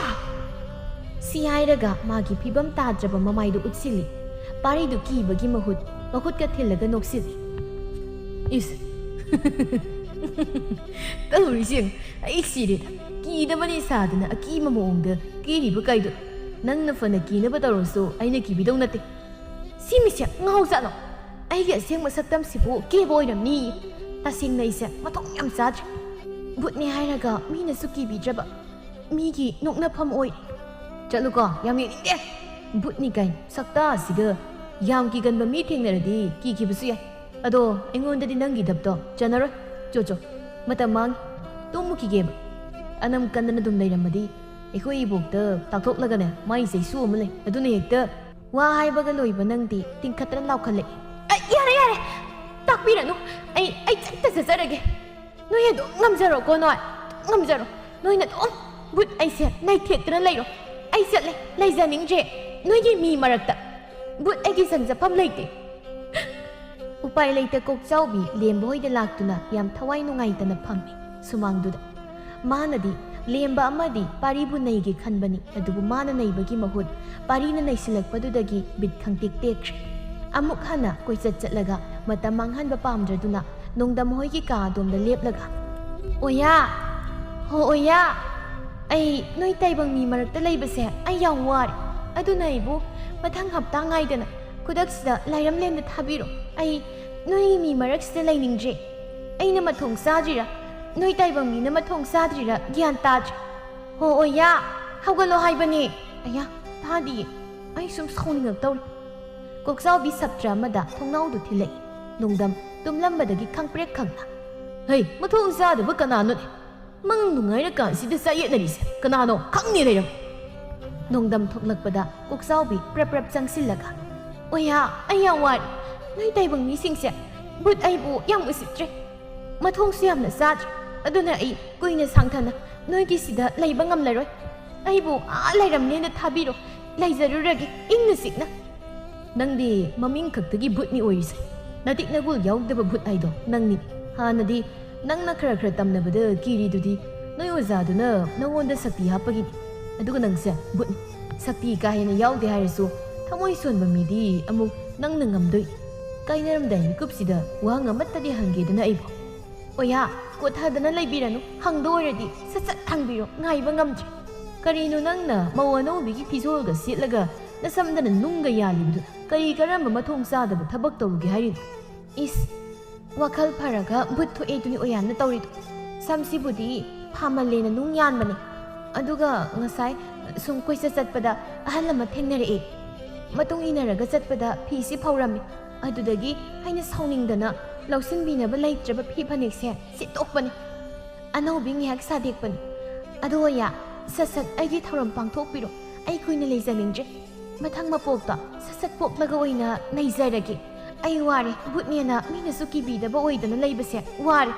ꯁꯤ ꯍꯥꯏꯔꯒ ꯃꯥꯒꯤ ꯐꯤꯕꯝ ꯇꯥꯗ꯭ꯔꯕ ꯃꯃꯥꯏꯗꯨ ꯎꯠꯁꯤꯜꯂꯤ꯫ ꯄꯥꯔꯤꯗꯨ ꯀꯤꯕꯒꯤ ꯃꯍꯨꯠ ꯃꯈꯨꯠꯀ ꯊꯤꯜꯂꯒ ꯅꯣꯛꯁꯤꯜꯂꯤ꯫ ꯏꯁ! ꯇꯧꯔꯤꯁꯤ ꯌꯦꯡꯉꯨ, ꯑꯩ ꯁꯤꯔꯦꯗ꯫ ꯀꯤꯗꯕꯅꯤ ꯁꯥꯗꯅ ꯑꯀꯤꯕ ꯃꯑꯣꯡꯗ ꯀꯤꯔꯤꯕ ꯀꯥꯏꯗꯣ꯫ ꯅꯪꯅ ꯐꯅ ꯀꯤꯅꯕ ꯇꯧꯔꯁꯨ ꯑꯩꯅ ꯀꯤꯕꯤꯗꯧ ꯅꯠꯇꯦ꯫ ꯁꯤ ꯃꯤꯁꯦ ꯉꯥꯎꯖꯥꯠꯂꯣ? ꯑꯩꯒꯤ ꯑꯁꯦꯡꯕ ꯁꯛꯇꯝꯁꯤꯕꯨ ꯀꯦꯕ ꯑꯣꯏꯔꯝꯅꯤ꯫ ꯇꯁꯦꯡꯅ ꯑꯩꯁꯦ ꯃꯊꯣꯡ ꯌꯥꯝ ꯆꯥꯗ꯭ꯔꯦ꯫ ꯚꯨꯠꯅꯦ ꯍꯥꯏꯔꯒ ꯃꯤꯅꯁꯨ ꯀꯤꯕꯤꯗ꯭ꯔꯕ, ꯃꯤꯒꯤ ꯅꯣꯛꯅꯐꯝ ꯑꯣꯏꯔꯦ꯫ ꯆꯠꯂꯨꯀꯣ, ꯌꯥꯝ ꯌꯦꯡꯅꯤꯡꯗꯦ꯫ ꯚꯨꯠꯅꯤ ꯀꯥꯏꯅ ꯁꯛꯇꯥꯁꯤꯒ꯫ ꯌꯥꯝ ꯀꯤꯒꯟꯕ ꯃꯤ ꯊꯦꯡꯅꯔꯗꯤ ꯀꯤꯈꯤꯕꯁꯨ ꯌꯥꯏ꯫ ꯑꯗꯣ ꯑꯩꯉꯣꯟꯗꯗꯤ ꯅꯪꯒꯤ ꯗꯞꯇꯣ ꯆꯟꯅꯔꯣꯏ꯫ ꯆꯣ ꯆꯣ, ꯃꯇꯝ ꯃꯥꯡꯉꯤ꯫ ꯇꯨꯝꯃꯨꯈꯤꯒꯦꯕ꯫ ꯑꯅꯝ ꯀꯟꯗꯅ ꯑꯗꯨꯝ ꯂꯩꯔꯝꯃꯗꯤ ꯑꯩꯈꯣꯏ ꯏꯕꯣꯛꯇ ꯇꯥꯛꯊꯣꯛꯂꯒꯅꯦ ꯃꯥꯏ ꯆꯩꯁꯨ ꯑꯃ ꯂꯩ꯫ ꯑꯗꯨꯅ ꯍꯦꯛꯇ ꯋꯥ ꯍꯥꯏꯕꯒ ꯂꯣꯏꯕ ꯅꯪꯗꯤ ꯇꯤꯡꯈꯠꯇꯅ ꯂꯥꯎꯈꯠꯂꯛꯏ꯫ ꯑꯩ, ꯌꯥꯔꯦ, ꯌꯥꯔꯦ! ꯇꯥꯛꯄꯤꯔꯅꯨ꯫ ꯑꯩ, ꯑꯩ ꯆꯠꯇ ꯆꯠꯆꯔꯒꯦ꯫ ꯅꯣꯏ ꯑꯗꯨꯝ ꯉꯝꯖꯔꯣꯀꯣ, ꯅꯣꯏ꯫ ꯑꯗꯨꯝ ꯉꯝꯖꯔꯣ꯫ ꯅꯣꯏꯅ ꯑꯗꯨꯝ ꯚꯨꯠ ꯑꯩꯁꯦ ꯅꯩꯊꯦꯛꯇꯅ ꯂꯩꯔꯣ꯫ ꯑꯩ ꯆꯠꯂꯦ, ꯂꯩꯖꯅꯤꯡꯗ꯭ꯔꯦ ꯅꯣꯏꯒꯤ ꯃꯤ ꯃꯔꯛꯇ꯫ ꯚꯨꯠ ꯑꯩꯒꯤ ꯆꯪꯖꯐꯝ ꯂꯩꯇꯦ꯫ ꯎꯄꯥꯏ ꯂꯩꯇ ꯀꯣꯛꯆꯥꯎꯕꯤ ꯂꯦꯝꯕ ꯍꯣꯏꯗ ꯂꯥꯛꯇꯨꯅ ꯌꯥꯝ ꯊꯋꯥꯏ ꯅꯨꯡꯉꯥꯏꯇꯅ ꯐꯝꯃꯤ ꯁꯨꯃꯥꯡꯗꯨꯗ꯫ ꯃꯥꯅꯗꯤ ꯂꯦꯝꯕ ꯑꯃꯗꯤ ꯄꯥꯔꯤꯕꯨ ꯅꯩꯒꯦ ꯈꯟꯕꯅꯤ, ꯑꯗꯨꯕꯨ ꯃꯥꯅ ꯅꯩꯕꯒꯤ ꯃꯍꯨꯠ ꯄꯥꯔꯤꯅ ꯅꯩꯁꯤꯜꯂꯛꯄꯗꯨꯗꯒꯤ ꯕꯤꯠ ꯈꯪꯇꯦꯛ ꯇꯦꯛꯈ꯭ꯔꯦ꯫ ꯑꯃꯨꯛ ꯍꯟꯅ ꯀꯣꯏꯆꯠ ꯆꯠꯂꯒ ꯃꯇꯝ ꯃꯥꯡꯍꯟꯕ ꯄꯥꯝꯗ꯭ꯔꯗꯨꯅ ꯅꯣꯡꯗꯝ ꯍꯣꯏꯒꯤ ꯀꯥ ꯑꯗꯣꯝꯗ ꯂꯦꯞꯂꯒ, "ꯑꯣꯌꯥ, ꯍꯣ ꯑꯣꯌꯥ, ꯑꯩ ꯅꯣꯏ ꯇꯥꯏꯕꯪ ꯃꯤ ꯃꯔꯛꯇ ꯂꯩꯕꯁꯦ ꯑꯩ ꯌꯥꯝ ꯋꯥꯔꯦ꯫ ꯑꯗꯨꯅ ꯑꯩꯕꯨ ꯃꯊꯪ ꯍꯞꯇꯥ ꯉꯥꯏꯗꯅ ꯈꯨꯗꯛꯁꯤꯗ ꯂꯥꯏꯔꯝꯂꯦꯟꯗ ꯊꯥꯕꯤꯔꯣ꯫ ꯑꯩ ꯅꯣꯏꯒꯤ ꯃꯤ ꯃꯔꯛꯁꯤꯗ ꯂꯩꯅꯤꯡꯗ꯭ꯔꯦ꯫ ꯑꯩꯅ ꯃꯊꯣꯡ ꯆꯥꯗ꯭ꯔꯤꯔꯥ? ꯅꯣꯏ ꯇꯥꯏꯕꯪ ꯃꯤꯅ ꯃꯊꯣꯡ ꯆꯥꯗ꯭ꯔꯤꯔꯥ? ꯒ꯭ꯌꯥꯟ ꯇꯥꯗ꯭ꯔꯦ꯫ ꯍꯣ ꯑꯣꯌꯥ, ꯍꯧꯒꯠꯂꯣ ꯍꯥꯏꯕꯅꯦ꯫ ꯑꯌꯥ, ꯇꯥꯗꯤꯌꯦ꯫ ꯑꯩ ꯁꯨꯝ ꯁꯥꯎꯅꯤꯡꯉꯛꯇꯧꯔꯦ꯫" ꯀꯣꯛꯆꯥꯎꯕꯤ ꯁꯞꯇ꯭ꯔ ꯑꯃꯗ ꯊꯣꯡꯅꯥꯎꯗꯨ ꯊꯤꯜꯂꯛꯏ꯫ ꯅꯣꯡꯗꯝ ꯇꯨꯝꯂꯝꯕꯗꯒꯤ ꯈꯪꯄ꯭ꯔꯦꯛ ꯈꯪꯅ, "ꯍꯩ, ꯃꯊꯣꯡ ꯆꯥꯗꯕ ꯀꯅꯥꯅꯣꯅꯦ? ꯃꯪ ꯅꯨꯡꯉꯥꯏꯔꯀꯥꯟꯁꯤꯗ ꯆꯌꯦꯠꯅꯔꯤꯁꯦ ꯀꯅꯥꯅꯣ? ꯈꯪꯉꯦ ꯂꯩꯔꯝ!" ꯅꯣꯡꯗꯝ ꯊꯣꯛꯂꯛꯄꯗ ꯀꯣꯛꯆꯥꯎꯕꯤ ꯄ꯭ꯔꯞ ꯄ꯭ꯔꯞ ꯆꯪꯁꯤꯜꯂꯒ, "ꯑꯣꯌꯥ, ꯑꯩ ꯌꯥꯝ ꯋꯥꯔꯦ꯫ ꯅꯣꯏ ꯇꯥꯏꯕꯪ ꯃꯤꯁꯤꯡꯁꯦ ꯚꯨꯠ ꯑꯩꯕꯨ ꯌꯥꯝ ꯎꯁꯤꯠꯇ꯭ꯔꯦ꯫ ꯃꯊꯣꯡꯁꯨ ꯌꯥꯝꯅ ꯆꯥꯗ꯭ꯔꯦ꯫ ꯑꯗꯨꯅ ꯑꯩ ꯀꯨꯏꯅ ꯁꯥꯡꯊꯅ ꯅꯣꯏꯒꯤ ꯁꯤꯗ ꯂꯩꯕ ꯉꯝꯂꯔꯣꯏ꯫ ꯑꯩꯕꯨ ꯑꯥ ꯂꯩꯔꯝꯂꯦꯟꯗ ꯊꯥꯕꯤꯔꯣ꯫ ꯂꯩꯖꯔꯨꯔꯒꯦ ꯏꯪꯅ ꯆꯤꯛꯅ꯫" "ꯅꯪꯗꯤ ꯃꯃꯤꯡ ꯈꯛꯇꯒꯤ ꯚꯨꯠꯅꯤ ꯑꯣꯏꯔꯤꯁꯦ꯫ ꯅꯇꯤꯛ ꯅꯒꯨꯜ ꯌꯥꯎꯗꯕ ꯚꯨꯠ ꯍꯥꯏꯗꯣ ꯅꯪꯅꯤ꯫ ꯍꯥꯟꯅꯗꯤ ꯅꯪꯅ ꯈꯔ ꯈꯔ ꯇꯝꯅꯕꯗ ꯀꯤꯔꯤꯗꯨꯗꯤ ꯅꯣꯏ ꯑꯣꯖꯥꯗꯨꯅ ꯅꯉꯣꯟꯗ ꯁꯛꯇꯤ ꯍꯥꯞꯄꯒꯤꯅꯤ꯫ ꯑꯗꯨꯒ ꯅꯪꯁꯦ ꯚꯨꯠꯅꯤ꯫ ꯁꯛꯇꯤ ꯀꯥ ꯍꯦꯟꯅ ꯌꯥꯎꯗꯦ ꯍꯥꯏꯔꯁꯨ ꯊꯃꯣꯏ ꯁꯣꯟꯕ ꯃꯤꯗꯤ ꯑꯃꯨꯛ ꯅꯪꯅ ꯉꯝꯗꯣꯏꯅꯤ꯫ ꯀꯥꯏꯅꯔꯝꯗꯥꯏ ꯃꯤꯀꯨꯞꯁꯤꯗ ꯋꯥꯍꯪ ꯑꯃꯠꯇꯗꯤ ꯍꯪꯒꯦꯗꯅ ꯑꯩꯕꯨ?" "ꯑꯣꯌꯥ, ꯀꯣꯊꯗꯅ ꯂꯩꯕꯤꯔꯅꯨ꯫ ꯍꯪꯗꯣ ꯑꯣꯏꯔꯗꯤ ꯁꯠ ꯁꯠ ꯍꯪꯕꯤꯔꯣ, ꯉꯥꯏꯕ ꯉꯝꯗ꯭ꯔꯦ꯫" "ꯀꯔꯤꯅꯣ ꯅꯪꯅ ꯃꯧ ꯑꯅꯧꯕꯤꯒꯤ ꯐꯤꯖꯣꯜꯒ ꯁꯦꯠꯂꯒ ꯅꯁꯝꯗꯅ ꯅꯨꯡꯒ ꯌꯥꯜꯂꯤꯕꯗꯨ? ꯀꯔꯤ ꯀꯔꯝꯕ ꯃꯊꯣꯡ ꯆꯥꯗꯕ ꯊꯕꯛ ꯇꯧꯔꯨꯒꯦ ꯍꯥꯏꯔꯤꯅꯣ?" "ꯏꯁ, ꯋꯥꯈꯜ ꯐꯔꯒ ꯚꯨꯠ ꯊꯣꯛꯑꯦ ꯑꯗꯨꯅꯤ ꯑꯣꯌꯥꯅ ꯇꯧꯔꯤꯗꯣ꯫ ꯁꯝꯁꯤꯕꯨꯗꯤ ꯐꯥꯃꯜꯂꯦꯅ ꯅꯨꯡ ꯌꯥꯟꯕꯅꯦ꯫ ꯑꯗꯨꯒ ꯉꯁꯥꯏ ꯁꯨꯝ ꯀꯣꯏꯆꯠ ꯆꯠꯄꯗ ꯑꯍꯜ ꯑꯃ ꯊꯦꯡꯅꯔꯛꯑꯦ꯫ ꯃꯇꯨꯡ ꯏꯟꯅꯔꯒ ꯆꯠꯄꯗ ꯐꯤꯁꯤ ꯐꯧꯔꯝꯃꯤ꯫ ꯑꯗꯨꯗꯒꯤ ꯑꯩꯅ ꯁꯥꯎꯅꯤꯡꯗꯅ ꯂꯧꯁꯤꯟꯕꯤꯅꯕ ꯂꯩꯇ꯭ꯔꯕ ꯐꯤ ꯐꯅꯦꯛꯁꯦ ꯁꯤꯠꯇꯣꯛꯄꯅꯤ꯫ ꯑꯅꯧꯕꯤ ꯉꯥꯏꯍꯥꯛ ꯁꯥꯗꯦꯛꯄꯅꯤ꯫ "ꯑꯗꯣ ꯑꯣꯌꯥ, ꯁꯠ ꯁꯠ ꯑꯩꯒꯤ ꯊꯧꯔꯝ ꯄꯥꯡꯊꯣꯛꯄꯤꯔꯣ꯫ ꯑꯩ ꯀꯨꯏꯅ ꯂꯩꯖꯅꯤꯡꯗ꯭ꯔꯦ꯫ ꯃꯊꯪ ꯃꯄꯣꯛꯇ ꯁꯠ ꯁꯠ ꯄꯣꯛꯂꯒ ꯑꯣꯏꯅ ꯅꯩꯖꯔꯒꯦ꯫ ꯑꯩ ꯋꯥꯔꯦ꯫ ꯚꯨꯠꯅꯦꯅ ꯃꯤꯅꯁꯨ ꯀꯤꯕꯤꯗꯕ ꯑꯣꯏꯗꯅ ꯂꯩꯕꯁꯦ ꯋꯥꯔꯦ꯫"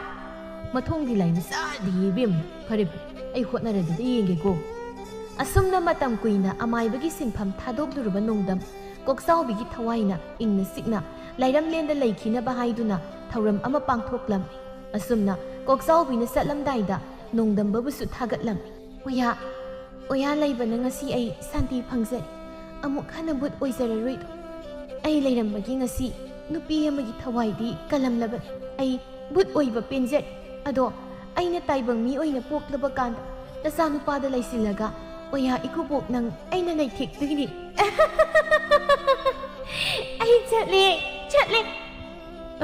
"ꯃꯊꯣꯡꯗꯤ ꯂꯥꯏ ꯃꯆꯥꯗꯤ ꯏꯕꯦꯝꯃ꯫ ꯐꯔꯦ, ꯐꯔꯦ, ꯑꯩ ꯍꯣꯠꯅꯔꯒꯗꯤ ꯌꯦꯡꯒꯦꯀꯣ꯫" ꯑꯁꯨꯝꯅ ꯃꯇꯝ ꯀꯨꯏꯅ ꯑꯃꯥꯏꯕꯒꯤ ꯁꯤꯟꯐꯝ ꯊꯥꯗꯣꯛꯂꯨꯔꯕ ꯅꯣꯡꯗꯝ ꯀꯣꯛꯆꯥꯎꯕꯤꯒꯤ ꯊꯋꯥꯏꯅ ꯏꯪꯅ ꯆꯤꯛꯅ ꯂꯥꯏꯔꯝꯂꯦꯟꯗ ꯂꯩꯈꯤꯅꯕ ꯍꯥꯏꯗꯨꯅ ꯊꯧꯔꯝ ꯑꯃ ꯄꯥꯡꯊꯣꯛꯂꯝꯃꯤ꯫ ꯑꯁꯨꯝꯅ ꯀꯣꯛꯆꯥꯎꯕꯤꯅ ꯆꯠꯂꯝꯗꯥꯏꯗ ꯅꯣꯡꯗꯝꯕꯕꯨꯁꯨ ꯊꯥꯒꯠꯂꯝꯃꯤ꯫ "ꯑꯣꯌꯥ, ꯑꯣꯌꯥ ꯂꯩꯕꯅ ꯉꯁꯤ ꯑꯩ ꯁꯥꯟꯇꯤ ꯐꯪꯖꯔꯦ꯫ ꯑꯃꯨꯛ ꯍꯟꯅ ꯚꯨꯠ ꯑꯣꯏꯖꯔꯔꯣꯏꯗꯣ꯫ ꯑꯩ ꯂꯩꯔꯝꯕꯒꯤ ꯉꯁꯤ ꯅꯨꯄꯤ ꯑꯃꯒꯤ ꯊꯋꯥꯏꯗꯤ ꯀꯜꯂꯝꯂꯕꯅꯤ꯫ ꯑꯩ ꯚꯨꯠ ꯑꯣꯏꯕ ꯄꯦꯟꯖꯔꯦ꯫ ꯑꯗꯣ ꯑꯩꯅ ꯇꯥꯏꯕꯪ ꯃꯤ ꯑꯣꯏꯅ ꯄꯣꯛꯂꯕ ꯀꯥꯟꯗ ꯅꯆꯥꯅꯨꯄꯥꯗ ꯂꯩꯁꯤꯜꯂꯒ ꯑꯣꯌꯥ ꯏꯀꯨꯕꯣꯛ ꯅꯪ ꯑꯩꯅ ꯅꯩꯊꯦꯛꯇꯣꯏꯅꯤ꯫" "ꯑꯩ ꯆꯠꯂꯦ, ꯆꯠꯂꯦ꯫"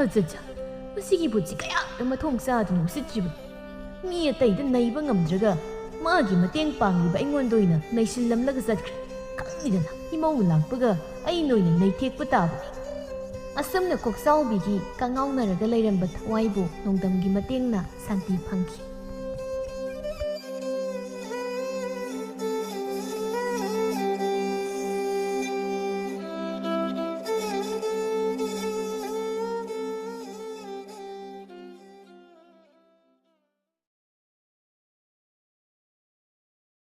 "ꯑꯆꯥ, ꯑꯆꯥ, ꯃꯁꯤꯒꯤ ꯚꯨꯠꯁꯤ ꯀꯌꯥꯗ ꯃꯊꯣꯡ ꯆꯥꯗꯅ ꯎꯁꯤꯠꯇ꯭ꯔꯤꯕꯅꯤ꯫ ꯃꯤ ꯑꯇꯩꯗ ꯅꯩꯕ ꯉꯝꯗ꯭ꯔꯒ ꯃꯥꯒꯤ ꯃꯇꯦꯡ ꯄꯥꯡꯂꯤꯕ ꯑꯩꯉꯣꯟꯗ ꯑꯣꯏꯅ ꯅꯩꯁꯤꯜꯂꯝꯂꯒ ꯆꯠꯈ꯭ꯔꯦ꯫ ꯈꯪꯉꯤꯗꯅ, ꯏꯃꯧ ꯂꯥꯛꯄꯒ ꯑꯩꯅ ꯑꯣꯏꯅ ꯅꯩꯊꯦꯛꯄ ꯇꯥꯕꯅꯤ꯫" ꯑꯁꯨꯝꯅ ꯀꯣꯛꯆꯥꯎꯕꯤꯒꯤ ꯀꯉꯥꯎꯅꯔꯒ ꯂꯩꯔꯝꯕ ꯊꯋꯥꯏꯕꯨ ꯅꯣꯡꯗꯝꯒꯤ ꯃꯇꯦꯡꯅ ꯁꯥꯟꯇꯤ ꯐꯪꯈꯤ꯫